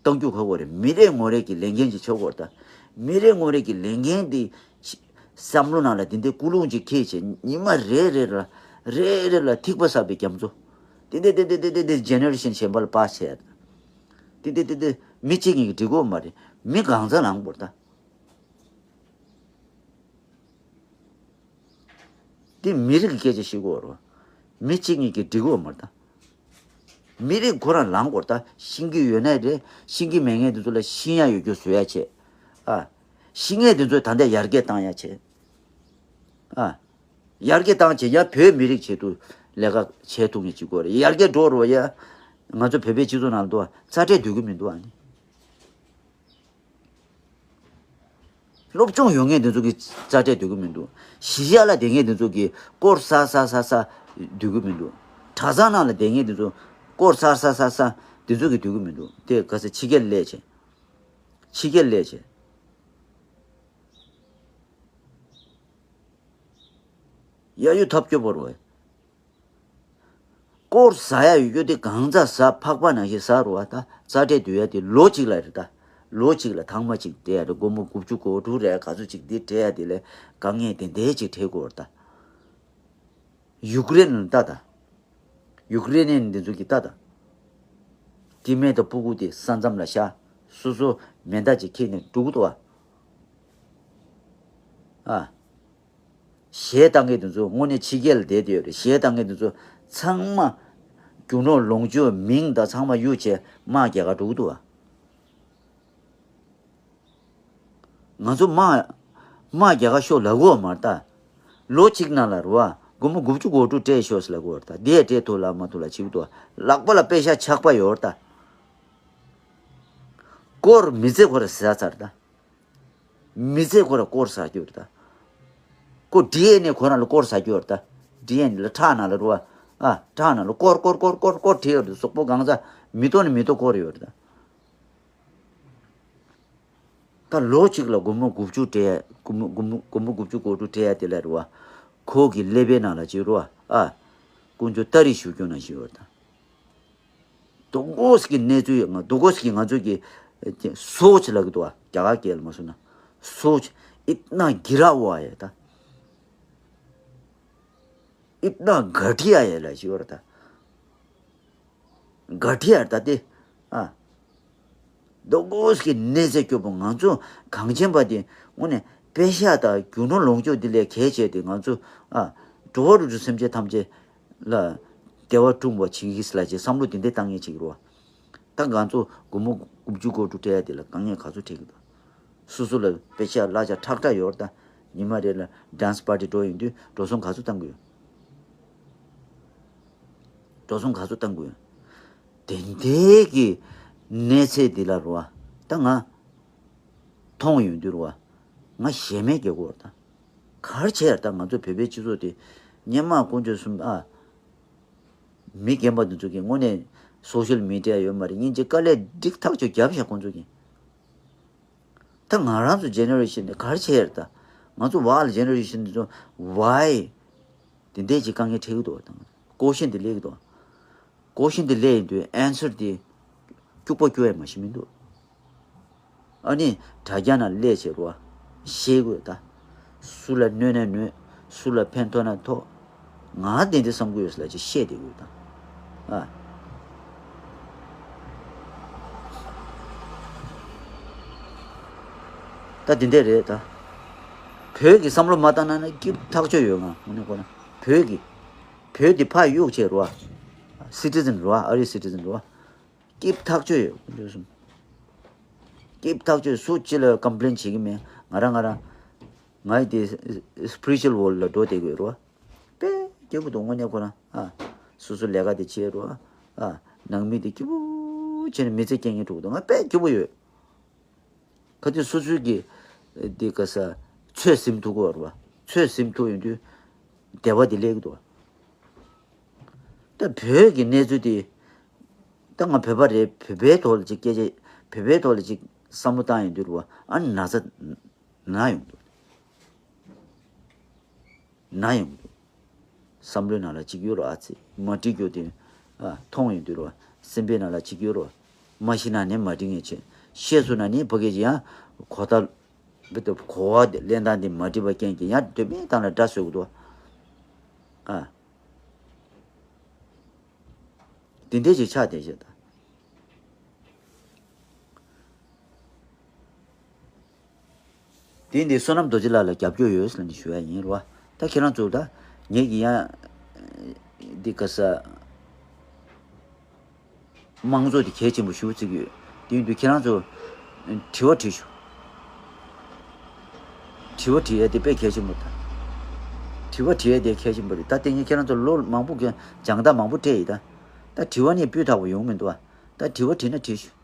གཏང་རྒྱུ་ཁག་པོ་རེད། མི་རེ་ངོ་རེ་གི་ལས་འགན་ཅིག་ཆགས་དགོས་རེད་ད། མི་རེ་ངོ་རེ་གི་ལས་འགན་དེ་ཤི་བསམ་བློ་ནང་ལ་དེ་འདྲའི་ཀུན་སློང་ཅིག་འཁྱེར་བྱས་ཉི་མ་རེ་རེ་ལ་རེ་རེ་ལ་ཐིགས་པ་བསགས་པའི་རྒྱ་མཚོ། དེ་འདྲ་དེ་འདྲ་དེ་འདྲ་དེ་འདྲ་ཇེ་ནེ་རེ་ཤན་གཞན་པ་ལ་པར་བྱས། དེ་འདྲ་དེ་འདྲ་མི་གཅིག་གཉིས་ཀྱིས་འགྲིག་གི་ཡོད་མ་རེད། མི་གང་ཚང་ལངས་དགོས་རེད་ད། དེ་མི་རིགས་ཀྱི་སྐད་ཆ་བཤད་དགོས་རེད། མི་གཅིག་གཉིས་ཀྱིས་འགྲིག་གི་ཡོད་མ་རེད་ད། མི་རིགས་ཁོ་རང་ལངས་དགོས་རེད་ད། ཤེས་ཀྱི་ཡོད་ན་རེད། ཤེས་ཀྱི་མེད་མཁན་དེ་ཚོ་ལ་ཤེས་ཡ་ཡོད་རྒྱུ་བཟོ་ཡ་བྱེད། ཨ། ཤེས་མཁན་དེ་ཚོས་ད་ལྟ་ཡར་རྒྱས་བཏང་ཡ་བྱེད། ཨ། ཡར་རྒྱས་བཏང་བྱེད་ཡ་བོད་མི་རིགས་ཆེད་དུ་ལས་ཀ་བྱེད་ཐུབ་མཁན་ཅིག་དགོས་རེད། ཡར་རྒྱས་འགྲོ་རུ་བ་ཡ། ང་ཚོ་བོད་པའི་སྤྱི་ཚོགས་ནང་ལ་འདུག་བ། རྩ་ཁྲལ་སྡོད་ཀྱི་མི་འདུག་ཨ་ནི། སློབ་སྦྱོང་ཡོད་མཁན་དེ་ཚོ་གི་རྩ་ཁྲལ་སྡོད་ཀྱི་མི་འདུག་གཞིས་ཆགས་ལ་བསྡད་མཁན་དེ་ཚོ་གི་སྐོར་ས་ས་ས་ས་སྡོད་ཀྱི་མི་འདུག་གྲྭ་ཚང་ནང་ལ་བསྡད་མཁན་དེ་ཚོ་སྐོར་ས་ས་ས་ས་དེ་ཚོ་གི་སྡོད་ཀྱི་མི་འདུག་དེ་ག་ས་ཕྱི་རྒྱལ་སླེབས་བྱས། ཕྱི་རྒྱལ་སླེབས་བྱས། གཡས་གཡོན་ཐབས་སྐྱོ་པོ་རེད། སྐོར་ཟ་ཡ་ཡོད་རྒྱུ་དེ་གང་ཟག་ཟ་ཕག་པ་ནང་བཞིན་ཟ་རུ་བ། ད་རྩ་ཁྲལ་བསྡུ་ཡ་དེ་ལོ་གཅིག་ལ་རེད་ད། ལོ་གཅིག་ལ་ཐེངས་མ་གཅིག་སྤྲད་ཡ་རེད། སྒོར་མོ་དགུ་བཅུ་གོ་དྲུག་རེད། ག་ཚོད་ཅིག་འདི་སྤྲད་ཡ་དེ་ལས་དཀའ་ངལ་དེ་འདྲས་ཅིག་འཕྲད་དགོས་རེད་ད། ཡུཀ་རེན་ལ་ལྟ་ད། ཡུཀ་རེ་ནི་འདི་ཚོ་གི་ལྟ་ད། སྐྱེ་དམན་དང་སྤུ་གུ་དེ་ས་མཚམས་ལ་བཞག་སོ་སོ་མེ་མདའ་ཅིག་ཁྱེར་ནས་འགྲོ་གི་འདུག་བ། ཨ། གཞས་བཏང་མཁན་དེ་ཚོ་དངོས་གནས་ཕྱི་རྒྱལ་ལ་བསྡད་བསྡད་ཡོད་རེད། གཞས་བཏང་མཁན་དེ་ཚོ་ཚང་མ་རྒྱུ་ནོར་ལོངས་སྤྱོད་མིང་དང་ཚང་མ་གཡུག་བྱས་དམག་རྒྱག་ག་འགྲོ་གི་འདུག་བ། ང་ཚོ་དམག་དམག་རྒྱག་ག་ཤོག་ལབ་གི་ཡོད་མ་རེད་ད། ལོ་གཅིག་ནང་ལ་རེད་བ། སྒོར་མོ་དགུ་བཅུ་གོ་དྲུག་སྤྲད་ཤོག་ཟེར་ལབ་གི་ཡོད་རེད་ད། འདི་ཡང་སྤྲད་ཐུབ་ལ་མ་ཐུབ་ལ་བྱེད་ཀྱི་འདུག་བ། ལག་པ་ལ་པེ་ཤ་ཆག་པ་ཡོད་རེད་ད། སྐོར་མི་ཚེ་ཁོ་ར་ཟ་ཚར་ད། མི་ཚེ་ཁོ་ར་སྐོར་ཟ་རྒྱུ་རེད་ད། ཁོ་ཌི་ཨེན་ཨེ་ཁོ་རང་ལ་སྐོར་ཟ་རྒྱུ་རེད་ད། ཌི་ཨེན་ཨེ་ལ་ཁྲག་ནང་ལ་རུ་བ། ཨ། ཁྲག་ནང་ལ་སྐོར་སྐོར་སྐོར་སྐོར་སྐོར་བྲིས་ཡོད་རེད། གཟུགས་པོ་གང་ཚ་མི་ཐོག་ནས་མི་ཐོག་སྐོར་ཡོད་རེད་ད། ད་ལོ་གཅིག་ལ་སྒོར་མོ་དགུ་བཅུ་སྤྲད་ཡ། སྒོར་མོ་སྒོར་མོ་སྒོར་མོ་དགུ་བཅུ་གོ་དྲུག་སྤྲད་ཡ་དེ་ལ་རེད་བ། ཁོ་གི་ཀླད་པའི་ནང་ལ་ཅིག་རེད་བ། ཨ། དཀོན་མཆོག་སྟ་རེ་ཞུ་རྒྱུ་ནང་བཞིན་ཡོད་རེད་ད། དུ་གོ་སི་གི་གནས་ཚུལ་ཡོད་ང་། དུ་གོ་སི་གི་ང་ཚོ་གི་སོ་ཆ་ལ་གི་དུ་བ། རྒྱ་གར་སྐད་ལ་མ་སོང་ན་སོ་ཆ། ཨིཏ་ན་གི་ར་ཝ་ཡ་ད། ཨིཏ་ན་ག་ཏི་ཡ་ཡ་ལ་ཞིག་ཡོད་རེད་ད། ག་ཏི་ཡ་ད་དེ། ཨ། དུ་གོ་སི་གི་གནས་ཚད་སྐྱོ་པོ། ང་ཚོ་གངས་ཅན་པ་དེ་དངོས་གནས་པེ་ཤ་དང་རྒྱུ་ནོར་ལོངས་སྤྱོད་འདི་ལས་གལ་ཆེ་དེ། ང་ཚོ། ཨ། འགྲོ་བ་རིགས་དྲུག་སེམས་ཅན་ཐམས་ཅད་ལ་བདེ་བ་བསྐྲུན་པ་བྱེད་ཀྱི་ལ་ཅེས་བསམ་བློ་དེ་འདྲ་བཏང་ངེས་ཅིག་རེད་བ། ད་ང་ཚོ་སྒོར་མོ་དགུ་བཅུ་གོ་དྲུག་སྤྲད་ཡ་དེ་ལ་དཀའ་ངལ་ག་ཚོད་འཕྲད་ཀྱི་འདུག་སོ་སོ་ལ་དཔེ་ཆ་གླ་ཆ་ཁྲག་ཁྲག་ཡོད་རེད་ད། ཉི་མ་རེ་ལ་ཌན་སི་པར་ཊི་འགྲོ་ཡོང་དུས་འགྲོ་སོང་ག་ཚོད་བཏང་གི་ཡོད། འགྲོ་སོང་ག་ཚོད་བཏང་གི་ཡོད། དེ་འདྲའི་གི་གནས་ཚད་འདི་ལ་རུ་བ། ད་ང་མཐོང་ཡོང་དུས་རུ་བ། ང་ཞེ་མེར་རྒྱག་གི་ཡོད་རེད་ད། ག་རེ་བྱས་ཡ་རེད་ད། ང་ཚོ་བོད་པའི་སྤྱི་ཚོགས་དེ་སྔོན་མ་དཀོན་མཆོག་གསུམ། ཨ། མི་རྒན་པ་འདི་ཚོ་གིས་དངོས་གནས་སོ་ཤལ་མི་ཌི་ཡ་ཡོད་མ་རེད། སྙིང་རྗེ་དཀའ་ལས་འགྲིག་ཐག་ཆོད་བརྒྱབ་ཤག་ཁོང་ཚོ་གིས། ད་ང་རང་ཚོ་ཇེ་ནེ་རེ་ཤན་དེ་ག་རེ་བྱས་ཡ་རེད་ད། ང་ཚོ་བ་ལ་ཇེ་ནེ་རེ་ཤན་འདི་ཚོ་ཝའི་དེ་འདྲས་ཀྱི་དཀའ་ངལ་འཕྲད་ཀྱི་འདུག་བ། ད་ཀོ་ཤན་དེ་སླེབས་ཀྱི་འདུག་བ། ཀོ་ཤན་དེ་སླེབས་ཡིན་དུས་ཨན་སར་དེ་སྐྱུག་པ་སྐྱུག་ཡ་མ་ཤི་མི་འདུག་ཨ་ནི་དྲ་རྒྱ་ནང་སླེབས་བྱས་རོ། ཤེས་དགོས་ད། སུ་ལ་གནོད་ན་གནོད། སུ་ལ་ཕན་ཐོགས་ན་ཐོགས། ང་དེ་འདྲ་བསམ་གྱི་ཡོད་ཟེར་ལ་ཅིག་བཤད་བསྡད་དགོས་ད། ཨ། ད་དེ་འདྲས་རེད་ད། བོད་ཀྱི་བསམ་བློ་མ་བཏང་ན་ན་སྐྱིད་ཐག་ཆོད་ཡོད་ང་། དངོས་གནས་ཁོ་ན། བོད་ཀྱི་བོད་དེ་ཕར་གཡུག་བྱས་རོ། སི་ཊི་ཛན་རོ། ཨ་རིའི་སི་ཊི་ཛན་རོ། སྐྱིད་ཐག་ཆོད་ཡོད་ཁོ་ཚོ་གསུམ། སྐྱིད་ཐག་ཆོད། སུ་ཅི་ལ་ཀམ་པི་ལེན་བྱེད་ཀྱི་མེད། ང་རང་ང་རང་ང་ཡི་དེ་སི་པི་རི་ཅུ་ཨལ་ཝོལ་ལ་འགྲོ་བསྡད་དགོས་རོ། དཔེ་སྐྱིད་པོ་འདུག་དངོས་གནས་ཁོ་རང་ཨ། སོ་སོ་ལས་ཀ་དེ་བྱེད་རོ། ཨ། ནང་མི་དེ་སྐྱིད་པོ་བྱས་ནས་མི་ཚེ་སྐྱེལ་མཁན་འགྲོ་གི་འདུག་ང་དཔེ་སྐྱིད་པོ་ཡོད། གལ་ཏེ་སོ་སོའི་གི་འདི་ག་ས་ཚོད་ཟིན་ཐུབ་ཀྱི་ཡོད་རེད་པ། ཚོད་ཟིན་ཐུབ་ཡོང་དུས་བདེ་བ་དེ་སླེབས་ཀྱི་འདུག་ད་བོད་ཀྱི་གནས་ཚུལ་དེ་ད་ང་བོད་པ་རེད། བོད་པའི་ཐོག་ལ་ཅིག་སྐད་ཆ། བོད་པའི་ཐོག་ལ་ཅིག་བསམ་བློ་བཏང་ཡོང་དུས་རེད་པ། ཨ་ན་ཚ་ན་ཡོང་འདུག་ན་ཡོང་འདུག་བསམ་བློའི་ནང་ལ་གཅིག་ཡོད་རོ། ཨ་ཙི་མ་འགྲིག་རྒྱུ་དེ། ཨ། མཐོང་ཡོང་དུས་རོ། སེམས་པའི་ནང་ལ་གཅིག་ཡོད་རོ། མ་ཤི་ན་ནི་མ་འགྲིག་ངེས་ཆེ། ཤེས་སོང་ན་ནི་ཕ་གི་ཡང་གོ་ད་བི་ཏོ་གོ་བ་དེ་ལེན་སྟངས་དེ་མ་འགྲིག་པ་རྐྱེན་གྱིས་ཡང་དོན་མེད་སྟངས་ལ་དགྲ་བཟོ་གི་འདུག་ཨ། དེ་འདྲས་ཅིག་ཆགས་བསྡད་ཤག་ད། དེ་འདི་བསོད་ནམས་རྡོ་རྗེ་ལགས་ལ་རྒྱབ་སྐྱོར་ཡོད་ཟེར་ནས་ཞུ་ཡ་ཡིན་རོ། ད་ཁྱེད་རང་ཚོ་ད་ངེད་ཀྱི་ཡང་འདི་ག་ས་དམངས་གཙོ་དེ་གལ་ཆེན་པོ་ཞེ་པོ་བརྩི་གི་ཡོད། དེ་ཡིན་དུས་ཁྱེད་རང་ཚོ་དྲི་བ་དྲིས་ཤོག་དྲི་བ་དྲི་ཡ་དེ་དཔེ་གལ་ཆེན་པོ་རེད། དྲི་བ་དྲི་ཡ་དེ་གལ་ཆེན་པོ་རེད། ད་དེ་ངས་ཁྱེད་རང་ཚོ་ལོ་མང་པོ་གི་སྦྱང་བརྡར་མང་པོ་སྤྲད་ཡིན་ད། ད་དྲི་བ་ནི་སྤུས་དག་པོ་ཡོང་མི་འདུག་ཨ། ད་དྲི་བ་དྲིས་ན་དྲིས་ཤོག་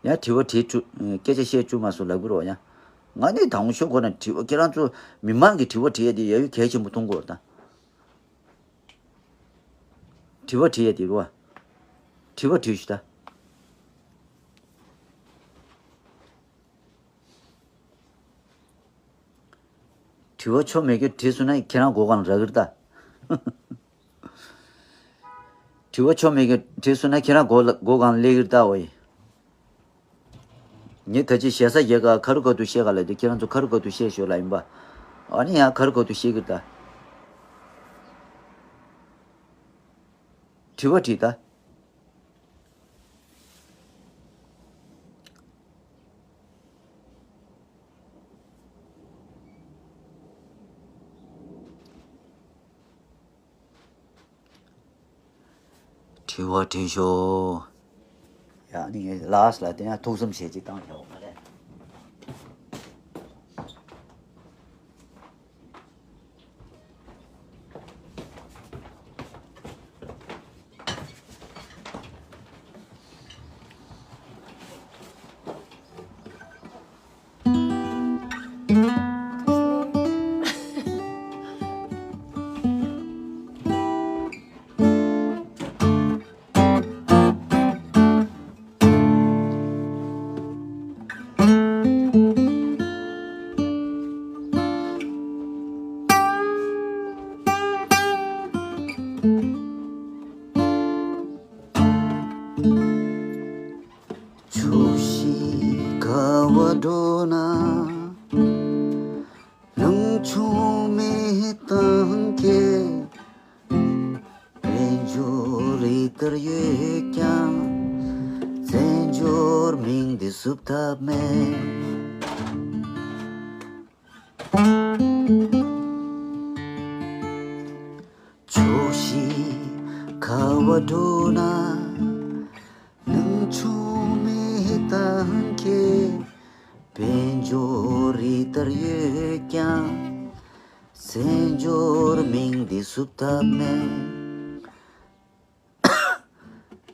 ཡང་དྲི་བ་དྲིས་བཅུག་སྐད་ཆ་བཤད་བཅུག་མ་སོང་ལབ་གི་རོ་ཡ། ང་ནི་དང་ཤོག་ཁོ་ན་དྲི་བ་ཁྱེད་རང་ཚོ་མི་མང་གི་དྲི་བ་དྲི་ཡ་དེ་ཡ་ཡུ་གལ་ཆེན་པོ་མཐོང་གི་རེད་ད། དྲི་བ་དྲི་ཡ་དེ་རོ། དྲི་བ་དྲིས་ཤོག་ད། དྲི་བ་ཆོ་མེད་རྒྱུ་དྲིས་སོང་ན་ཁྱེད་རང་མགོ་གང་རག་གི་རེད་ད། དྲི་བ་ཆོ་མེད་རྒྱུ་དྲིས་སོང་ན་ཁྱེད་རང་མགོ་ལ་མགོ་གང་སླེབས་ཀྱི་རེད་ད་འོ་ཡི། ངས་ད་ཅི་ཞེ་ས་རྒྱལ་ཁ་ག་རུ་ག་དུ་བཤད་ག་ལ་དེ་ཁྱེད་རང་ཚོ་ག་རུ་ག་དུ་བཤད་ཤོག་ལ་ཡིན་པ། ཨ་ནི་ཡང་ག་རུ་ག་དུ་བཤད་ཀྱི་རེད་ད། དྲི་བ་དྲིས་ད། དྲི་བ་དྲིས་ཤོག་ཡ་ནི་ངས་ལཱསི་ལ་དེ་ཡང་ཐུགས་བསམ་བཞེས་ཅིག་བཏང་ཡོད་མ་རེད། ཕྱོགས་བཞི་ག་བར་འགྲོ་ན། ལུང་ཕྱོགས་མེད་གཏམ་སྐད། དཔལ་འབྱོར་རི་ལྟར་ཡོད་ཀྱང་། བཙན་འབྱོར་མིང་འདི་བསུབ་ཐབས་མེད། ཕྱོགས་བཞི་ག་བར་འགྲོ་ན། ལུང་ཕྱོགས་མེད་གཏམ་སྐད། དཔལ་འབྱོར་རི་ལྟར་ཡོད་ཀྱང་། བཙན་འབྱོར་མིང་འདི་བསུབ་ཐབས་མེད།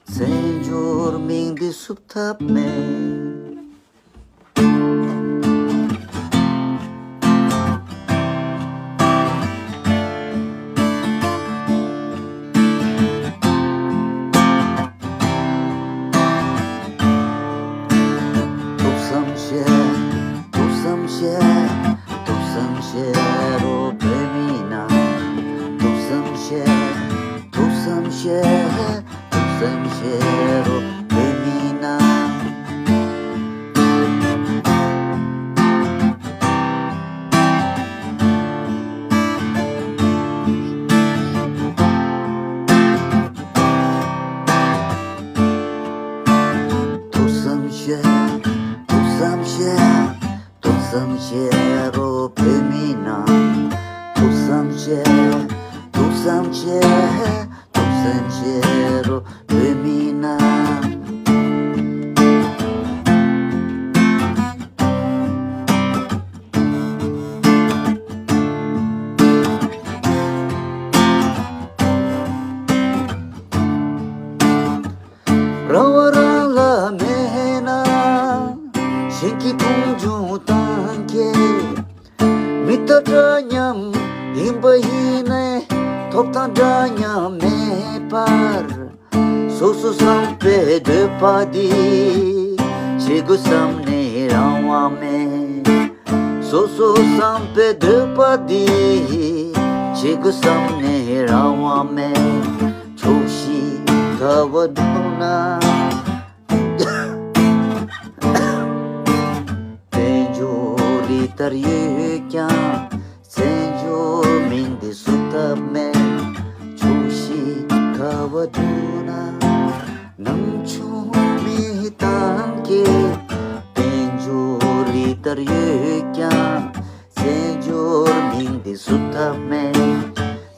བཙན་འབྱོར་མིང་འདི་བསུབ་ཐབས་མེད། ཐུགས་བསམ་བཞེས། ཐུགས་བསམ་བཞེས། ཐུགས་བསམ་བཞེས་རོགས་བོད་མི་རྣམས། ཐུགས་བསམ་བཞེས། ཐུགས་བསམ་བཞེས། ཐུགས་བསམ་བཞེས་རོགས་བོད་མི་རྣམས། ཐུགས་བསམ་བཞེས། ཐུགས་བསམ་བཞེས། ཐུགས་བསམ་བཞེས་རོགས་བོད་མི་རྣམས། ཐུགས་བསམ་ ཐུགས་བསམ་བཞེས། ཐུགས་བསམ་བཞེས་རོགས་བོད་མི་རྣམས། རང་དབང་རང་ལ་མེད་ན། གཞན་གྱི་མཐོང་ཆུང་བཏང་མཁན། མི་ལྟ་འདྲ་མཉམ་ཡིན་པ་ཡིན་ནའི། ཐོབ་ཐང་འདྲ་མཉམ་མེད་པར། སོ་སོ་བསམ་པའི་འདོད་པ་འདི། བྱེད་དགོས་བསམ་ནས་རང་དབང་མེད། སོ་སོ་བསམ་པའི་འདོད་པ་འདི། བྱེད་དགོས་བསམ་ནས་རང་དབང་མེད། ཕྱོགས་བཞི་ག་བ་འགྲོ་ན། དཔལ་འབྱོར་རི་ལྟར་ཡོད་ཀྱང་། བཙན་བྱོལ་མིང་འདི་བསུབ་ཐབས་མེད། ཕྱོགས་བཞི་ག་བ་འགྲོ་ན། ནམ་བྱུང་མི་བཏང་གི། དཔལ་འབྱོར་རི་ལྟར་ཡོད་ཀྱང་། བཙན་བྱོལ་མིང་འདི་བསུབ་ཐབས་མེད།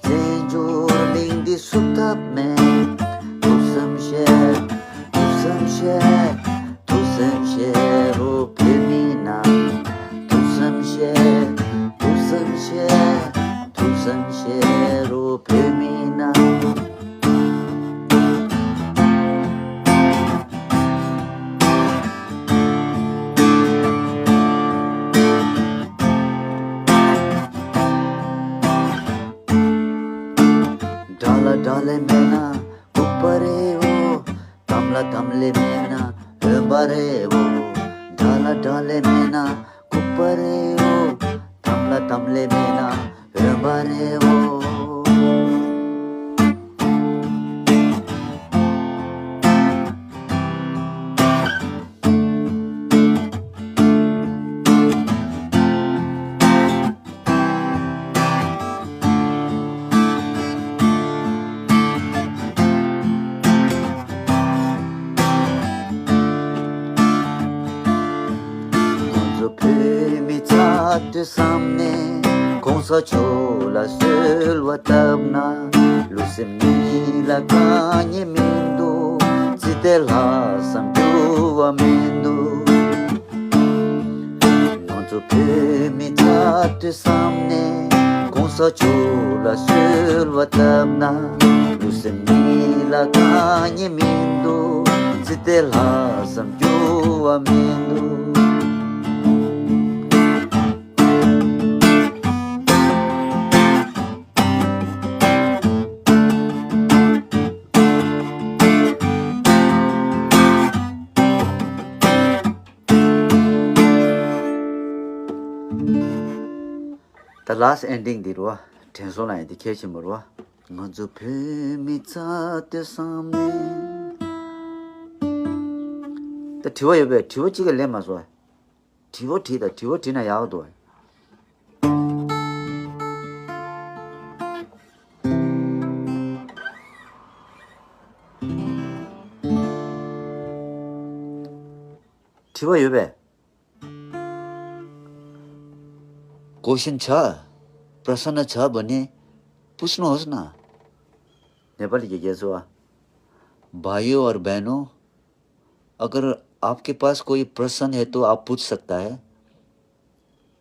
བཙན་བྱོལ་མིང་འདི་བསུབ་ཐབས་མེད། ཐུགས་བསམ་བཞེས། ཐུགས་བསམ་བཞེས། ཐུགས་བསམ་བཞེས་རོགས་བོད་མི་རྣམས། ཐུགས་བསམ་བཞེས། ཐུགས་བསམ་བཞེས། ཐུགས་བསམ་བཞེས་རོགས་བོད་མི་རྣམས། དགྲ་ལ་དགྲ་ལན་མེད་ན་ལྐུགས་པ་རེད་འོ། དམ་ལ་དམ་ལན་མེད་ན་འོན་པ་རེད་འོ། དགྲ་ལ་དགྲ་ལན་མེད་ན་ལྐུགས་པ་རེད་འོ། དམ་ལ་དམ་ལན་མེད་ན་འོན་པ་རེད་འོ། ང་ཚོ་བོད་མི་ཚ་དུས་བསམ་ནས་གོང་ས་མཆོག་ལ་གསོལ་བ་བཏབ་ན། ལུས་སེམས་གཉིས་ལ་དཀའ་ངལ་མི་འདུག་ཚེ་འདི་ལྷག་བསམ་འགྱུར་བ་མི་འདུག་ང་ཚོ་བོད་མི་ཚ་དུས་བསམ་ནས་གོང་ས་མཆོག་ལ་གསོལ་བ་བཏབ་ན། ལུས་སེམས་གཉིས་ལ་དཀའ་ངལ་མི་འདུག་ཚེ་འདི་ལྷག་བསམ་འགྱུར་བ་མི་འདུག་ད་last ending འདི་རུ་བ། དྲན་གསོ་ལ་ཡང་འདི་གལ་ཆེན་པོ་རུ་བ། ང་ཚོ་བོད་མི་ཚ་དུས་བསམ་ནས། ད་དྲི་བ་ཡོད་པས། དྲི་བ་གཅིག་ག་ལན་མ་སོང་། དྲི་བ་དྲིས་དང་། དྲི་བ་དྲིས་ན་ཡག་འདུག་དྲི་བ་ཡོད་པས། क्वेश्चन छ, प्रश्न छ भने पूछ्नुहोस् न। नेपाली के के छ? भाइयों और बहनों, अगर आपके पास कोई प्रश्न है तो आप पूछ सकता है।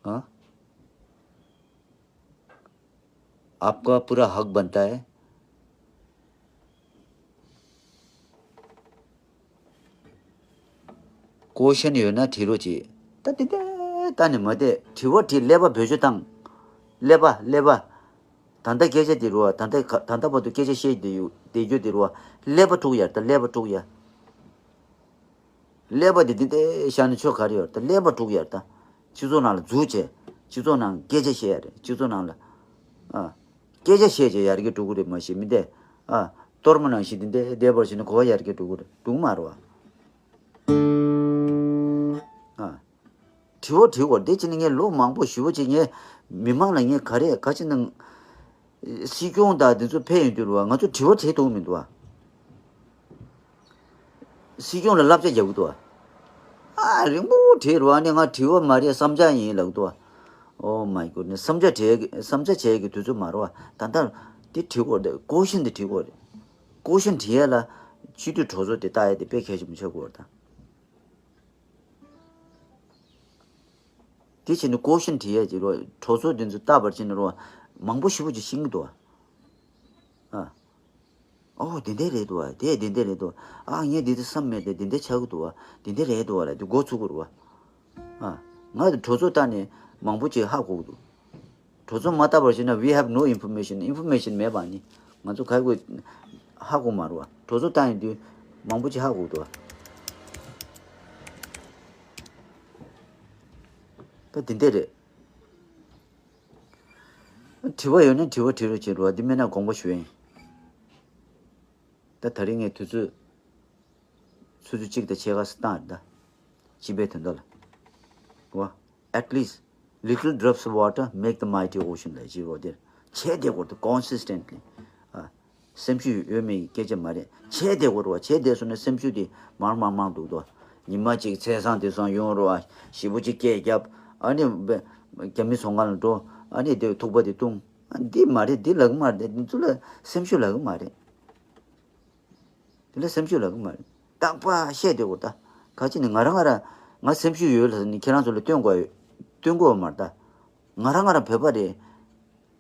हाँ? आपका पूरा हक बनता है। क्वेश्चन ཡོད་ན་དྲི་རོགས་གྱིས། ད་དེ་ད་ད་ནི་མ་བསྡད། དྲི་བ་དྲིས། ཀླད་པ་བེད་སྤྱོད་བཏང་། ཀླད་པ་ཀླད་པ། ད་ལྟ་སྐད་ཆ་དེ་རུ་བ། ད་ལྟ་ག་ད་ལྟ་བར་དུ་སྐད་ཆ་བཤད་དེ་ཡོད་དེ་རྒྱུ་དེ་རུ་བ། ཀླད་པ་དཀྲུག་ཡར། ད་ཀླད་པ་དཀྲུག་ཡར། ཀླད་པ་དེ་འདི་ལྟའི་བཞག་ནས་ཆོ་ག་རེ་ཡོད། ད་ཀླད་པ་དཀྲུག་ཡར། ད་སྤྱི་ཚོགས་ནང་ལ་འཛུལ་བྱས། སྤྱི་ཚོགས་ནང་སྐད་ཆ་བཤད་ཡ་རེད། སྤྱི་ཚོགས་ནང་ལ་ཨ་སྐད་ཆ་བཤད་བྱས་ཡར་རྒྱས་འགྲོ་གི་རེད། མ་གཞི་མི་འདི་ཨ་གཏོར་མ་ནང་བཞིན་འདི་འདྲའི་བསྡད་པར་བྱས་ན་གོ་བ་ཡར་རྒྱས་འགྲོ་གི་རེད། འགྲོ་གི་མ་རེད་བ། ཨ་དྲི་བ་དྲི་བ་འདི་བྱས་ནས་ངས་ལོ་མང་པོ་ཞེ་པོ་ཅིག་ངས་མི་མང་ལ་ངས་ག་རེ་ག་ཅི་ནང་སྲིད་སྐྱོང་དང་འདི་ཚོ་ཕེབས་ཡོང་དུས་རུ་བ། ང་ཚོ་དྲི་བ་དྲིས་ཐུབ་མི་འདུག་བ། སྲིད་སྐྱོང་ལ་བསླབ་བྱ་རྒྱག་གི་འདུག་བ། ཨ་རིང་པོ་དྲིས་རུ་བ། ཨ་ནི་ང་དྲི་བ་མ་རེད། བསམ་འཆར་ཡིན་ལབ་གི་འདུག་བ། Oh my goodness. བསམ་འཆར་བྲིས་ཡས་ཀྱི་བསམ་འཆར་བྱས་ཡས་ཀྱི་དུས་ཚོད་མ་རེད་བ། ད་ལྟ་འདི་བྲིས་དགོས་རེད། ཀོ་ཤན་འདི་བྲིས་དགོས་རེད། ཀོ་ཤན་བྲིས་ཡས་ལ་སྤྱི་འཐུས་གྲོས་ཚོགས་དེ་ལྟ་ཡས་དེ་དཔེ་གལ་ཆེན་པོ་ཆགས་ཀྱི་ཡོད་རེད་ད། དེ་བྱས་ནས་ཀོ་ཤན་བྲིས་ཡས་ཀྱི་རོ། གྲོས་ཚོགས་དེ་ཚོ་ལྟ་བར་བྱས་ནས་རོ། མང་པོ་ཞེ་པོ་ཅིག་ཤེས་ཀྱི་འདུག་བ། ཨ། ཨོ་དེ་འདྲ་རེད་འདུག་བ། དེ་དེ་འདྲ་རེད་འདུག་ཨ། ངས་འདི་ཚོ་བསམ་མེད་དེ་དེ་འདྲ་ཆགས་ཀྱི་འདུག་བ། དེ་འདྲ་རེད་འདུག་བ་ལབ་དེ་མགོ་ཚོད་ཀྱི་རེད་བ། ཨ། ང་གྲོས་ཚོགས་ལྟ་ནས་མང་པོ་ཅིག་ཧ་གོ་གི་འདུག་གྲོས་ཚོགས་མ་བལྟ་བར་བྱས་ན། We have no information. Information མེད་པ་ནི་ང་ཚོ་ག་གི་ཧ་གོ་མ་རེད་བ། གྲོས་ཚོགས་བལྟ་ཡོང་དུས་མང་པོ་ཅིག་ཧ་གོ་འདུག་བ། ད་དེ་འདྲ་རེད། དྲི་བ་ཡོད་ན་དྲི་བ་དྲི་རོགས་བྱེད་རོགས། འདི་མེད་ན་དགོངས་པ་ཞུ་ཡིན། ད་ད་རིང་ངས་དུས་ཚོད་ཆུ་ཚོད་གཅིག་དང་ཕྱེད་ཀ་ཙམ་བཏང་རེད་ད། སྤྱི་པའི་དོན་དག་ལ། བ། At least little drops of water make the mighty ocean ལབ་ཅིག་རོ། དེར་བྱས་བསྡད་དགོས་འདུག consistently། ཨ། སེམས་ཤུགས་ཡོད་མེད་ཀྱི་སྐད་ཆ་མ་རེད། བྱས་བསྡད་དགོས་རེད་བ། བྱས་བསྡད་སོང་ན་སེམས་ཤུགས་དེ་མར་མར་མར་འདུག་དོ། ཉི་མ་གཅིག་མཚན་བཟང་དེ་བཟང་ཡོང་རེད་བ། ཞེ་པོ་ཅིག་སྐད་བརྒྱབ། ཨ་ནི་རྒྱ་མི་ཚོང་ཁང་ལ་འགྲོ། ཨ་ནི་དེ་ཐུག་པ་དེ་བཏུང་། ཨ། འདི་མ་རེད། འདི་ལབ་ཀྱི་མ་རེད། འདི་ཚོ་ལ་སེམས་ཤུགས་ལབ་ཀྱི་མ་རེད། དེ་ལ་སེམས་ཤུགས་ལབ་ཀྱི་མ་རེད། རྟག་པར་བཤད་བསྡད་དགོས་ད། ག་ཅི་ནས་ང་རང་ང་རང་ང་སེམས་ཤུགས་ཡོད་ལབ་ནས་ཁྱེད་རང་ཚོ་ལ་སྟོན་དགོས་སྟོན་དགོས་མ་རེད་ད། ང་རང་ང་རང་བོད་པ་རེད།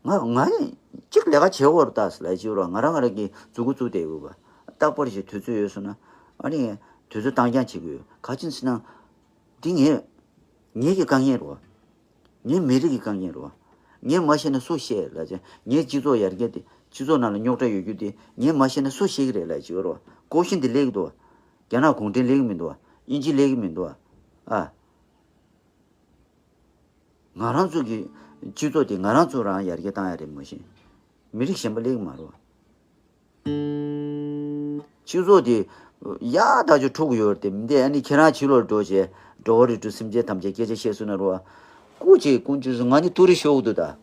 ང་ང་ནི་གཅིག་ལས་ཀ་བྱེད་དགོས་རེད་ད་ཟེར་ལབ་ཅིག་རོགས། ང་རང་ང་རང་གིས་མཛུབ་གུ་བཙུགས་བསྡད་དགོས་པ། རྟག་པར་ཞིག་དུས་ཚོད་ཡོད་སོང་ན། ཨ་ནི་དུས་ཚོད་བཏང་རྐྱང་བྱེད་དགོས་ཡོད། ག་ཅི་ཟེར་ན། འདི་ངས་ངེད་ཀྱི་དཀའ་ངལ་རེད་བ། ངའི་མི་རིགས་ཀྱི་དཀའ་ངལ་རེད་བ། ངས་མ་བཤད་ན་སུ་བཤད་ལབ་བྱས། ངའི་སྤྱི་ཚོགས་ཡར་རྒྱས་དེ། སྤྱི་ཚོགས་ནང་ལ་རྙོག་དྲ་ཡོད་རྒྱུ་དེ་ངས་མ་བཤད་ན་སུ་ཤེས་ཀྱི་རེད་ལབ་ཅིག་ཡོད་རེད་བ། ཀོ་ཤན་དེ་སླེབས་ཀྱི་འདུག་བ། རྒྱ་ནག་གུང་ཁྲན་སླེབས་ཀྱི་མི་འདུག་བ། དབྱིན་ཇི་སླེབས་ཀྱི་མི་འདུག་བ། ཨ། ང་རང་ཚོ་གི་སྤྱི་ཚོགས་དེ་ང་རང་ཚོ་རང་ཡར་རྒྱས་བཏང་ཡ་རེད། མ་གཞི་མི་རིགས་གཞན་པ་སླེབས་ཀྱི་མ་རེད་བ། སྤྱི་ཚོགས་དེ་ཡག་ཐག་ཆོད་འཁྲུག་ཡོད་རེད་དེ། མི་འདི་ཨ་ནི་ཁྱེད་རང་ཕྱི་ལོགས་འགྲོ་བྱས། འགྲོ་བ་རིགས་དྲུག་སེམས་ཅན་ཐམས་ཅད་སྐད་ཆ་བཤད་སོང་ན་རོ། སྐུ་མཁྱེན་དཀོན་མཆོག་གསུམ། ང་ནི་ཏུ་རེ་ཤོར་གི་འདུག་ད།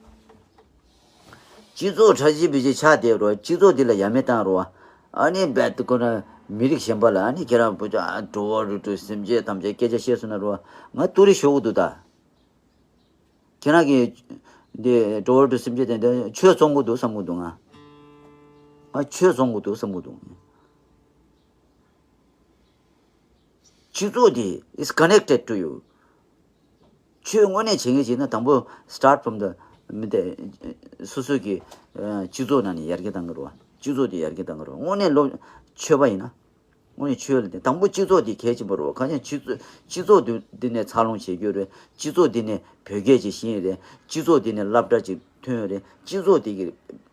སྤྱི་ཚོགས་ཁྲ་ཆིལ་བི་ཆིལ་ཆགས་བསྡད་རོ། སྤྱི་ཚོགས་འདི་ལ་ཡ་མེད་བཏང་རོ། ཨ་ནི་རྦད་དེ་ཁོ་ན་མི་རིགས་གཞན་པ་ལ་ཨ་ནི་ཁྱེད་རང་བུ་ཅག་འགྲོ་བ་རིགས་དྲུག་སེམས་ཅན་ཐམས་ཅད་སྐད་ཆ་བཤད་སོང་ན་རོ། ང་ཏུ་རེ་ཤོར་གི་འདུག་ད། ཁྱེད་རང་གིས་འདི་འགྲོ་བ་རིགས་དྲུག་སེམས་ཅན་དེ་འདྲ་ཆོས་བཙོང་གི་འདུག་བསམ་གི་འདུག་ང་། ང་ཆོས་བཙོང་གི་འདུག་བསམ་གི་འདུག་སྤྱི་ཚོགས་འདི་is connected to you. ཆོས་དངོས་གནས་བྱེད་མཁན་བྱེད་ན་དང་པོ་start from the མི་དེ་སོ་སོ་གི་ཨ་སྤྱི་ཚོགས་ནང་ནས་ཡར་རྒྱས་བཏང་གི་རེད་བ། སྤྱི་ཚོགས་འདི་ཡར་རྒྱས་བཏང་གི་རེད་བ། དངོས་གནས་སློབ་ཆོས་པ་ཡིན་ན། དངོས་གནས་ཆོས་ལ་བརྟེན། དང་པོ་སྤྱི་ཚོགས་འདི་གལ་ཆེན་པོ་རེད་བ། གང་ཡིན་སྤྱི་ཚོགས་སྤྱི་ཚོགས་འདི་འདི་ནས་འཚར་ལོངས་བྱེད་རྒྱུ་རེད། སྤྱི་ཚོགས་འདི་ནས་བོད་སྐད་ཅིག་ཤེས་ཡོད་རེད། སྤྱི་ཚོགས་འདི་ནས་སློབ་གྲྭ་ཅིག་ཐོན་ཡོད་རེད། སྤྱི་ཚོགས་འདི་གི་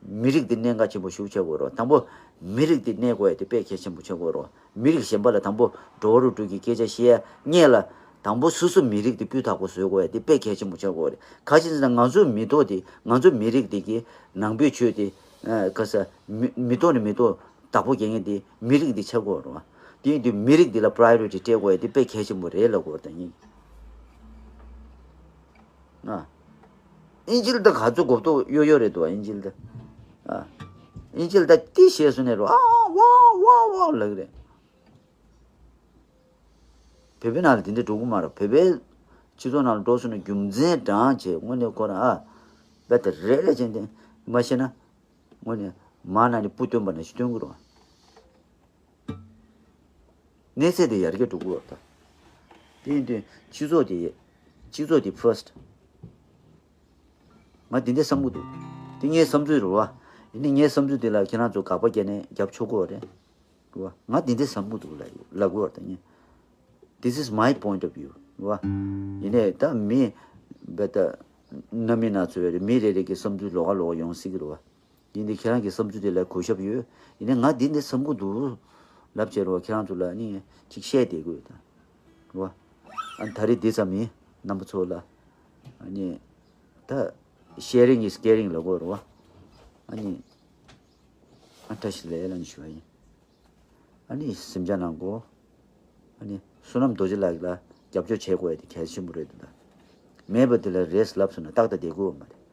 མི་རིགས་འདི་གནད་འགག་ཆེན་པོ་ཞིག་ཆགས་དགོས་རེད་བ། དང་པོ་མི་རིགས་འདི་གནས་དགོས་ཡ་དེ་དཔེ་གལ་ཆེན་པོ་ཆགས་དགོས་རེད་བ། མི་རིགས་གཞན་པ་ལ་དང་པོ་འགྲོ་བ་རིགས་དྲུག་གི་སྐད་ཆ་བཤད་ཡ་སྔོན་ལ་དང་པོ་སོ་སོ་མི་རིགས་འདི་སྤུས་དག་པོ་བཟོ་དགོས་ཡ་དེ་དཔེ་གལ་ཆེན་པོ་ཆགས་དགོས་རེད། ག་ཅི་ཟེར་ན་ང་ཚོའི་མི་ཐོག་འདི་ང་ཚོའི་མི་རིགས་འདི་གི་ནང་པའི་ཆོས་འདི་ཨ་ག་ས་མི་མི་ཐོག་ནས་མི་ཐོག་བདག་པོ་རྒྱག་མཁན་དེ་མི་རིགས་འདི་ཆགས་དགོས་རེད་བ། དེ་ཡིན་དུས་མི་རིགས་འདི་ལ་priority་སྤྲད་དགོས་ཡ་དེ་དཔེ་གལ་ཆེན་པོ་རེད་ལབ་དགོས་རེད་ད་ཡིན། ཨ། ཨིན་ཇི་ལ་ད་ག་ཚོད་གོ་རྟོགས་ཡོད་ཡོད་རེད་འདུག་ཨིན་ཇི་ལ་ད། ཨ། ཨིན་ཇི་ལ་ད་ཏི་བཤད་སོང་ནས་རོ། ཨ་ཝ་ཝ་ཝ་ལབ་གི་རེད། བོད་པའི་ནང་ལ་དེ་འདྲ་འགྲོ་གི་མ་རེད། བོད་པའི་སྤྱི་ཚོགས་ནང་ལ་འགྲོ་སོང་ན་རྒྱུ་མཚན་དྲངས་བྱས་དངོས་གནས་ཁོ་རང་ཨ། རྦད་དེ་རེ་རེ་བྱས་ཏེ་མ་ཤེས་ན། དངོས་གནས་མ་ན་ནི་སྤུ་སྟོན་པ་ནང་བཞིན་སྟོན་གི་རེད། གནས་ཚད་དེ་ཡར་རྒྱས་འགྲོ་གི་རེད་ད། དེ་ཡིན་དུས་སྤྱི་ཚོགས་དེ་སྤྱི་ཚོགས་དེ་first། ང་འདི་འདྲ་བསམ་གི་འདུག་དེ་ངའི་བསམ་ཚུལ་རེད་བ། ཡིན་ནའི་ངའི་བསམ་ཚུལ་དེ་ལ་ཁྱེད་རང་ཚོ་དགག་པ་བརྒྱབ་ནའི་རྒྱབ་ཆོག་གི་རེད། རེད་བ། ང་འདི་འདྲ་བསམ་གི་འདུག་ལབ་ལབ་གི་རེད་ད་ངས། This is my point of view རེད་བ། ཡིན་ནའི་ད་མི་རྦད་དེ་སྣ་མིན་སྣ་ཚོགས་རེད། མི་རེ་རེ་གི་བསམ་ཚུལ་ལོགས་ཀ་ལོགས་ཀ་ཡོང་སྲིད་གི་རེད་བ། ཡིན་ཏེ་ཁྱེད་རང་གི་བསམ་ཚུལ་དེ་ལ་གུས་ཞབས་ཡོད། ཡིན་ནའི་ང་འདི་འདྲ་བསམ་གི་འདུག་ལབ་བྱས་རོགས། ཁྱེད་རང་ཚོ་ལ་ནི་ཅིག་བཤད་བསྡད་དགོས་ད། རོ། ཨ་ད་རེས་འདི་ཙམ་ཡིན། རྣམ་པ་ཚོ་ལ་ཨ་ནི་ད་sharing is caring ལབ་དགོས་རོ། ཨ་ནི་ཨ་བཀྲ་ཤིས་བདེ་ལེགས་ཞུ་བ་ཡིན། ཨ་ནི་གཟིམ་འཇག་གནང་དགོས། ཨ་ནི་བསོད་ནམས་རྡོ་རྗེ་ལགས་ལ་རྒྱབ་སྐྱོར་བྱེད་དགོས་ཡ་དེ་གལ་ཆེན་པོ་རེད་འདུག་ད། མེད་པ་དེ་ལ་རེས་ལབ་སོང་ན་ཏག་ཏག་བསྡད་དགོས་མ་རེད།